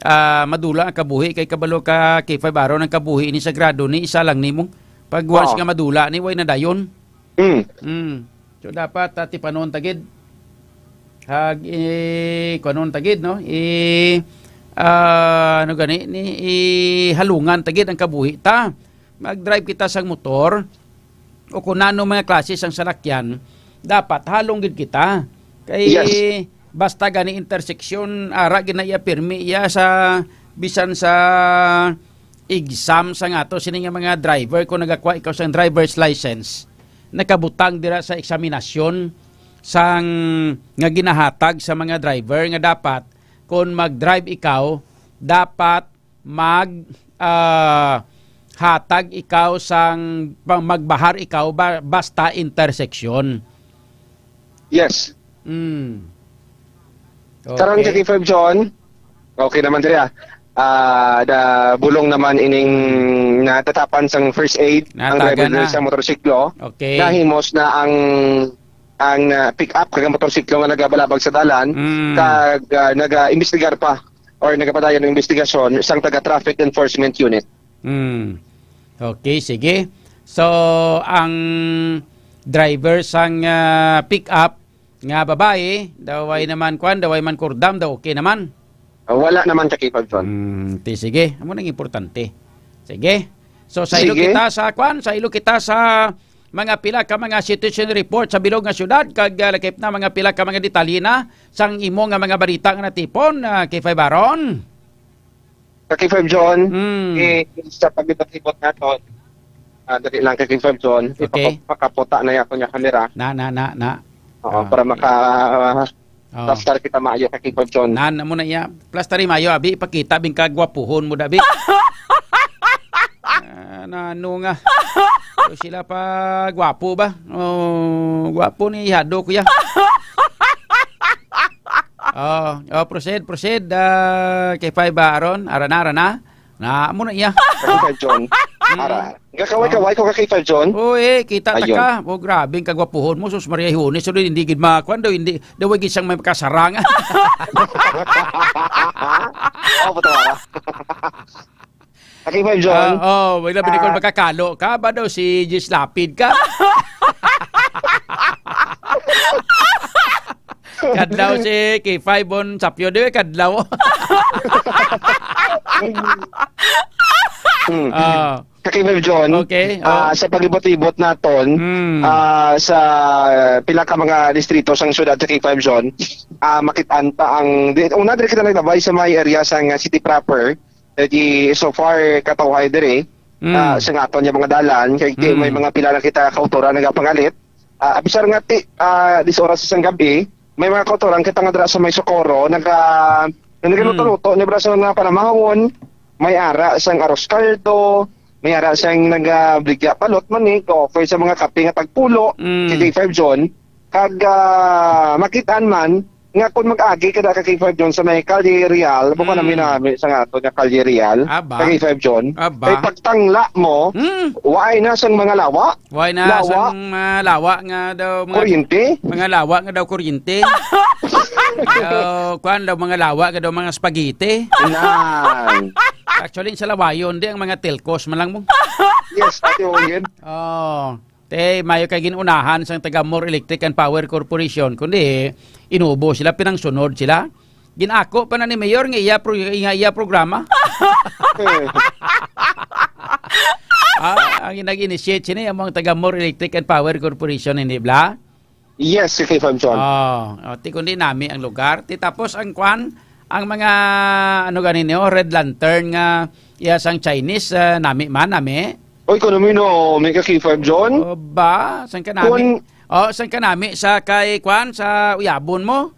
ah, madula ang kabuhi, kay kabalo ka K five, aron ang kabuhi ni sagrado ni isa lang nimo. Pag once Oo. nga madula ni, way na dayon. Mm. Mm. So, dapat, ah, tipanon ta gid. Hag, eh, kuanon ta gid, no? I, ah, ano gani, ni, ihalungan ta gid ang kabuhi ta. Mag-drive kita sang motor o kung ano mga klase sang salakyan, dapat halong gid kita. Kay Yes. basta gani intersection, ara gid na iya pirmi iya sa bisan sa exam sa nga to sini nga mga driver, kung nagakuha ikaw sang driver's license, nakabutang dira sa eksaminasyon sang nga ginahatag sa mga driver nga dapat kon mag-drive ikaw, dapat mag, ah, hatag ikaw sang pa-, magbahar ikaw ba, basta intersection. Yes. Mm. Karon Okay. ka K five, John, okay naman diri, ah. Ah, da, bulong naman ining natatapan sang first aid ang Natagan driver na. sa motorsiklo. Okay. Nahimos na ang, ang, ah, pick-up kag ang motorsiklo nga nagabalabag sa dalan, Mm. kag, ah, naga-imbestigar pa or nagapadayon ang investigasyon sang taga Traffic Enforcement Unit. Mm. Okay, sige. So, ang driver sang, ah, pick-up nga babae, daw way naman kwan, daw way man kurdam, daw okay naman. Ah, wala naman ka K five, John. Mm, ti, sige. Amo nang importante. Sige. So, sa ilo Sige. kita sa kwan, sa ilo kita sa mga pila ka mga situation report sa bilog nga syudad, kag, ah, lakip na mga pila ka mga detalye na sang imo nga mga balita nga natipon, ah, K five Aaron. Ka K five John, Mm. eh, sa paglibot-libot naton, ah, dali lang ka K five John, Okay. ipakap-, pakaputa na ako niya kamera. Na, na, na, na. Oo, Ah. para maka, Ah. plastar kita maayo ka K five John. Nan, amo na iya. Plastari maayo, abi, ipakita bing kagwapuhon mo, dabi. Ah, na, ano nga? So, sila pa gwapo ba? Oh, gwapo ni Ihado, kuya. Oh, oh, proceed, proceed, ah, K five ba, Aaron? Ara na, ara na. Na, amo na iya. Ano ka, John? Ara. Gakaway-kaway ko ka K five John. Uy, kita ta Ayun. ka. Oh, grabe ang kagwapuhon mo. Sus Maria, Hiunis. So, hindi gid makuan daw. Hindi, daw gid siyang may makasarang. Oh, puto ka. Ka K five John. Ah, oh, wala ba ni Ah. kung makakalo ka? Ba daw si Jis Lapid ka? Kadlaw si K five on Sapyo, di ba? Kadlaw. Hmm. Ah. Ka K five John, Okay, ah, oh. sa paglibot-libot naton, Hmm. ah, sa pila ka mga distrito sang syudad sa K five John, ah, makit-an ta ang, di, una diri kita naglabay sa may area sang, ah, city proper, eh, di, so far, katawhay diri, Hmm. ah, sa aton nga mga dalan, kay di, Hmm. may mga pila na kita kautoran nagapangalit. Ah, abisar nga ti, ah, dis oras sang gabi, may mga kautoran kita nga dira sa may Socorro, naga, nga nagaluto-luto, Hmm. ni bra sa mga panamahon, may ara sang arroz caldo, may ara sang nagabligya palot man ni, offer sa mga kape nga tagpulo, Hmm. si K five John, kag, ah, makit-an man, nga kung mag-agi ka da ka K five John sa may Calle Real, buka Mm. namin namin sa nga ato nga Calle Real, Aba. ka K five John, Aba. kay pagtangla mo, Mm. waay na sang mga lawa. Waay na Lawa. sang, ah, lawa nga daw mga Kuryente. mga lawa nga daw kuryente. Daw, kuwan daw mga lawa nga daw mga spaghetti. Nan. Actually, sa lawayon, di ang mga telcos man lang mo. Yes, ate, oh, yun. Oh. Te, mayo kay gin-unahan sang taga More Electric and Power Corporation, kundi inubo sila, pinangsunod sila. Gin-ako pa na ni Mayor nga iya pro-, nga iya programa. Ah, ang nag-initiate sini among taga More Electric and Power Corporation, hindi bla? Yes, si K five John. Oh, oh, ti kundi nami ang lugar. Ti tapos ang kwan, ang mga, ano gani niyo, Red Lantern nga iya sang Chinese, ah, nami man, nami. Oy, kuno mi no, may ka K five John? Oh, ba? Saan ka nami? Kun- Oh, saan ka nami? Sa kay kwan, sa uyabon mo?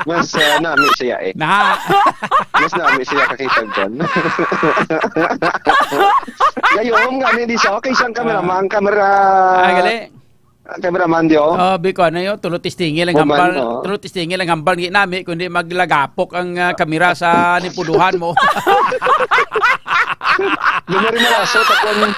Mas, ah, nami siya eh. Na. Mas nami siya ka K five John. Gayom nga, may di sa, okay, siyang cameraman, camera. Ah, gali. Ah, cameraman, di, oh. Oh, biko, ano yun? Tulo testingil ang Human, hambal, no? Tulo testingil ang hambal, hindi nami, kundi maglagapok ang, ah, kamera sa nipuduhan mo. Di mo rin malaso, tapon.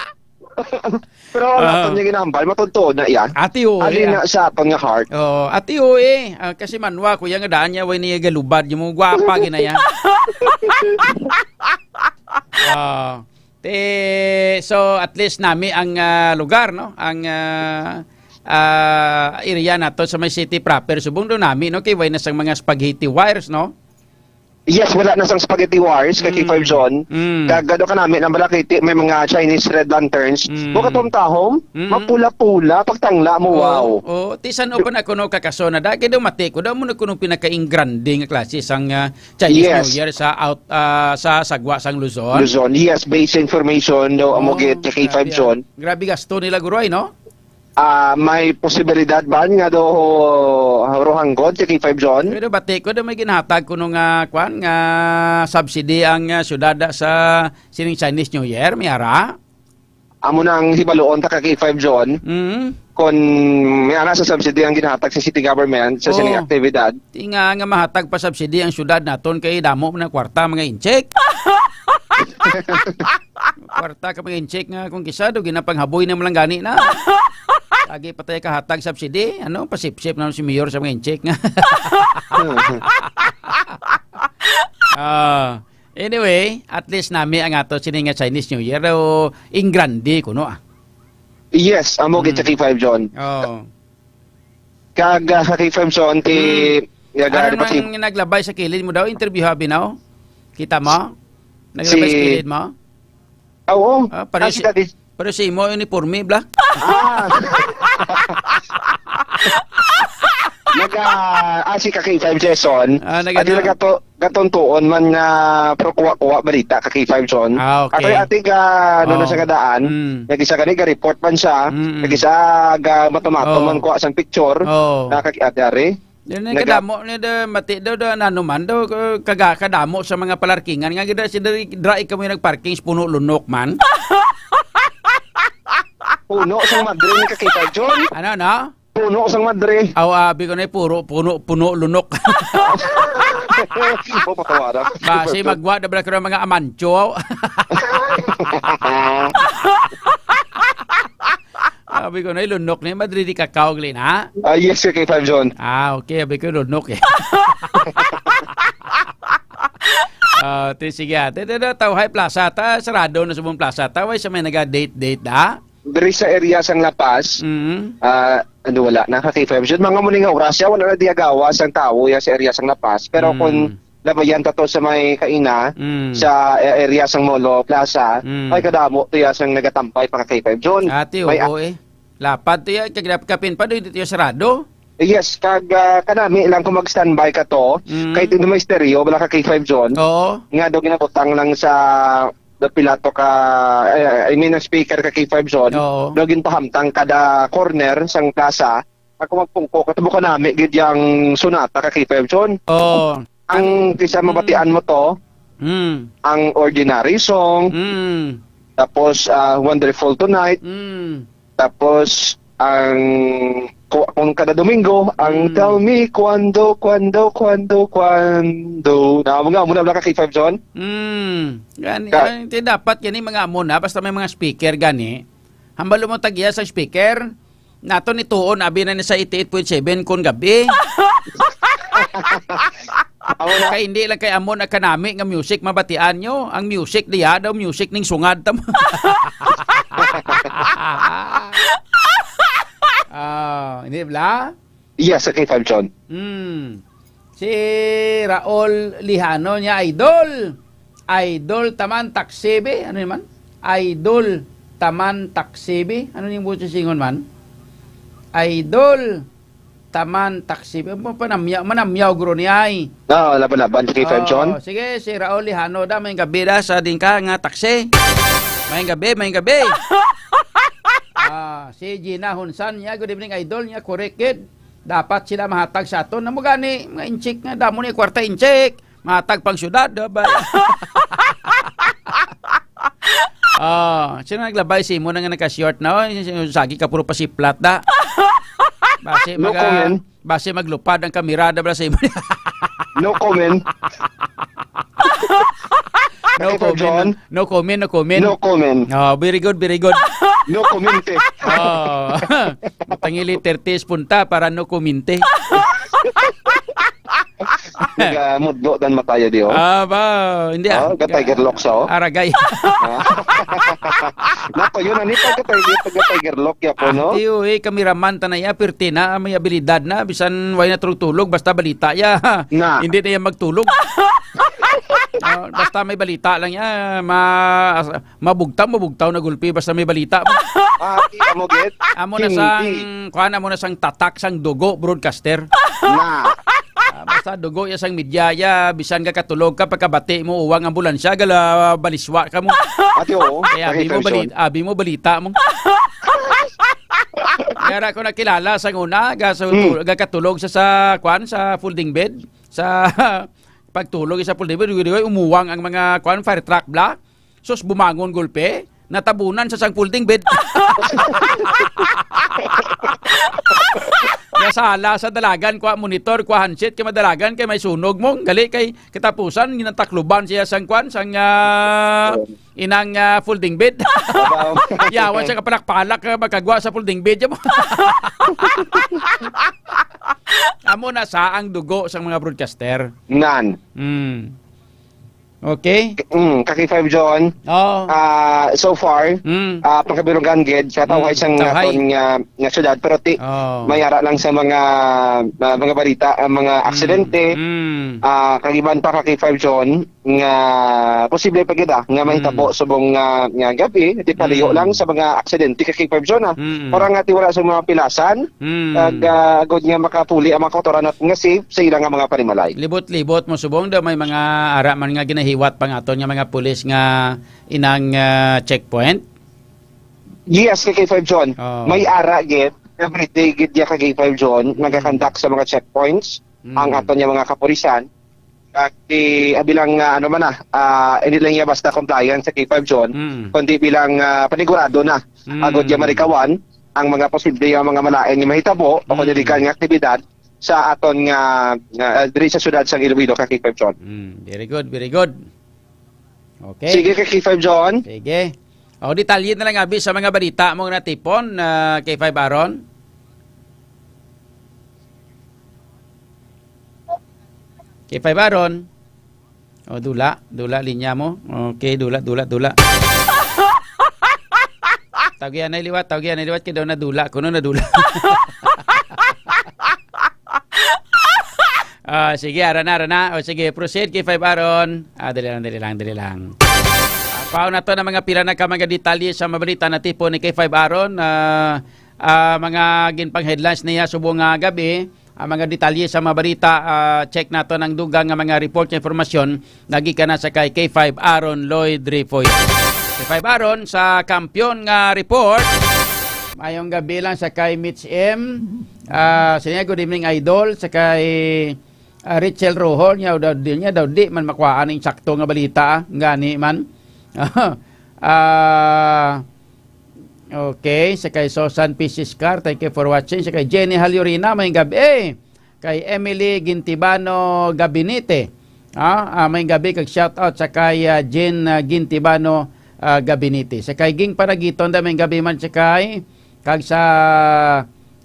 Pero ang Ah. aton niya ginambal, matudto na iya. Ati, oh, Ali eh, na ah. sa aton nga heart. Oh, ati, oh, eh. Ah, kasi manwa, kuya, nga daan niya, way niya galubad, yung mga gwapa, ginaya. Ah. Te, so, at least nami ang, ah, lugar, no? Ang, ah, ah, area nato sa may city proper. Subong do nami, no? Kay way na sang mga spaghetti wires, no? Yes, wala na sang spaghetti wires, kay Mm. K five John. Mm. Kag ano ka nami, nang balakiti, may mga Chinese red lanterns. Mm. Mo katong tahom, Mm. mapula-pula, pagtangla mo, Oo, wow. oo. Ti san-o pa na kuno kakaso na, da, kay daw mati ko, daw mo na kuno pinaka-ingrande nga klase sang, ah, Chinese Yes. New Year sa out, ah, sa Sagwa sang Luzon? Luzon, yes, based information daw, amo Oh, gid, kay grabe, K five ah. John. Grabe gasto nila, Guroy, no? Ah, may posibilidad ba nga do, Rohanggod, si K five John? Pero bati ko do may ginhatag kuno nga, kwan, nga subsidy ang, ah, syudad sa sining Chinese New Year, may ara? Amo nang hibaluon ta ka K five John. Mm. Kon may ana sa subsidy ang ginhatag sa city government sa sining Oo. aktibidad. Ti nga, nga mahatag pa subsidy ang syudad naton kay damo man ang kwarta, mga incheck. Kwarta ka, mga incheck nga kung kisa do, ginapanghaboy na man lang gani na. Lagi pa tayo kahatag subsidy, ano, pasipsip na si Mayor sa mga incheck nga. Ah, anyway, at least nami ang ato sini nga Chinese New Year, o ingrande kuno, ah. Yes, amo gid sa Mm. K five John. Oh. Kag, ah, sa K five John, ti, Hmm. yaga, Ano di ba, nang ti- naglabay sa kilid mo daw? Interview, habi, no? Kita mo? Naglabay sa Si- kilid mo? Ah, oo. Ah, pareho Ah, si si, Daddy. pareho si imo, uniforme, bla? Ah. Naga, ah, si ka K five Jason. Ah, nag-, Ati ano? nagato-, gatuntuon man nga, pero kuha-kuha balita ka K five John. Ah, okay. Ato yung ati ga, ano na Oh. sa kadaan. Mm. Nag-isa gani, ga-report man siya. Mm-mm. Nag-isa ga matumato Oh. man kuha sang picture. Oh. Na kag-, ati ari. Yan ang Naga- kadamo ni da, mati daw da, nano man daw, ka-, kaga-, kadamo sa mga palarkingan. Nga gid si dra-, dra, ikaw yung nagparking sa puno lunok man. Puno sang madre ni ka K five John. Ano, no? Puno sang madre. Aw, abi ko na, eh, puro, puno, puno, lunok. O, patawaran. Basi magwa na bala ko ng mga amancho. Abi ko na, eh, lunok ni madre di kakaw gali na. Ah, yes, K five John. Ah, okay. Abi ko, lunok, eh. Ah, ti, sige, ah. Ti, ti, ti, Tawhay Plaza, ta, sarado na subong plaza, ta, way sa may naga-date-date, da? Diri sa area sang La Paz, Mm. ah, ano, wala na ka K five John. Mga muning nga oras, ya, wala na diya gawas ang tao ya sa area sang La Paz. Pero Mm. kung labayan ta to sa may kaina, Mm. sa, eh, area sang Molo Plaza, Mm. ay kadamo to ya sang nagatampay pa ka K five John. Ati, May oo, eh. Lapad to ya, kag kapin pa, di to ya sarado. Yes, kag, ah, kanami lang kung mag-standby ka to, Mm. kay di na may stereo, wala ka K five John. Oo. Nga daw ginabutang lang sa, the pila to ka, eh, I mean, ang speaker ka K five John, Oo. daw ginpahamtang kada corner sang plaza, ako magpungko, katubo kanami gid yang sonata ka K five John. Oo. Ang kisa Mm. mabatian mo to, Mm. ang ordinary song, Mm. tapos, ah, Wonderful Tonight, Mm. tapos ang ku-, kung kada Domingo, ang Mm. Tell Me Cuando, Cuando, Cuando, Cuando. Na, mga amo na wala ka K five John? Mm. Gani, Ka- ay, ti dapat gani mga amo na, basta may mga speaker gani. Hambal mo tagya sa speaker, nato ni tuon, abi na ni sa eighty-eight point seven kun gabi. Amo na. Kay hindi lang kay amo na kanami nga music mabatian nyo. Ang music diya daw music ning sungad tam. Ah, hindi bla? Yes, okay, Fab John. Hmm. Si Raul Lihano niya, idol. Idol Taman Taksibi. Ano naman? Idol Taman Taksibi. Ano yung buto singon man? Idol Taman Taksibi. Ano pa namya-, manamyaw, guro, ni ay? Oo, laban-laban. Sige, Fab John. Oh, sige, si Raul Lihano da, may gabi da sa din ka nga taksi. May gabi, may gabi. Ah, si Gina Hunsan niya, good evening, idol niya, correct gid. Dapat sila mahatag sa aton. Namo gani, mga inchik nga, damo ni kwarta inchik. Mahatag pang syudad, da ba? Oh, sino naglabay si imo na nga nagka-short na? Oh, sagi ka puro pasiplat da. Basi No maga-, comment. Basi maglupad ang kamera da bala sa imo. No comment. No Okay, Fab comment, John. No comment, no comment. No comment. Oh, very good, very good. No comment, eh. Oh. Tangili thirty punta para no commente. Nagamudlo dan mataya di, oh. Ah, ba, hindi, ah. Oh, ga-tiger lock sa, oh. Aragay. Ah. Nako, yun, ani, pagka-tiger, pagka-tiger lock, ya po, no? Ah, tiyo, eh, kameraman ta na ya, pirti na, may abilidad na, bisan way na tulog-tulog, basta balita ya. Na. Hindi na yan magtulog. Ah, basta may balita lang ya, ma-, as-, mabugtaw, mabugtaw na gulpi, basta may balita. Ah, di, amo gid? Amo na Hindi. sang, kuan, amo na sang tatak sang dugo, broadcaster. Na. Ah, basta dugo ya sang media ya, bisan ka katulog ka, pagkabati mo, uwang ambulansya, gala baliswa ka mo. Ate, oo. Kaya abi mo Nakita ko bali-, yun. abi mo balita mo. Kaya ra ko nakilala sa una, ga, sa Hmm. tu-, ga katulog sa, sa, kwan, sa folding bed, sa pagtulog sa folding bed, di, di, umuwang ang mga, kwan, fire truck bla. Sus, bumangon gulpe, natabunan sa sang folding bed. Nasala sa dalagan, kuha monitor, kuha handset, kay madalagan, kay may sunog mo. Gali kay katapusan, ginatakluban siya sang kwan, sang, ah, Oo. inang, ah, folding bed. Wow. Yawan siya kapalak-palak, ah, magkagwa sa folding bed. Amo na sa ang dugo sang mga broadcaster. Nan. Hmm. Okay. Mm, Kaki Five John. Oo. Ah, so far, Mm. ah, pagkabilunggan gid, sa tawhay Mm, sang tawhay. aton nga, nga syudad, pero ti-, Oo. may ara lang sa mga, ah, mga balita, ang mga Mm, aksidente, mm. ah, kag iban pa, Kaki Five John, nga posible pa gid, ah, nga mahitabo Mm. subong nga, nga gabi, di palayo Mm. lang sa mga aksidente, Kaki Five John, ah. Mm. Para nga ti wala sa mga pilasan, Mm. Kag, ah, agod nga makapuli ang mga kautoran naton nga safe sa ila nga mga panimalay. Libot-libot mo subong daw may mga ara man nga ginahiwat pa nga aton nga mga pulis nga inang, ah, checkpoint? Yes, K K five John. Oh. May ara gid. Everyday gid ya ka K five John, Mm. nagakandak sa mga checkpoints Mm. ang aton nga mga kapulisan. Kag ti, ah, bilang, ah, ano man na, ah, hindi lang iya basta compliance sa K five John, Mm. kundi bilang, ah, panigurado na. Mm. Agod iya marikawan, ang mga posible nga mga malain nga mahitabo o kung Mm. illegal nga aktibidad sa aton nga, nga, ah, diri sa siyudad sang Iloilo, ka K five John. Mm, very good, very good. Okay. Sige, ka K five John. Sige. O, detalye na lang, abi, sa mga balita mo natipon, ah, K five Aaron. K five Aaron. O, dula. Dula linya mo. Okay, dula, dula, dula. Tawgi anay liwat, tawgi anay liwat, kay daw nadula. Kuno nadula. Ah, sige, ara na, ara na. O, sige, proceed, K five Aaron. Ah, dali lang, dali lang, dali lang. Ah, paon na to na mga pila na ka mga detalye sa mabalita natipon ni K five Aaron. Ah, ah, mga ginpang-headlines niya subong nga gabi. Ang mga detalye sa mga balita, ah, check naton ang dugang nga mga report nga impormasyon nga gikan na sa kay K five Aaron Lloyd Refoy. K five Aaron, sa kampiyon nga report, mayong gabi lang sa kay Mitch M. Ah, sa niya, good evening, idol. Sa kay, ah, Rachel Rohol, niya daw, di, niya daw di man makuhaan ang sakto nga balita, ah. Gani man. Ah, Okay, sa kay Susan P. Siscar, thank you for watching. Sa kay Jenny Halyorina, may gabi. Kay Emily Gintibano Gabinete. Ah, ah, may gabi kag shout out sa kay, ah, Jean, ah, Gintibano, ah, Gabinete. Sa kay Ging Paragiton, da may gabi man sa kay, kag sa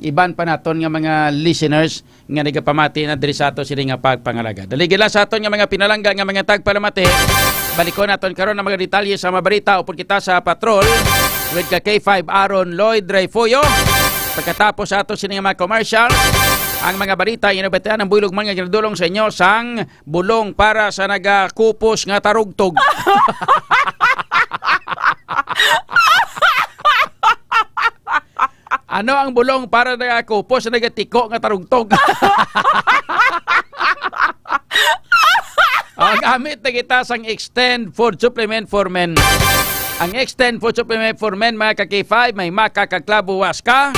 iban pa naton nga mga listeners nga nagapamati na diri sa ato sini nga pagpangalaga. Daligila sa aton nga mga pinalangga nga mga tagpalamati. Balikon naton karon ang mga detalye sa mga balita upod kita sa patrol with ka K five Aaron Lloyd Rayfuyo. Pagkatapos sa ato sini nga mga commercial, ang mga balita nga nabatian ang buylog man nga ginadulong sa inyo sang bulong para sa nagakupos nga tarugtog. Ano ang bulong para nagakupos sa nagatiko nga tarugtog? O, gamit na kita sang Extend Food Supplement for Men. Ang Extend Food Supplement for Men, mga ka-K five, may maka kag klabo waska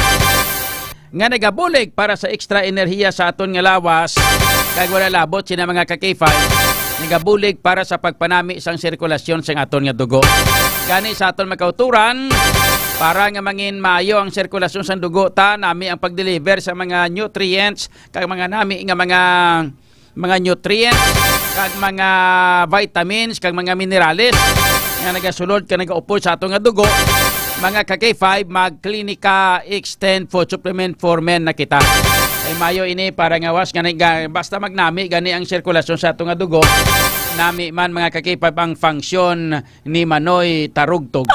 nga nagabulig para sa extra enerhiya sa aton nga lawas, kag wala labot sina mga ka-K five, nagabulig para sa pagpanami sang sirkulasyon sang aton nga dugo. Gani sa aton makauturan, para nga mangin maayo ang sirkulasyon sang dugo ta, nami ang pag-deliver sa mga nutrients kag mga nami nga mga, mga nutrients kag mga vitamins kag mga minerales nga nagasulod kag nagaupod sa ato nga dugo. Mga ka-K five, mag-Klinika Extend Food Supplement for Men na kita. Ay mayo ini para nga was nga nag-, basta magnami gani ang sirkulasyon sa ato nga dugo. Nami man, mga ka-K five, ang function ni Manoy Tarugtog.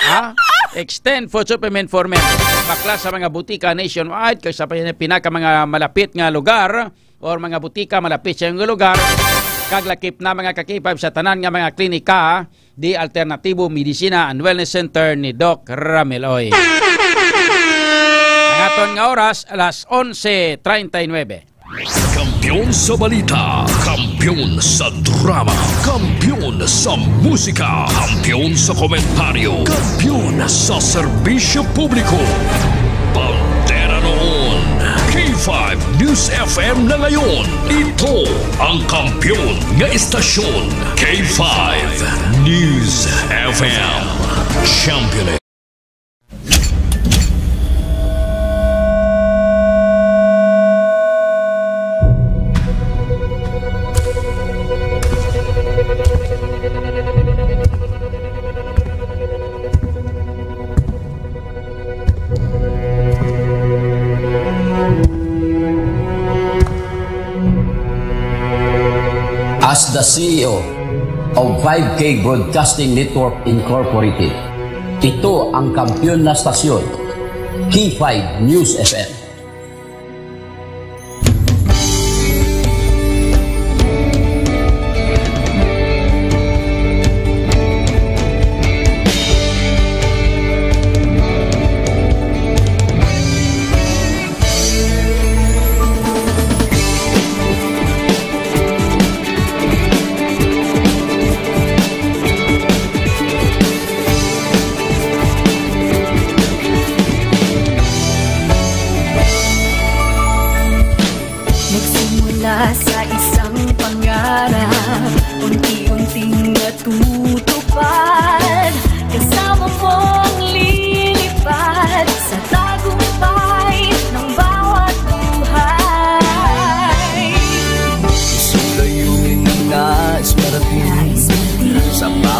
Ha? Extend Food Supplement for Men. Bakla sa mga butika nationwide, kag sa pin-, pinaka mga malapit nga lugar, or mga butika malapit sa iyong lugar, kag lakip na, mga ka-K five, sa tanan nga mga klinika di Alternatibo Medicina and Wellness Center ni Doc Ramil Oy. Ang aton nga oras, alas onse treinta y nueve. Kampiyon sa balita, kampiyon sa drama, kampiyon sa musika, kampiyon sa komentaryo, kampiyon sa serbisyo publiko. Bandera noon, K five News F M na ngayon. Ito ang kampiyon nga istasyon, K five News F M. Champion. As the C E O of five K Broadcasting Network Incorporated, ito ang kampiyon na stasyon, K five News F M.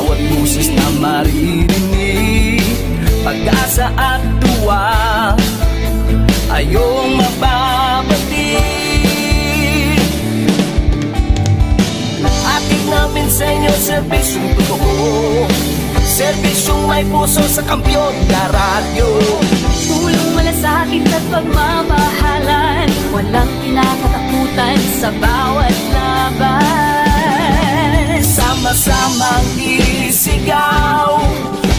Boses na maririnig, pag-asa at tuwa, ayong mababati. Hatid namin sa inyo serbisyong totoo, serbisyong may puso sa Kampiyon na Radyo. Pulong malasakit at pagmamahalan, walang kinakatakutan sa bawat laban. Sama-samang isigaw,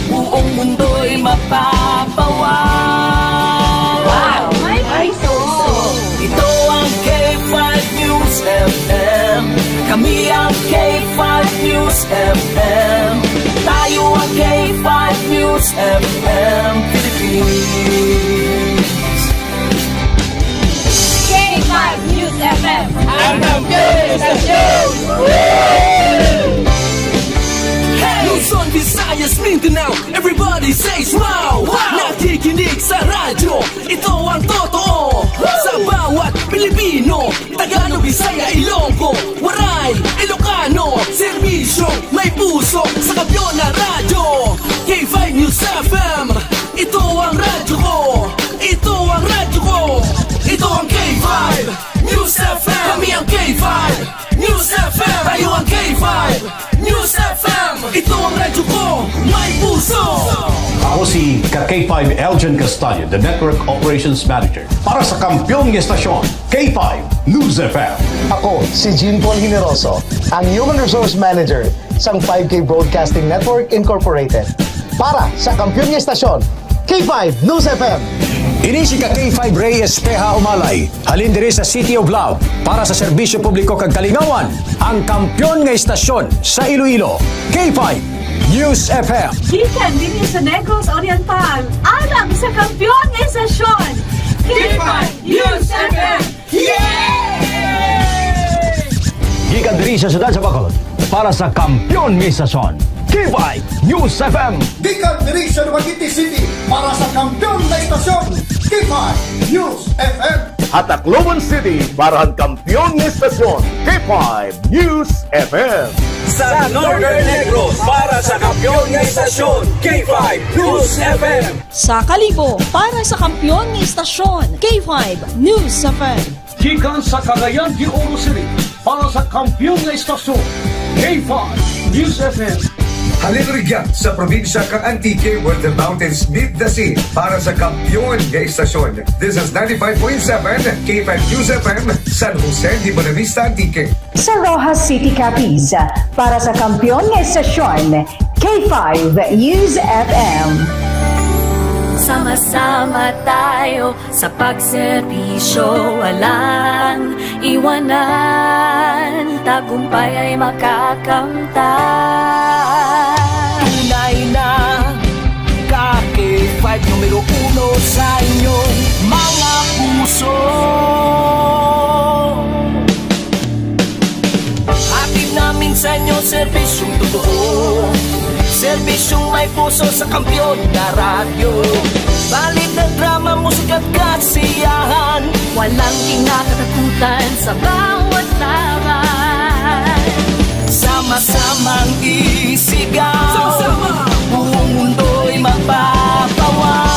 buong mundo'y mapapawaw. Wow! May puso! Ito ang K five News F M. Kami ang K five News F M. Tayo ang K five News F M Philippines. K five News F M. Ang kampiyon sa istasyon! Hey! Luzon, Visayas, Mindanao, everybody says wow! Wow! Nakikinig sa radyo, ito ang totoo! Sa bawat Pilipino, Tagalog, Bisaya, Ilonggo, Waray, Ilocano, serbisyo, may puso, sa kampiyon na radyo, K five News F M. Ito ang radyo ko! Ito ang radyo ko! Ito ang K five News F M! Kami ang K five News F M! Tayo ang K five News F M! Ito ang radyo ko! May puso! Ako si ka K five Elgin Castaño, the Network Operations Manager. Para sa kampiyon nga estasyon, K five News F M. Ako si Jean Paul Generoso, ang Human Resource Manager sang five K Broadcasting Network Incorporated. Para sa kampiyon nga estasyon, K five News F M. Ini si ka K five Rey Espeha Umalay, halin diri sa City of Love, para sa serbisyo publiko kag kalingawan, ang kampiyon nga estasyon sa Iloilo, K five News F M. Gikan dinhi sa Negros Oriental, alang sa kampiyon nga estasyon, K five News F M. Yay! Gikan diri sa siyudad sa Bacolod, para sa kampiyon nga estasyon, K five News F M. Gikan diri sa Dumaguete City, para sa kampiyon nga estasyon, K five News F M. Ha Tacloban City, para sa kampiyon nga estasyon, K five News F M. Sa Northern Negros, para sa kampiyon nga estasyon, K five News F M. Sa Kalibo, para sa kampiyon nga estasyon, K five News F M. Gikan sa Cagayan de Oro City, para sa kampiyon nga estasyon, K five News F M. Halin rugya sa probinsya kang Antique, where the mountains meet the sea, para sa kampiyon nga estasyon. This is ninety-five point seven K five News F M, San Jose de Buenavista, Antique. Sa Roxas City, Capiz, para sa kampiyon nga estasyon, K five News F M. Sama-sama tayo sa pagserbisyo, walang iwanan, tagumpay ay makakamtan. Tunay na ka K five, numero uno sa inyong mga puso. Hatid namin sa inyo serbisyong totoo, serbisyong may puso sa kampiyon na radyo. Balita, drama, musika at kasiyahan, walang kinakatakutan sa bawat laban. Sama-samang isigaw, sama-sama, buong mundo'y mapapawaw.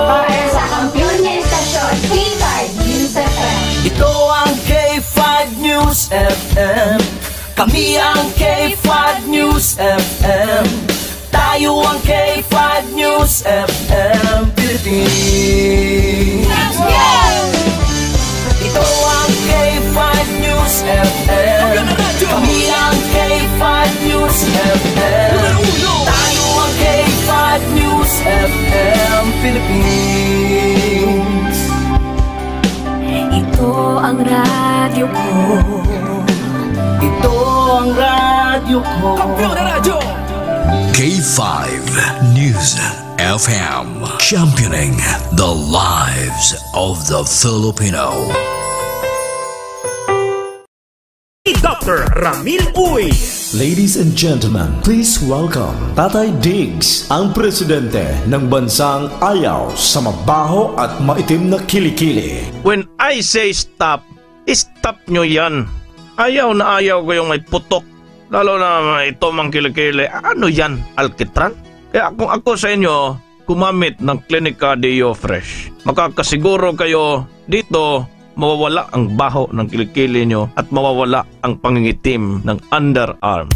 Para sa kampiyon nga estasyon, K five News F M. Ito ang K five News F M. Kami ang K five News F M. Tayo ang K five News F M Philippines. Ito ang K five News F M. Kami ang K five News F M. Tayo ang K five News F M Philippines. Ito ang radyo ko. Ito ang radyo ko. Kampiyon na radyo. K five News F M, championing the lives of the Filipino. Ni Doctor Ramil Uy. Ladies and gentlemen, please welcome Tatay Diggs, ang presidente ng bansang ayaw sa mabaho at maitim na kilikili. When I say stop, stop nyo yan. Ayaw na ayaw ko yung may putok. Lalo na ito mang kilikili. Ano yan, alkitran? Kaya kung ako sa inyo, gumamit ng Clinica Deo Fresh. Makakasiguro kayo dito, mawawala ang baho ng kilikili nyo at mawawala ang pangingitim ng underarm.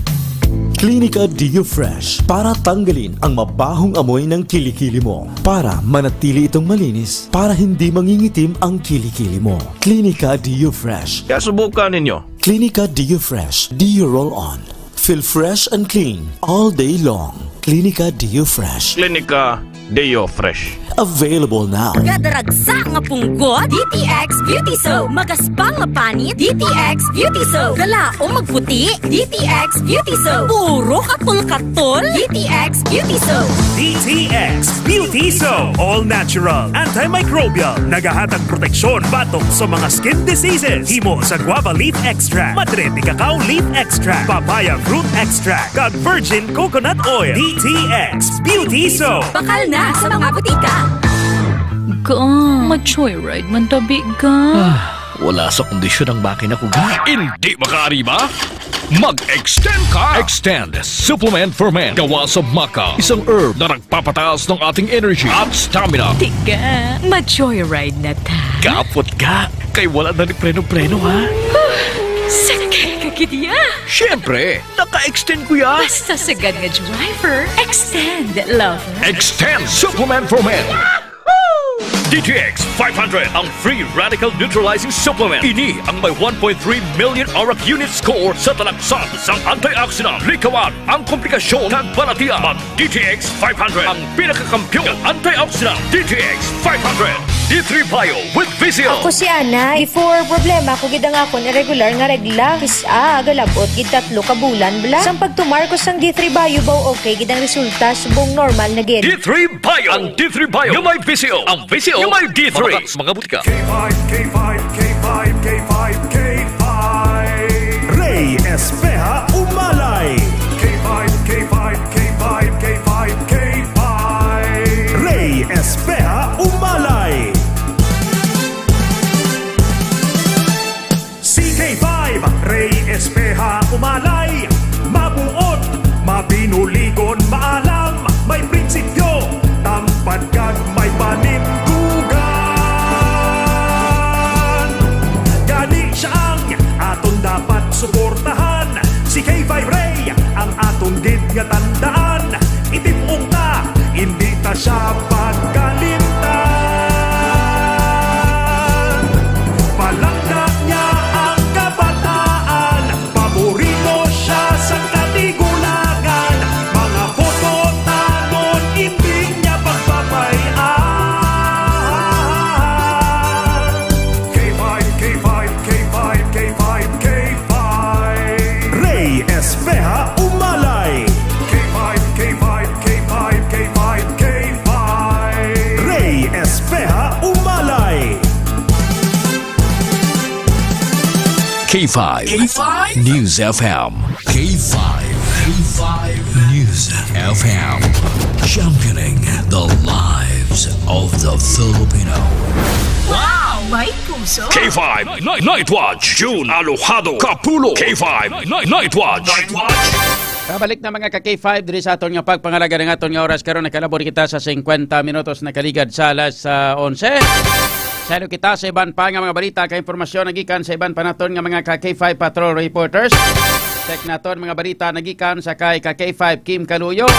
Clinica Deo Fresh para tanggalin ang mabahong amoy ng kilikili mo. Para manatili itong malinis, para hindi mangingitim ang kilikili mo. Clinica Deo Fresh. Kaya subukan ninyo. Clinica Deo Fresh Deo Roll On. Feel fresh and clean all day long. Clinica Deo Fresh. Clinica Deo Fresh. Available now. Kadaragsa nga punggot, D T X Beauty Soap. Magaspang nga panit, D T X Beauty Soap. Galaom magputi, D T X Beauty Soap. Puro katol-katol, D T X Beauty Soap. D T X Beauty Soap. All natural, antimicrobial. Nagahatag proteksyon batok sa mga skin diseases. Himo sa guava leaf extract, madre de cacao leaf extract, papaya fruit extract, kag virgin coconut oil. D T X Beauty Soap. Bakal na sa mga butika. Ga, ma-joyride man tabi ga. Ah, wala sa kondisyon ang makina ko ga. Hindi makaari ba? Mag-extend ka! Extend Supplement for Men. Gawa sa maca, isang herb na nagpapataas ng ating energy at stamina. Tiga, ma-joyride na ta. Kapot ka, kay wala na ni preno-preno ha. Sakay ka gid ya. Siyempre, naka-extend ko ya. Basta sagad nga driver, extend, lover. Extend Supplement for Men. D T X five hundred, ang free radical neutralizing supplement. Ini ang may one point three million arak unit score sa talaksan sang antioxidant. Likawan ang komplikasyon kag balatian. Mag D T X five hundred, ang pinakakampiyon nga antioxidant. D T X five hundred, D three Bio with V C L. Ako si Ana. Before, problema ko gid ang akon irregular nga regla. Kis-a, galab-ot gid tatlo ka bulan bala. Sang pagtumar ko sang D three Bio, baw okay gid ang resulta, subong normal na gid. D three Bio. Ang D three Bio nga may V C O. Ang V C O nga may D three. Mga, mga butika. K five, K five, K five, K five, K five. Ray Espeha Umalay. K five, K five, K five, K five, K five. Ray Espeha Umalay. C K five, Ray Espeha Umalay. Mabuot, mabinuligon, maalam, may prinsipyo, tampad kag may panindugan. Gani siya ang aton dapat suportahan. Si K five Ray ang aton gid nga tandaan. Itim-ong ta, hindi ta siya pagkalimtan. Palangga niya ang kabataan. Paborito siya sa katigulangan. Mga photo tanon, hindi niya pagpapay-an. K five, K five, K five, K five, K five. Ray Espeha Umalay. K five, K five, K five, K five, K five. Ray Espeha Umalay. K five, K five News F M. K five, K five News F M. Championing the lives of the Filipino. Wow! May puso! K five Ni- Ni- Night Watch, June Alojado Kapulo. K five Ni- Ni- Night Watch. Night Watch. Kabalik na mga ka K five diri sa aton nga pagpangalaga ng aton nga oras karon. Nakalabor kita sa singkwenta minutos na kaligad sa alas ah, onse. Saylo kita sa iban pa nga mga balita kag impormasyon nagikan sa iban pa naton nga mga ka K five patrol reporters. Check naton mga balita nagikan sa kay ka K five Kim Kaluyo.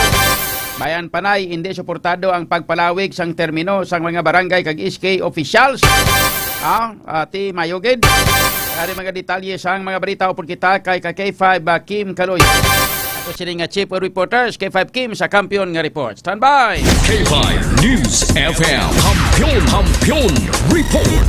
Bayan Panay, hindi suportado ang pagpalawig sang termino sang mga barangay kag S K officials. Ah, ati, mayo gid. Ari mga detalye sang mga balita upod kita kay ka K five, ah, Kim Kaluyo. Ako sini nga Chief of Reporters, K five Kim sa Kampiyon nga Report. Standby! K five News F M. Kampiyon, Kampiyon Report.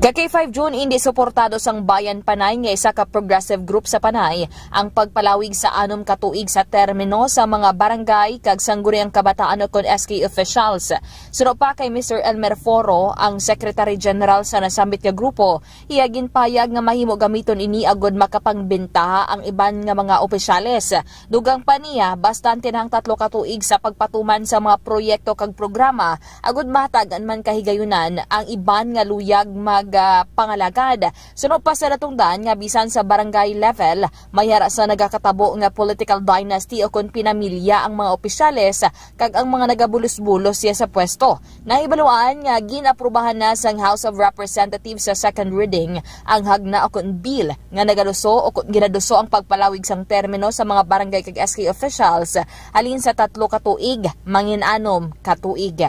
Ka K five June, indi suportado sang Bayan Panay nga isa ka progressive group sa Panay ang pagpalawig sa anom ka tuig sa termino sa mga barangay kag sangguniang kabataan ukon S K officials. Suno pa kay Mister Elmer Foro, ang Secretary General sa nasambit nga grupo, iya ginpayag nga mahimo gamiton ini agud makapangbentaha ang iban nga mga opisyales. Dugang pa niya, bastante na ang tatlo ka tuig sa pagpatuman sa mga proyekto kag programa agud mahatagan man kahigayunan ang iban nga luyag mag ah, pangalagad. Suno pa sa natungdan nga bisan sa barangay level, may ara sa nagakatabo nga political dynasty o kon pinamilya ang mga opisyales kag ang mga nagabulos-bulos siya sa pwesto. Nahibaluan nga gin-aprubahan na sang House of Representatives sa second reading ang hagna o kon bill nga nagaluso o kon ginaduso ang pagpalawig sang termino sa mga barangay kag S K officials halin sa tatlo ka tuig mangin anom ka tuig.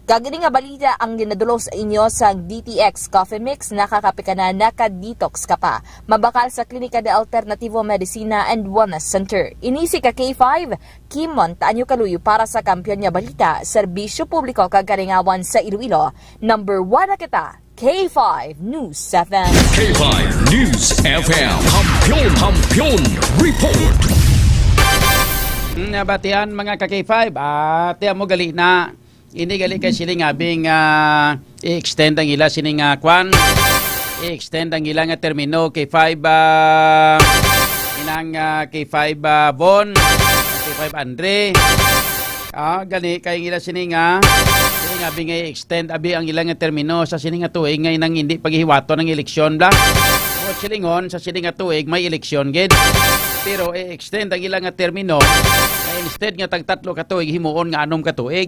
Kag ini nga balita ang ginadulo sa inyo sang D T X Coffee Mix. Nakakape ka na, naka-detox ka pa. Mabakal sa Klinika de Alternativo Medicina and Wellness Center. Ini si ka K five, Kim Montaño Kaluyo para sa Kampiyon nga Balita, Serbisyo Publiko kag Kalingawan sa Iloilo. Number one na kita, K five News F M. K five News F M. Kampiyon, Kampiyon Report. Mm, nabatian, mga ka K five, ati mo gali na. Ini gali kay sila nga abi nga i-extend ang ila sini nga kwan. I-extend ang ila nga termino, K five, ah, inang, ah, K five, ah, Von, K five Andre. Ah, gani kay ang ila sini nga, sini nga abi nga i-extend abi ang ila nga termino sa sini nga tuig nga inang hindi paghiwaton ang eleksyon, bla. Buot silingon, sa sini nga tuig may eleksyon gid. Pero i-extend ang ila nga termino, nga instead nga tag tatlo ka tuig, himuon nga anom ka tuig.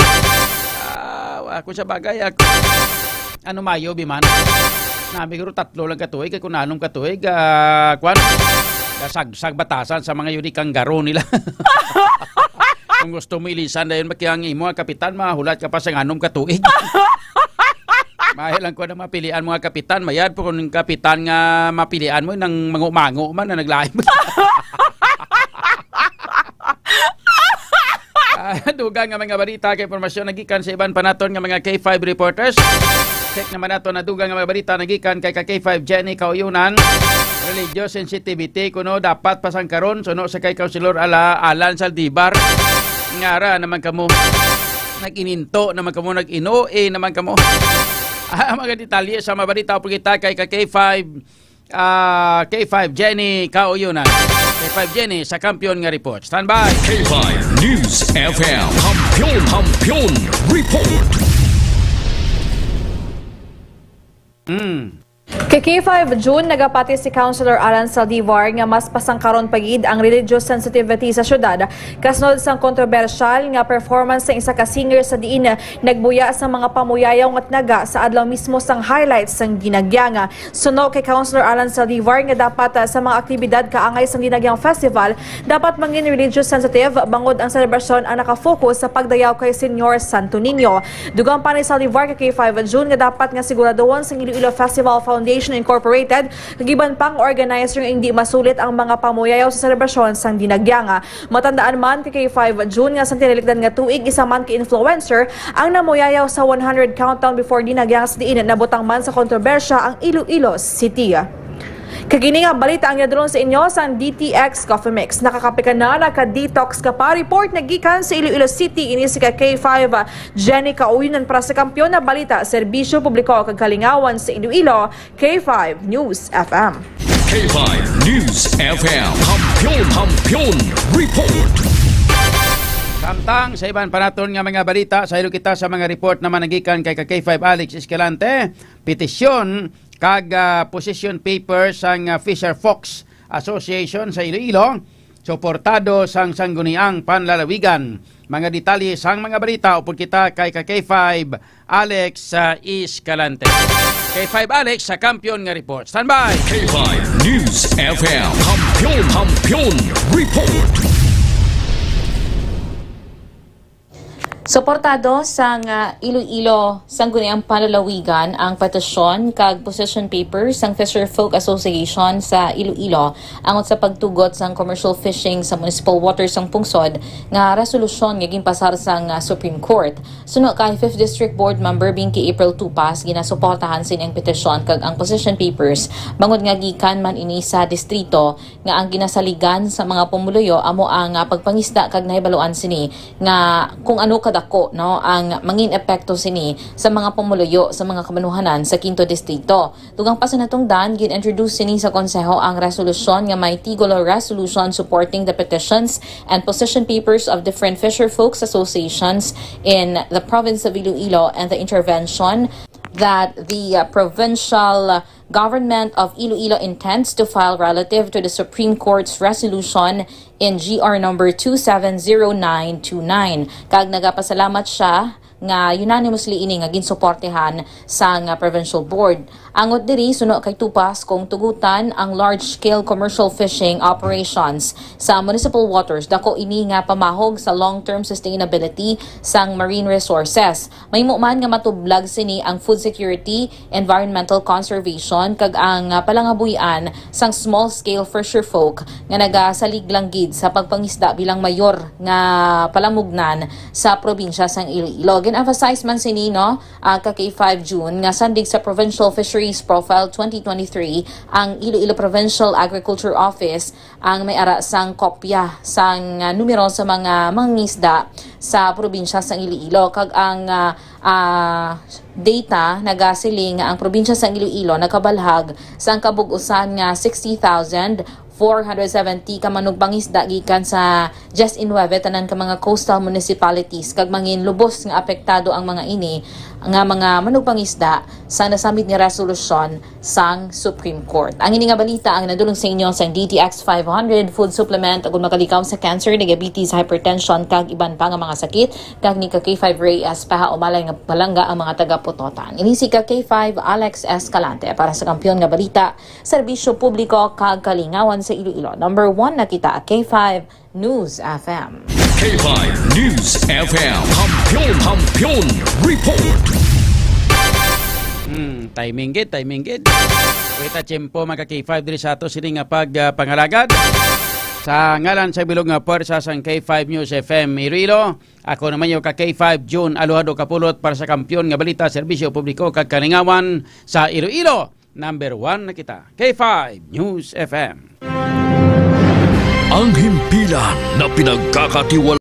Ah, ako sa bagay, ako, ano, mayo, biman. Nami guro tatlo lang ka tuig, kay kung anom ka tuig, ah, kwan, sagsag batasan sa mga yun, ikang garo nila. Kung gusto mo ilisan dayon, maki ang imo nga kapitan, mahulat ka pa sa anom ka tuig. Mahal lang ko na mapilian mga kapitan, mayad po kung kapitan nga mapilian mo, nang mango-mango man na naglain. Ah, dugang nga mga balita kay impormasyon nagikan sa iban pa naton nga mga K five reporters. Check naman nato na dugang nga mga balita nagikan kay ka K five Jenny Kauyunan. Religious sensitivity kuno dapat pasangkaron suno sa kay Councilor Ala, Alan Saldivar. Ngara naman kamo. Nag-ininto naman kamo, nag-inoe naman kamo. Ah, mga detalye sa mga balita po kita kay ka K five, ah, K five Jenny Kauyunan. K five Jenny sa Kampiyon nga Report. Standby. K five News F M. Kampiyon, Kampiyon Report. Mm. Kay K five June, nagapati si Councilor Alan Saldivar nga mas pasangkaron pa gid ang religious sensitivity sa syudad kasunod sang kontrobersyal nga performance sang isa ka singer sa diin nagbuya sa mga pamuyayaw nga tinaga sa adlaw mismo sang highlights sang Dinagyang. Suno kay Councilor Alan Saldivar nga dapat, ah, sa mga aktibidad kaangay sang Dinagyang Festival, dapat mangin religious sensitive bangod ang selebrasyon ang nakafocus sa pagdayaw kay Señor Santo Niño. Dugang pa ni Saldivar kay K five June nga dapat nga siguraduhon sang Iloilo Festival Foundation Incorporated kag iban pang organizer nga indi masulit ang mga pamuyayaw sa selebrasyon sang Dinagyang. Matandaan man kay K five June nga sang tinalikdan nga tuig, isa man ka influencer ang namuyayaw sa one hundred Countdown Before Dinagyang sa diin nabutang man sa kontrobersya ang Iloilo City. Kag ini nga balita ang ginadulong sa inyo sang D T X Coffee Mix. Nakakape ka na, naka-detox ka pa. Report na gikan sa Iloilo City, ini si ka K five, ah, Jenny Kauyon para sa Kampiyon na Balita, Serbisyo Publiko kag Kalingawan sa Iloilo, K five News F M. K five News F M. Kampiyon, Kampiyon Report. Samtang sa iban pa naton nga mga balita, saylo kita sa mga report naman nagikan kay ka K five Alex Escalante. Petisyon kag, ah, position paper sang, ah, Fisher Folks Association sa Iloilo, suportado sang Sangguniang Panlalawigan. Mga detalye sang mga balita upod kita kay ka K five Alex, ah, Escalante. K five Alex sa Kampiyon nga Report. Standby! K five News F M. Kampiyon, Kampiyon Report. Suportado sang, ah, Iloilo Sangguniang Panlalawigan ang petisyon kag position paper sang Fisher Folk Association sa Iloilo angot sa pagtugot sang commercial fishing sa municipal waters sang pungsod nga resolusyon nga ginpasar sang, ah, Supreme Court. Suno kay Fifth District Board Member Binky April Tupas, ginasuportahan sini ang petisyon kag ang position papers bangod nga gikan man ini sa distrito nga ang ginasaligan sa mga pumuluyo amo ang, ah, pagpangisda kag nahibaluan sini nga kung ano kadako, no, ang mangin epekto sini sa mga pumuluyo sa mga kabanuhanan sa Quinto Distrito. Dugang pa sa natungdan, gin-introduce sini sa Konseho ang resolusyon nga may titulo Resolution Supporting the Petitions and Position Papers of Different Fisher Folks Associations in the Province of Iloilo and the Intervention that the uh, provincial government of Iloilo intends to file relative to the Supreme Court's resolution in G R number two seven zero nine two nine. Kag nagapasalamat siya nga unanimously ini nga ginsuportehan sang provincial board. Angot diri, suno kay Tupas, kung tugutan ang large-scale commercial fishing operations sa municipal waters, dako ini nga pamahog sa long-term sustainability sang marine resources. Mahimo man nga matublag sini ang food security, environmental conservation, kag ang, ah, palangabuy-an sang small-scale fisher folk nga nagasalig lang gid sa pagpangisda bilang mayor nga palamugnan sa probinsya sang Iloilo. Gin-emphasize man sini, no, ah, ka K five June, nga sandig sa Provincial Fisheries Profile twenty twenty-three, ang Iloilo Provincial Agriculture Office ang may ara sang kopya sang, ah, numero sa mga mangingisda sa probinsya sang Iloilo, kag ang, ah, ah, data nagasiling nga ang probinsya sang Iloilo nakabalhag sang kabug-usan nga sixty thousand four hundred seventy ka manugpangisda gikan sa diyes y nuebe tanan ka mga coastal municipalities, kag mangin lubos nga apektado ang mga ini nga mga manugpangisda sa nasamit nga resolusyon sang Supreme Court. Ang ini nga balita ang nadulong sa inyo sang D T X five hundred food supplement, agud makalikaw sa cancer, diabetes, hypertension, kag iban pa nga mga sakit. Kag ni ka K five Reyes, pahaumalay nga palangga ang mga taga-Pototan. Ini si ka K five Alex Escalante para sa Kampiyon nga Balita, Serbisyo Publiko kag Kalingawan sa Iloilo. Number one na kita, K five News F M. K five News F M. Kampiyon, Kampiyon Report. Hmm, timing gid, timing gid. Kita tiyempo, mga K five, diri sa ato sini nga pag, ah, pangalagad. Sa ngalan sa bilog nga puwersa sang K five News F M Iloilo, ako naman yung ka K five June Aluhado Kapulot para sa Kampiyon nga Balita, Serbisyo Publiko kag Kalingawan sa Iloilo. Number one na kita. K five News F M. Ang himpilan na pinagkakatiwala